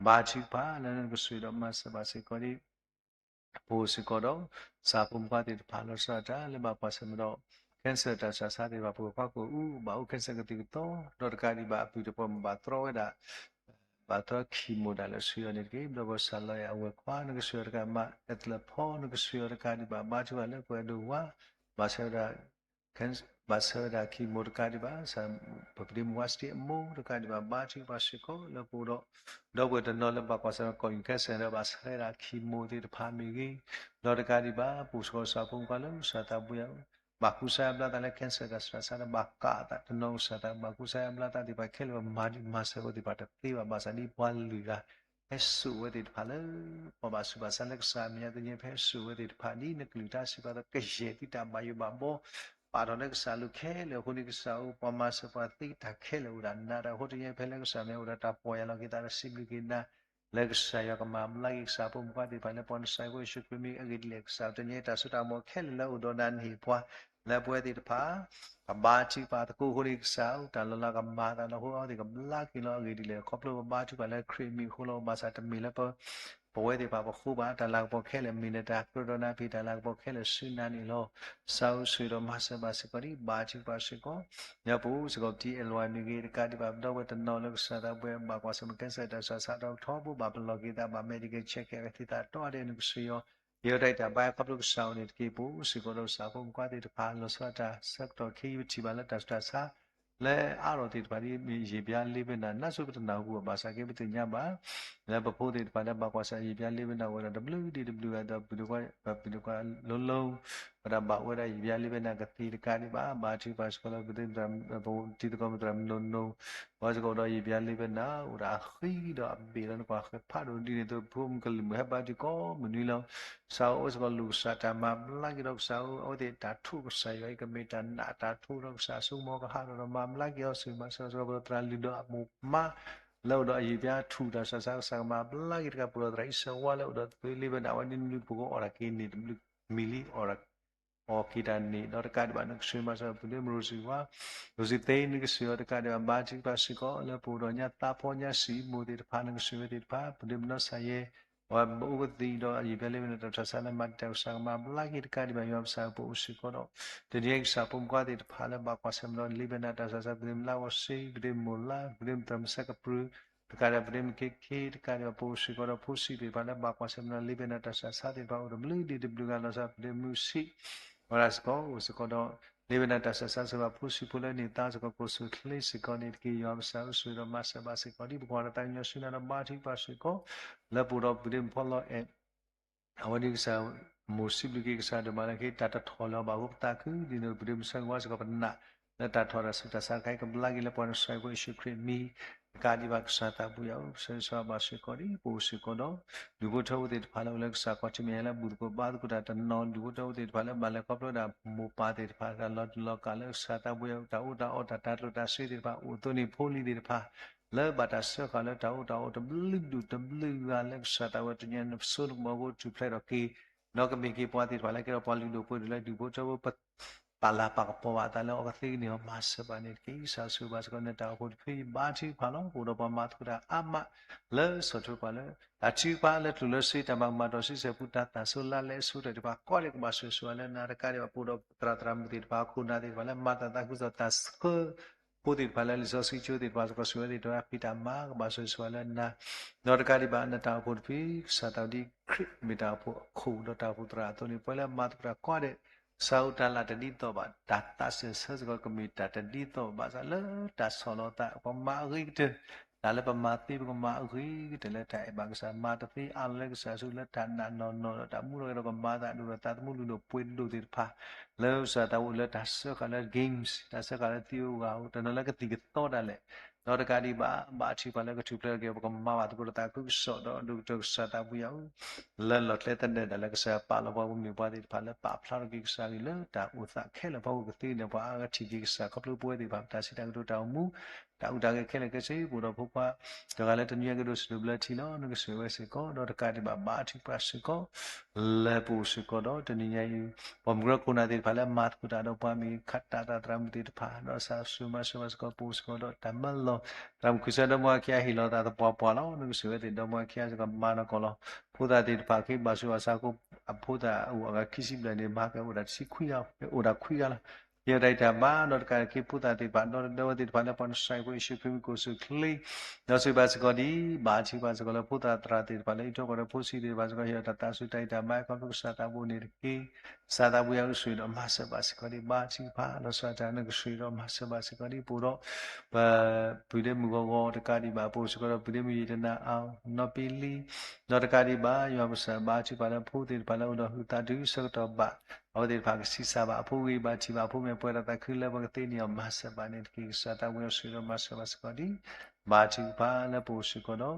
ဘါထုကဖၣ်လၢနကဆိၣ်ဂ့ၤဒီးမၤစၢၤဘၣ်စ့ၢ်ကီးဒံး ပအိၣ်စ့ၢ်ကီးဒီး ကစၢ်ဖိမုၣ်ခွါသ့ၣ်တဖၣ်လီၤဆီဒၣ်တၢ်လၢဘၣ်ကွၢ်ဆၢၣ်မဲာ်ဒီး cancer တၢ်ဆူးတၢ်ဆါသ့ၣ်တဖၣ် ပှၤကွၢ်ကိၣ်အူ ဘၣ်အိၣ် cancer ကသံၣ်ကသီ ဒီးတကးဒံးဘၣ်အပုၢ်တပှၢ်မ့ၢ်ဘၣ်တြီဝဲဒၣ် ဘၣ်တြီ chemo ဒၣ်လဲာ်ဆိၣ်ဂ့ၤအီၤန့ၣ်တက့ၢ် ဒီးပကစၢ်လီၤအဲၣ်အဝဲၢ်ခွါ နကဆိၣ်ဂ့ၤအီၤတကးမး အဲၣ်သလၢဖီ နကဆိၣ်ဂ့ၤအီၤတကးဒံးဘၣ် ဘါထုကဖၣ်လၢပှဲၤဒိၣ်ဝါ ဘၣ်ဆၢဝဲဒၣ် ဘၣ်ဆၢဝဲဒၣ် chemo တကးဒံးဘၣ် ပပဒ့မုၣ်ဝါစတ့အမိၢ်တကးဒံးဘၣ် ဘါထုကဖၣ်စ့ၢ်ကီးလၢပအိၣ်ဒီး ဒီပုၢ်ဝဲၢ်တနီၤလၢဘၣ်ကွၢ်ဆၢၣ်မဲာ် cancer ဒီးဘၣ်ဆၢဝဲဒၣ် chemo သ့ၣ်တဖၣ်မ့ၢ်ဂ့ၤ ဒီးတကးဒံးဘၣ် ပအိၣ်စ့ၢ်ကီးကစၢ်ဖိမုၣ်ခွါလၢကစၢ်သးဘှံးအ ဘၣ်ကူစါယါဘျါသးလၢ cancer တၢ်ဆူးတၢ်ဆါဒီး ဘၣ်ကးအသးတနီၤကစၢ်သး ဘၣ်ကူစါယါဘျါသးသ့ၣ်တဖၣ်ခဲလၢာ် ပမၤဒုးမၤစၢၤဝဲသ့ၣ်တဖၣ်တသ့ဘၣ် ဘၣ်ဆၣ်ဒ်ပှၤလုၢ်တၢ် ဟဲစိာ်ဝဲသ့ၣ်တဖၣ်လၢ ပှၤဘၣ်ဆူးဘၣ်ဆါလၢကစၢ်အမဲာ်ညါ တနံၤဖဲစိာ်ဝဲသ့ၣ်တဖၣ် ဒ်နကလုၢ်တၢ်စံးပာ်အသိး ကယဲၢ်သုတၢ်ဘၣ်ယိၣ်ဘၣ်ဘီ ပာ်ထီၣ်လၢကစၢ်အလိၤခဲလၢာ်အဃိန့ၣ် ကစၢ်ဧၢ ပှၤမၤစၢၤပှၤသ့တၢ်ခဲလၢာ်အိၣ်ဒၣ် နၤတၢ်အဃိ တနံၤဖဲလၢကစၢ်မဲာ်ညါအိၣ်ဒီးတၢ်ပီၢ်ယၢ်လီၤက့ၤသးဒီးစံးဘျုးက့ၤနၤ လၢကစၢ်ယွၤကမၤဘျါက့ၤ ကစၢ်ဖိမုၣ်ခွါသ့ၣ်တဖၣ်လၢပှၤနစၢ်ဖိယ့ၣ်ၡူးခရံာ်မံၤအဂ့ၢ်ဒ်လဲၣ် ကစၢ်တနံၤအံၤ တၢ်စိတၢ်ကမီၤခဲလၢာ်လၢအိၣ်ဒီးနၤန့ၣ်ပှၤ လၢပဝဲသ့ၣ်တဖၣ် ပဘါထုကဖၣ်သကိးအဃိန့ၣ် ကစၢ်ဧၢ တၢ်လီၤလးကမၤအသးဒီးအဃိ အဝဲသ့ၣ်ကဘျါက့ၤလီၤအဂ့ၢ်ဒ်လဲၣ် ခီဖျိပဘါထုကဖၣ်လၢခရံာ်အမံၤအဃိလီၤ ဘၣ်ဆၣ်တမ့ၢ်လၢပ ပဝဲသ့ၣ်တဖၣ်ပဃိဘၣ် တၢ်လၤကပီၤခဲလၢာ်မ့ၢ်နတၢ်ကြၢးဒီးနၤဖံး တၢ်လၤကပီၤခဲလၢာ်ဆူနၤန့ၣ်လီၤ. ကစၢ်ဧၢ ဆိၣ်ဂ့ၤဒီးမၤစၢၤဘၣ်စ့ၢ်ကီးဒ် ဘါထုကဖၣ်စ့ၢ်ကီး ဒီးပအိၣ်စ့ၢ်ကီး ပတံၤအဲၣ်လီၤမ့ၢ်ဂ့ၤ တကးဒံးဘၣ် ပဒီပုၢ်ဝဲၢ်တနီၤလၢကစၢ်သးပှဲၤ ဘၣ်ကွၢ်ဆၢၣ်မဲာ် cancer တၢ်ဆူးတၢ်ဆါဒီးထီဘိ ဘၣ်ပလီၢ်က့ၤသး ဘၣ် medical check ကသံၣ်သးတီအါဒဲး နကစၢ်ယွၤ ယဲတၢ်အံၤတၢ်ဘါခီဖျိကစၢ်အိၣ်န့ၣ်တက့ၢ် ပအိၣ်စ့ၢ်ကီးဒီးကစၢ်ဖိမုၣ်ခွါသ့ၣ်တဖၣ် လီၤဆီဒၣ်တၢ်ဆၢကတီၢ်ခံ ပထံၣ်ဘၣ်လၢတၢ်ဆူးတၢ်ဆါ လၢအါထီၣ်သ့ၣ်တဖၣ်ဒ်မ့ၢ်ယံာ်ဘျါလ့ဝဲနၤ နါစိၤပတနၢ်ဟူဘၣ် ဘၣ်ဆၣ်က့ပသ့ၣ်ညါဘၣ် လၢပဖိသ့ၣ်တဖၣ်လၢဘၣ်ကွၢ်ဆၢၣ် ယံာ်ဘျါလ့ဝဲနၤအိၣ်ဝဲဒၣ်တဘျုးဒံးတဘျုးဂၤဒီး ပဒုးကွၢ် ပဒုးကွၢ်လိၤလိၤ ဝဲဒၣ်ဘၣ်ဝဲဒၣ်ယံာ်ဘျါလ့ဝဲနၤကသ့တကးဒံးဘၣ် ဘါထုကဖၣ်စ့ၢ်ကီးလၢ ပတံၤသကိးမုၢ်သရၣ်မုၢ်နိၣ်နိၣ် ဘၣ်စ့ၢ်ကီးဒီးယံာ်ဘျါလ့ဝဲနၤ အိၣ်ဒၣ်အဃံဒီးအဘ့ၣ်လီၤ နကွၢ်ဃဲၤဖးဒိၣ်ဒ်န့ၣ်သိး ဖိမုၣ်ကလုာ်မုၢ်ဟဲဘါထုကဖၣ်မုၢ်နွံလီၤ ကစၢ်ဧၢ အိၣ်စ့ၢ်ကီးလိာ်ကစၢ်တၢ်မၤဘျါက့ၤဒီး ကစၢ်ဧၢ အဝဲသ့ၣ်တၢ်ထိးကစၢ်ယွၤအံၤ ကမ့ၢ်တၢ်နာ်တၢ်ထိးဒီးကစၢ်ဆိကမိၣ်ကဟးထီၣ်ဒီးမၤဘျါက့ၤအီၤ ဆိၣ်ဂ့ၤမၤစၢၤစ့ၢ်ကီး ပသရၣ်လုၢ်ဒီးအမိၢ်မါ လၢအိၣ်ဒီးအယံာ်ဘျါထူၣ်တၢ်ဆူးတၢ်ဆါ ကစၢ်ကမၤဘျါက့ၤတကး ပှၤသရၣ်အံၣ်စၢၤဝါလၢအိၣ်ဒီးသုးလ့ဝဲနၤ အဝဲန့ၣ်နုာ်ပကအိၣ်အီၣ်တၢ်က့ၤန့ၣ် တဘျုးမံၤလံ အီၣ်က့ၤတၢ်န့ၣ် ဒီးတကးဒံးဘၣ် နကဆိၣ်ဂ့ၤမၤစၢၤ ပဒိၣ်မုၣ်ရိစံဝါ ရိစံသ့ နကစၢ်ယွၤတကးဒံးဘၣ် ဘါထုကဖၣ်စ့ၢ်ကီး လၢပအိၣ်ဒီးညါသးဖီညါစံးမိၢ်သ့ၣ်တဖၣ် နကစၢ်ယွၤသ့ၣ်တဖၣ် ပဒိၣ်မုၣ်နီၢ်ဆၢ်ယဲ အဝဲအိၣ်ကသံဒီးအယံာ်ဘျါလ့ဝဲနၤ တၢ်ဆူးတၢ်ဆါလၢမၤတၢ်ကစၢ်ကမၤဘျါက့ၤတကးဒံးဘၣ် ယွၤပစၢ်ပအိၣ်စ့ၢ်ကီးဒီး တနံၤအံၤကစၢ်ဖိမုၣ်ခွါသ့ၣ်တဖၣ်လၢဘၣ်ကွၢ်ဆၢၣ်မဲာ်ဒီးလ့ဝဲနၤ တၢ်ဆူးတၢ်ဆါ ပဒိၣ်မုၣ်လါဝီၤစ့ ပဒိၣ်မုၣ်မိၢ်လါ ပဒိၣ်မုၣ်သရၣ်မုၣ်ဆဲကပြုၢ် တကးဒံး ပဒိၣ်မုၣ်ခ့ခ့ တကးဒံးဘၣ် ပအိၣ်စ့ၢ်ကီးဒီး ဖိဆံးသ့ၣ်တဖၣ်လၢဘၣ်ကွၢ်ဆၢၣ်မဲာ်ဒီးလ့ဝဲနၤ တၢ်ဆူးတၢ်ဆါသ့ၣ်တဖၣ် အိၣ်တဘျုးဒံးတဘျုးဂၤလီၤဆီ ပဒိၣ်မုၣ်ဆံး ဝဲဒၣ်စ့ၢ်ကီး အိၣ်စ့ၢ်ကီးဒီး လ့ဝဲနၤ တၢ်ဆူးတၢ်ဆါစ့ၢ်ကီး ဖိဆံးဖိလၢန့ၢ်သါစ့ၢ်ကီး ကိးဆူၣ်ချ့စ့ၢ်ကီးန့ၣ်တက့ၢ် ယွၤပစၢ်ဧၢ ဆိၣ်ဂ့ၤဒီးမၤစၢၤဘၣ်စ့ၢ်ကီး ဒ်ပကွၢ်ဒီးတၢ်ကညီဆူနၤဒီး ဘါထုကဖၣ်စ့ၢ်ကီး လၢပအိၣ်ဒီးပဒိၣ်မုၣ်ဖီလီၤအဲၣ် အဝဲဒ်ကစၢ် မိၢ်စံးဘျုးက့ၤကစၢ်ဒိၣ်မးလၢခံ တၢ်တထီၣ်လၢၤဘၣ်အဃိပသးခု ဒ်န့ၣ်ပဒိၣ်မုၣ်ဆၢဂ့ၤဝါစ့ၢ်ကီး ပနာ်လၢတၢ်ထီၣ်တၢ်ဆူးတၢ်ဆါတခါအံၤ ကဘျါက့ၤလၢပှၤနစၢ်ဖိယ့ၣ်ၡူးခရံာ်မံၤ တကးဒံးဘၣ် ကစၢ်သးပူၤယၤဧၢ ပဆၢဂ့ၤဆၢဝါဘၣ်စ့ၢ်ကီးဒ် ပအိၣ်စ့ၢ်ကီးဒီး ဒူၣ်ဖိထၢဖိသ့ၣ်တဖၣ်လၢအိၣ်လၢကစၢ်ခီၣ်ထံးမဲာ်ညါလၢ ဘူၣ်သကိးဘါသကိးတၢ်တနီၤ ဒူၣ်ဖိထၢဖိသ့ၣ်တဖၣ်လၢဘၣ်လဲၤခီဖျိဝဲဒၣ်မိၢ်ပၢ်သ့ၣ်တဖၣ် တၢ်လီၤတူာ်လီၤကာ်လၢကစၢ်သးပူၤယၤ တၢ်အိၣ်တၢ်အီတၢ်တၤကျိၣ်တၤစ့သ့ၣ်တဖၣ် အိၣ်သိးန့ၢ်ဖိလံၤသ့ၣ်တဖၣ် လၢဘၣ်တၢ်စၢဃာ်လၢတၢ်အိၣ်တၢ်အီတဘျုးဒူၣ်တဘျုးဂၤလၢကစၢ်သးဝဲတနံၤအံၤ နဆိနကမိၣ်အဃိထူၣ်ဖျဲးထီၣ်က့ၤ ဒီးကမ့ၢ်က့ၤပှၤသ့ၣ်တဖၣ်လၢကဲထီၣ်ပှၤလုၢ်ဒိၣ်ပှ့ၤဒိၣ်လၢဒူၣ်ဖိထၢဖိ ပာ်လၤပာ်ကပီၤဘၣ်အသးလၢအီကသ့န့ၣ် မၤစၢၤဘၣ်န့ၣ်တက့ၢ် ကစၢ်ဆိၣ်ဂ့ၤဘၣ်စ့ၢ်ကီးနတၢ်အိၣ်ဖှိၣ်တဖု ဘါထုကဖၣ်လီၤ ပအိၣ်ဒီးပှၤမၤသကိးတၢ်အါမး လၢဆီၣ်ထွဲပှၤလၢ တၢ်ထုကဖၣ်လၢကျိၣ်လၢစ့ တၢ်မၤကမၣ်တီၢ်ဆံဆဲၣ်ပူၤ တၢ်သၣ်ဆိလါလဲအဆိတၢ်သ့ၣ်တဖၣ် ကိးဒဲးကဘၣ်ဆိၣ်ဂ့ၤဆိၣ်ဝါလၢနၤတကးဒံးဘၣ် ပအိၣ်ဒီးသရၣ်သရၣ်မုၣ်သ့ၣ်တဖၣ် ခိၣ်နၢ်သ့ၣ်တဖၣ်လၢမၤတၢ်သးခုကစီၣ်တၢ်ဆှၢ ဖိသ့ၣ်တဖၣ်လၢလံာ်စီဆှံကၠိသ့ၣ်တဖၣ် စ့ၢ်ကီးဆိၣ်ဂ့ၤဝဲသ့ၣ်တဖၣ် ဖံးတၢ်မၤကဘၣ်ဆိၣ်ဂ့ၤဆိၣ်ဝါလၢနၤ ဒီးတကးဒံးဘၣ် နတၢ်အိၣ်ဖှိၣ်တဖု ကစၢ်သးဝဲဒ်ခရံာ်မ့ၢ်တၢ်အိၣ်ဖှိၣ်အခိၣ်ဒီးတၢ်အိၣ်ဖှိၣ်သရၣ်အသိးန့ၣ် ပှၤလၢမၤသကိးတၢ်ကိးဂၤဒဲး ကစၢ်ဧၢတၢ်လၢတဒ်သိးဘၣ် တၢ်သးစၢၢ်ဆၢစ့ၢ်ကီးကမ့ၢ်တၢ်တဒ်သိးဘၣ်ဆၣ်လၢတၢ်ဆီၣ်လီၤသး ပမၤအဂ့ၤကတၢၢ် တၢ်လၢပမၤသ့ပကမၤအဂ့ၤကတၢၢ်လၢတၢ်အဲၣ်ဘၣ်ကစၢ် မၤတသ့အါလၢကစၢ်ဆူလၢတၢ်နာ်နီၢ်နီၢ်ဒီးတၢ်မူထီၣ်က့ၤဒီးကမၤသးဒိၣ်ဒီးသးသမူလုၢ်ဒိၣ်ပှ့ၤဒိၣ်သ့ၣ်တဖၣ် လၢကစၢ်သးအိၣ်လၢတၢ်စၢဃာ်လၢ games တၢ်စၢဃာ်လၢသံအိၣ်ဂၤအိၣ် တနီၤလၢကသံၣ်ကသီဒၣ်လဲာ် ဒီးတကးဒံးဘၣ် ဘါထုကဖၣ်လၢကထူၣ်ဖျဲးထီၣ်က့ၤ ပကမၤဘၣ်သကိးဒီးသးခုကစီၣ်ဒီး ဒိၣ်ကတၢၢ်ကစၢ်သးပူၤယၤဧၢ လၢလီၢ်ကျဲသနၢၣ်ဒၣ်လၢကစၢ်ပာ်လီၤပှၤကမ့ၢ်ပှၤသ့ၣ်တဖၣ်လၢပာ်ဖျါထီၣ်က့ၤကစၢ်ဂ့ၢ်လၢ တၢ်အိၣ်သးခဲလၢာ် ပှၤအိၣ်ကသ့န့ၣ် ပှၤအါဂၤထံၣ်က့ၤကစၢ် ခီဖျိပဝဲသ့ၣ်တဖၣ် ပတၢ်စံးတၢ်ကတိၤတၢ်အိၣ်မူ တၢ်အုၣ်တၢ်ဂဲၤခဲလၢာ်ခဲဆ့ ပအိၣ်ဒီးဖိခွါ တဂၤလၢတနွံအကဒိၣ်စဒိၣ်ဘျၢထံလီၤ နကဆိၣ်ဂ့ၤဝဲစ့ၢ်ကီး ဒီးတကးဒံးဘၣ် ဘါထုကဖၣ်စ့ၢ်ကီး လၢပအိၣ်စ့ၢ်ကီးဒီး တနံၤညါအံၤ ပှၤမုၢ်ကရၢခိၣ်နၢ်သ့ၣ်တဖၣ်လၢမၤသကိးတၢ်ဒီးပှၤမ့ၢ်ခးတၢ်သရၣ်သရၣ်မုၣ်သ့ၣ်တဖၣ် ဒီးကစၢ်ဆိၣ်ဂ့ၤမၤစၢၤဘၣ်စ့ၢ်ကီး ပအိၣ်စ့ၢ်ကီးဒီးတၢ်မၢလီၤ သရၣ်မုၣ်ခွံဆၢဒီမါဝၤခံဂၤဟ့ၣ်လီၤသးသပှၢ်ပှၢ်လီၤ နကဆိၣ်ဂ့ၤဝဲသ့ၣ်ဒီမါဝၤခံဂၤစ့ၢ်ကီးမၤနီၢ်ကီၢ်လီၤ ဖိသၣ်သ့ၣ်တဖၣ်က့ၤဘၣ်ဆိၣ်ဘၣ်ဆါအဃိ အဖိသၣ်အိၣ်အဂၤခံဆံဘျဲၣ်န့ၣ် မၤကအိၣ်ဒၣ်တဆံခွံဂၤ အိၣ်ဒၣ်ခွံဂၤလီၤ ယဲဒၣ်အံၤတၢ်ဘါ ဒီးတကးက့ၤဖိသၣ်သ့ၣ်တဖၣ် ဒီးဒီးဝဲသ့ၣ်တဖၣ်လၢပှၤနစၢ်ဖိယ့ၣ်ၡူးခရံာ်မံၤကိးဆူၣ်ချ့ ဒီးဆိၣ်ဂ့ၤဘၣ်စ့ၢ်ကီးဒ် ဘါထုကဖၣ်စ့ၢ်ကီးလၢဖိသၣ်သရၣ်သ့ၣ်တဖၣ်လၢ ဟံးထီၣ်ကီၢ်ဒီးဖိဆံးသ့ၣ်တဖၣ်စ့ၢ်ကီး ဟ့ၣ်အီၤတၢ်သးစူၤတၢ်အံၤတၢ်ဘါ ခီဖျိကစၢ်သးဘိန့ၣ်တက့ၢ် ကစၢ်သးဘိယၤဧၢ ဆိၣ်ဂ့ၤဒီးမၤစၢၤဘၣ်စ့ၢ်ကီးဒ် ဘါထုကဖၣ် လီၤဆီဒၣ်တၢ် နကဆိၣ်ဂ့ၤဒီးမၤစၢၤဘၣ်စ့ၢ်ကီးဒ် ပအိၣ်ဒီး ပပုၢ်ဒ့မုၣ်ဂီၤဂီၤတကးဒံးဘၣ် ပအိၣ်စ့ၢ်ကီးဒီးပုၢ်ဒ့မုၣ်ယံာ်တနၤအါ နီၢ်ပ့လံ ဒီးတကးဒံးဘၣ် ယွၤပစၢ်ဘါထုကဖၣ်လၢဖိသ့ၣ်တဖၣ်လၢအိၣ်ဒီးဟုးသးတုၤဆၢကတီၢ်ဘၣ် အဝဲသ့ၣ်တဖၣ်ကဆံးစၢ်ဘၣ်အဖိဂ့ၤ ဘၣ်ထံၣ်ဘၣ်အဖိမ့ၢ်ပှဲၤဒီးသးခုလၢပကသ့န့ၢ်အီၤမၤစၢၤဘၣ်န့ၣ်တက့ၢ်. ကစၢ်သးဝံၣ်အီၤဆှၢဒီးမၤစၢၤဘၣ်စ့ၢ်ကီးဒံး ဘါထုကဖၣ်လၢပအိၣ်စ့ၢ်ကီးဒီး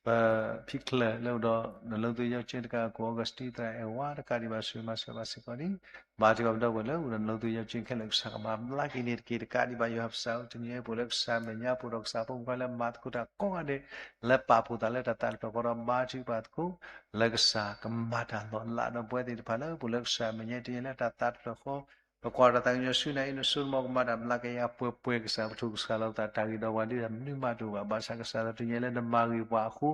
ပဖံချၢၣ်လၢအိၣ်ဒီး နလိသုယီကၠ့တကး ကီၢ်အီကစတံသရၣ်အဲၣ်ဝါတကးဒံးဘၣ် ဆှၢမၤစၢၤဘၣ်စ့ၢ်ကီးဒံး ဘါထုကဖၣ်ပဒီပုၢ်ဝဲၢ်လၢအိၣ်ဒီးနလိသုယီကၠ့ခဲလၢာ် ကစၢ်ကမၤဘျါက့ၤန့ၣ်တက့ၢ်. တကးဒံးဘၣ်ယွၤပစံးအိၣ်တနံၤအံၤ ပအိၣ်လၢကစၢ်အမဲာ်ညါ ပအိၣ်ဒီးကစၢ်ဖိမုၣ်ဖိလၢမၤသကိးတၢ်ကိးဂၤဒဲး လၢပာ်ဖှိၣ်သးလၢတၢ်သးတဖျၢၣ်ဃီဒီး ဘါထုကဖၣ်သကိး လၢကစၢ်ကမၤတၢ်လီၤလးဒီးပဝဲသ့ၣ်တဖၣ်လၢ ပအိၣ်လၢကစၢ်အမဲာ်ညါ တနံၤအံၤလၢတၢ်သးတဖျၢၣ်ဃီ ပကွၢ်တၢ်သးကညီၤဆူနၤအံၤ နစိနမီၢ်ကမၤတၢ်ဘျါက့ၤယၤပှဲၤပှဲၤ ကစၢ်ပထိၣ်ကစၢ်လီၤပသးတၢ်ဂ့ၤဒီးပှၤဒ်တၢ်မနုၤမးတအိၣ်ဘၣ်. ဘၣ်ဆၣ်ကစၢ်ဒီးတနံၤအံၤလၢနမၤဂ့ၤပှၤအဃိ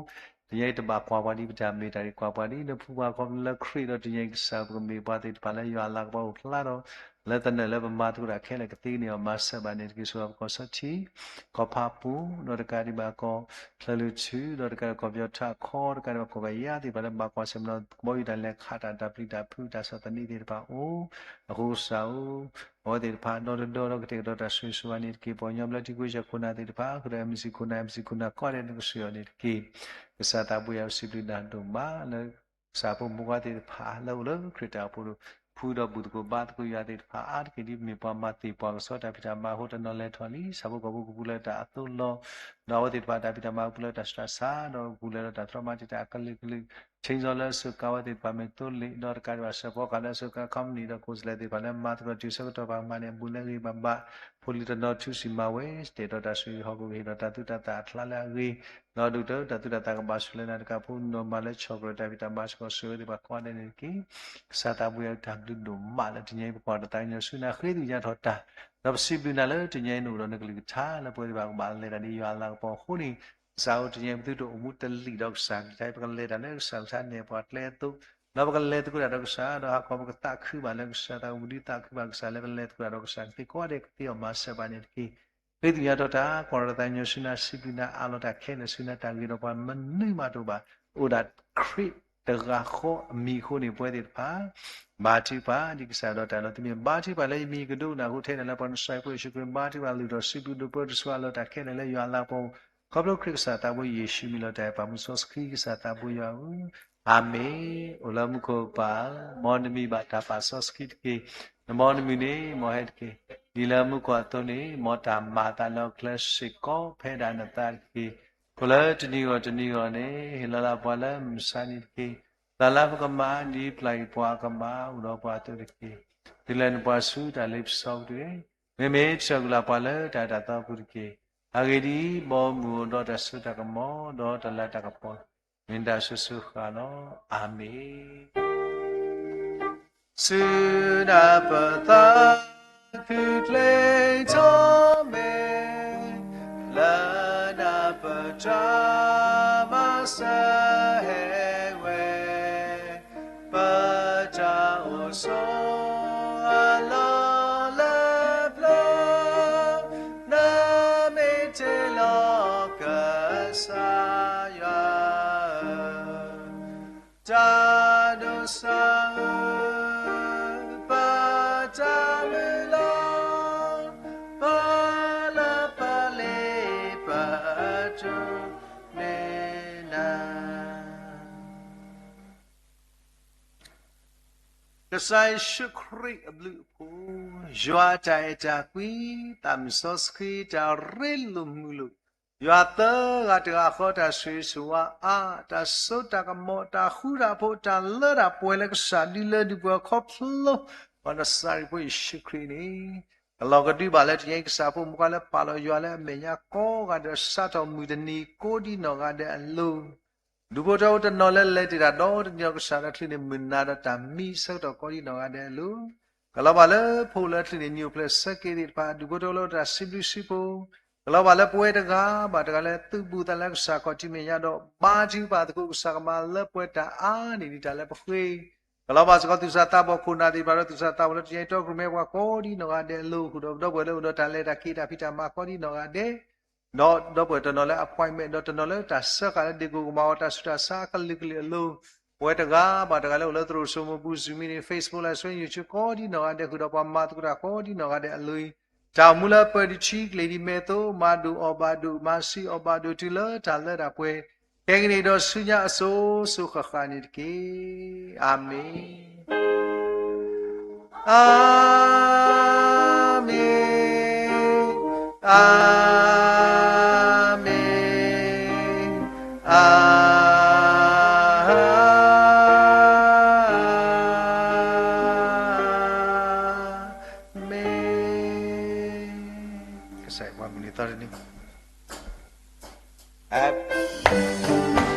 တနံၤအံၤတဘၣ်ကွၢ်ပှၤဒ်ပတၢ်မ့ၢ်တၢ်ဂ့ၤ ကွၢ်ပှၤဒ်နဖှူပှၤခီဖျိလၢခရံာ်ဒီး တနံၤအံၤကစၢ်ပကမ့ၢ်ပှၤသ့ၣ်တဖၣ်လၢယွၤအလၤကပီၤအိၣ်ဖျါဒီး လၢသနၢၣ်လၢပမၤသကိးတၢ်ခဲလၢာ်ကသ့န့ၢ်အီၤမၤစၢၤဘၣ်န့ၣ်တက့ၢ်. ဆိၣ်ဂ့ၤပကီၢ်စီထံ ကီၢ်ဖးပူၤ ဒီးတကးဒံးဘၣ်ကီၢ်ချၢၣ်လွံၢ်ထူ ဒီးတကးဒံးကီၢ်ပယီၤထးခီ တကးဒံးဘၣ်ကီၢ်ပယါသ့ၣ်တဖၣ်လၢဘၣ်ကွၢ်ဆၢၣ်မဲာ်ဒီးကဘီယူၤတၢ်လဲၤခးတၢ် တၢ်ပျံၤတၢ်ဖုး တၢ်ဆီၣ်သနံးသ့ၣ်တဖၣ်အိၣ် အဃိကစၢ်ဧၢ အဝဲသ့ၣ်တဖၣ်ဒီတဒီဒီးကတဲာ်ကတီၤတၢ်ဆိၣ်ဂ့ၤဆိၣ်ဝါန့ၣ်တက့ၢ်. ပှၤကညီဘျၢထံခဝ့ၡၢၣ်ခိၣ်နၢ်သ့ၣ်တဖၣ် ဃုာ်ဒီး M C ခိၣ်နၢ် M C ခိၣ်နၢ်ကိးဂၤဒဲး နကဆိၣ်ဂ့ၤအီၤန့ၣ်တက့ၢ်. ကစၢ်သးဘိယွၤစံးဘျုးနၤဒိၣ်မးလၢ ကစၢ်ဖိမုၣ်ဖိခွါသ့ၣ်တဖၣ်လၢအိၣ်လၢခရံာ်တၢ်အိၣ်ဖှိၣ် ဖှူဒီးဘူၣ်သကိးဘါသကိးယွၤသ့ၣ်တဖၣ် အါတက့ၢ်ဒ်ပမ့ၢ်ပှၤမၤသ့ၣ်ပှၤကဆီတၢ်ဖံးတၢ်မၤအဃိ တနီၤလဲၤထီၣ်လံ ဆၣ်ဖိကီၢ်ဖိကပူၤလၢတၢ်အသိးလီၤ ဒီးအဝဲသ့ၣ်တဖၣ်တၢ်ဖံးတၢ်မၤကပူၤလၢတၢ်ဆူးတၢ်ဆါ ဒီးကပူၤလၢတၢ်သြီမၤတံာ်တာ်အကလုာ်ကလုာ် ထံၣ်စီလၢအစိၤကါဝဲသ့ၣ်တဖၣ်မ့ၢ်သိလ့ၣ် ဒီးတကးဒံးဘၣ်စၢဖီကၤလၢအစိၤကါ ခီမနံၣ်ဒီးကိးစလဲသ့ၣ်တဖၣ်လၢမၤသကိးတုၤဆၢကတီၢ်ပှၤကမၤန့ၣ် အဘူးလၢအဂ့ၤဘၣ်ဘၣ် ဖိလံၤတနီၤထုးစံၣ်မၤဝဲ တဲာ်ဒီးတၢ်ဆိၣ်ဂ့ၤဟီၣ်ခိၣ်ကဟ့ၣ်ဒီးတၢ်သူၣ်တၢ်သၣ်အချါလၢအဂ့ၤ ဒီးဒုၣ်တၢ်တၢ်သူၣ်တၢ်သၣ်ကဘၣ်ဆိၣ်လၢနၤတကးဖိ နီၢ်မၤလၢဆီၣ်ကြၢးတၢ်ဖံးတၢ်မၤစ့ၢ်ကီးဆိၣ်ဂ့ၤသ့ၣ်တဖၣ်ကိးဂၤဒဲးန့ၣ်တက့ၢ်. ကစၢ်သးဘိယွၤတၢ်ဘျုးဒိၣ်မးလၢတနံၤအံၤ ပကွၢ်တၢ်သးကညီၤဆူနၤ ဃ့သးညါထီၣ်တၢ် ဒီးပစံးဘျုးနၤလၢတနံၤအံၤနအိၣ်ဒီးနကလုၢ်ကထါလၢပဝဲသ့ၣ်တဖၣ်ကဘၣ်လဲၤတၢ်ဒ်ယွၤအလၤကပီၤအဃိန့ၣ် ကစၢ်ဧၢ တနံၤအံၤပသုတအိၣ်မူတလံာ်ဒီးကစၢ်ကလုၢ်ကထါ ပကလဲၤတၢ်လၢကစၢ်ကလုၢ်ကထါနဲၣ်ပှၤကျဲအသိး ဒီးပကလဲၤသကိးတၢ်ဒီးကစၢ် ဒီးဟးကီးပကသးခုဘၣ်လၢကစၢ်သးအိၣ်မူဒ်သးခုဘၣ်ကစၢ်လၢပလဲၤသကိးတၢ်ဒီးကစၢ်ကသ့ကိးဂၤဒဲးကသ့အီၤမၤစၢၤဘၣ်န့ၣ်တက့ၢ်. ဃ့သးညါထီၣ်တၢ် ကွၢ်တၢ်သးကညီၤဆူနၤ စံးဘျုးနၤအါလီၤတၢ်ခဲလၢာ်ဆူနၤ တၢ်ဂ့ၤဒီးပှၤမနုၤမးတအိၣ်ဘၣ် အိၣ်ဒၣ်ခရံာ်တဂၤဃီအမံၤအဃိန့ၣ် ပဝဲသ့ၣ်တဖၣ် ဘါထုကဖၣ်ဒ်ကစၢ်ဒီးတၢ်လီၤတမံၤ ဘါထုကဖၣ်လၢယမံၤကဒိကနၣ်အဃိ ထဲဒၣ်လၢပှၤကစၢ်ယွၤဖိယ့ၣ်ၡူးခရံာ် ဘါထုကဖၣ်လုၢ်ထီၣ်စံးဘျုးဒိၣ်ပၢတဆှါလၢတၢ်ခဲလၢာ်လၢယွၤအလၤကပီၤ ခီဖျိခရံာ်ကစၢ်သးဘိယ့ၣ်ၡူးမံၤလီၤတၢ်အဲၣ်ပာ်မူစီဆှံ ကစၢ်သးဘိယွၤဧၢ, အၤမ့ၣ်. အိၣ်လၢမူခိၣ်ပၢ်ဧၢ, မ်နမံၤဘၣ်တၢ်ပာ်စီဆှံတက့ၢ်. မ်နမုၢ်နံၤန့ၣ် မ်ဟဲတက့ၢ်. ဒ်လၢမူခိၣ်အသိးန့ၣ် မ်တၢ်မၤအသးလၢဟီၣ်ခိၣ်ချၢစ့ၢ်ကီး ဖဲဒၣ်နသးတက့ၢ်. အိၣ်လၢတနံၤဂီၢ်တနံၤဂီၢ်န့ၣ် ဟ့ၣ်လီၤလၢပှၤလၢမုၢ်ဆါနံၤတက့ၢ်. တၢ်လၢပကမၤ ဒ်ပျၢ်ကွံာ်ပှၤအကမၤ အိၣ်ဒီးပှၤအသိးတက့ၢ်. တုၤလဲၤနုာ်ပှၤဆူတၢ်လ့ပစီပူၤတဂ့ၤ. မ့မ့ၢ်ဆၢကလၢပှၤလၢတၢ်အဲၣ်တၢ်သီပူၤတက့ၢ်. အဂ့ၢ်ဒ်အံၤ, ဘီမုၢ်အိၣ်ဒီးတၢ်စိတၢ်ကမီၤ ဒီးတၢ်လၤတၢ်ကပီၤ မ့ၢ်တၢ်ဆိၣ်ဂ့ၤဆိၣ်ဝါလီၤ. အၤမ့ၣ်. ဆူနၢ်ပၢၢ်သးခုကျဲထီၣ်မဲာ်, လၢနၢ်ပၢၢ်တၢ်မၤစၢၤဟဲဝဲ, ပတၢ်အိၣ်ဆိးအလီၢ်လၢပျၢၤ, နမ့ၢ်တ့လီၤကစၢ်ယွၤဧၢ, တၢ်ဒိးစၢ်ဧၢ, ပတၢ်မုၢ်လၢ်, ပလၢပလ့ပတၢ်မ့ၢ်နၤ ကစၢ်ယ့ၣ်ၡူးခရံာ်အဘျုးအဖှိၣ်, ယွၤအတၢ်အဲၣ်တၢ်ကွံ, သးမုၢ်စီဆှံ တၢ်ရ့လိာ်မုာ်လိာ်, ယွၤသၢဂၤတဂၤဃီ တၢ်ဆိၣ်ဂ့ၤဆိၣ်ဝါအါ, တၢ်စိတၢ်ကမီၤ, တၢ်ဃူတၢ်ဖိး, တၢ်လၢတၢ်ပှဲၤလၢကစၢ်ဒုလၢဒုးပှဲၤခီဖျိ ပှၤနစၤရ့းဖိယ့ၣ်ၡူးခရံာ်န့ၣ်, ကလီၤကဒုဘၣ်လၢတနံၤအံၤ ကစၢ်ဖိမုၣ်ဖိခွါလၢပာ်လီၤယွၤလၢအမဲာ်ညါကိးဂၤဒဲး စးထီၣ်မုၢ်တနံၤကိးဒ်နီၢ်ဂၤဒဲးအလိၤ ဒူၣ်ဖိထၢဖိတနီၤလၢလဲၤတ့ၢ်တၢ်ဒီတနံၤဒီး ကစၢ်ဒီးအကလုၢ်န့ၣ် မုၢ်နၤဒီးတၢ်မံဆၢကတီၢ်ကိးဒ်နီၢ်ဂၤဒဲးအလိၤ, ကလီၤဘၣ်လၢဖိလၢအကလုၢ်န့ၣ် နံၤအိၣ်ဖျဲၣ်ဆၢက့ၤသ့ၣ်တဖၣ်, ဒူၣ်ဖိထၢဖိလၢတၢ်စံးဘျုးစံးဖှိၣ်, ကလီၤဘၣ်လၢပဝဲတဂၤဘၣ်တဂၤလၢသုးဘူးသးလၢကစၢ်ခီၣ်ထံးမဲာ်ညါဒီး ဘါထုကဖၣ်သကိးကစၢ်ကမၤလၢပှဲၤတၢ်အါန့ၢ်ဒံးတၢ်လၢပဃ့ ကလီၤဘၣ်စ့ၢ်ကီးသူၣ်စၢ်သးဘီၣ်ခိၣ်နၢ်သ့ၣ်တဖၣ်ဒီး သူၣ်စၢ်သးဘီၣ်လၢတနံၤအံၤ တီကရူၢ်မဲပှၤကိးဒ်နီၢ်ဂၤဒဲးအလိၤ, ဃုာ်ဒီးပဒီပုၢ်ဝဲၢ်လၢအိၣ်ဒီးတၢ်လဲၤတၢ်က့ၤတၢ်ဖံးတၢ်မၤကိးဒ်နီၢ်ဂၤဒဲး, ဒီးဒီပုၢ်ဝဲၢ်တနီၤလၢ appointment ဒီးတနီၤလၢတၢ်စၢဃာ်လၢဒ့ၣ်ကိၣ်ကမၤဝဲ တၢ်ဆူးတၢ်ဆါအကလုာ်ကလုာ်အလိၤ, ပဝဲတဂၤဘၣ်တဂၤလၢအိၣ်လၢသရိာ်စိမိၤပူၤ Zoom meeting, Facebook လၢ ဆွဲ YouTube ကိးဒ်နီၢ်ဂၤဒဲး ဃုာ်ဒီးပှၤမၤသကိးတၢ်ကိးဒ်နီၢ်ဂၤဒဲးအလိၤအံၤ, တၢ်အိၣ်မူလၢပၢၤတဆံကျ့ၤဒ်မဲာ်သိး မၤဒိၣ်အီၣ်ဘၣ်ဒိၣ် မၤဆံးအီၣ်ဘၣ်ဒိၣ်တုၤလၢတၢ်လၢတၢ်ပှဲၤ, ခဲကနံၣ်အံၤဒီးဆူညါအစိၤစိၤဃၣ်ဃၣ်န့ၣ်တက့ၢ်. အၤမ့ၣ်. Amen, amen, amen. ကစၢ်ယွၤမုၢ်နံၤသီတနံၤ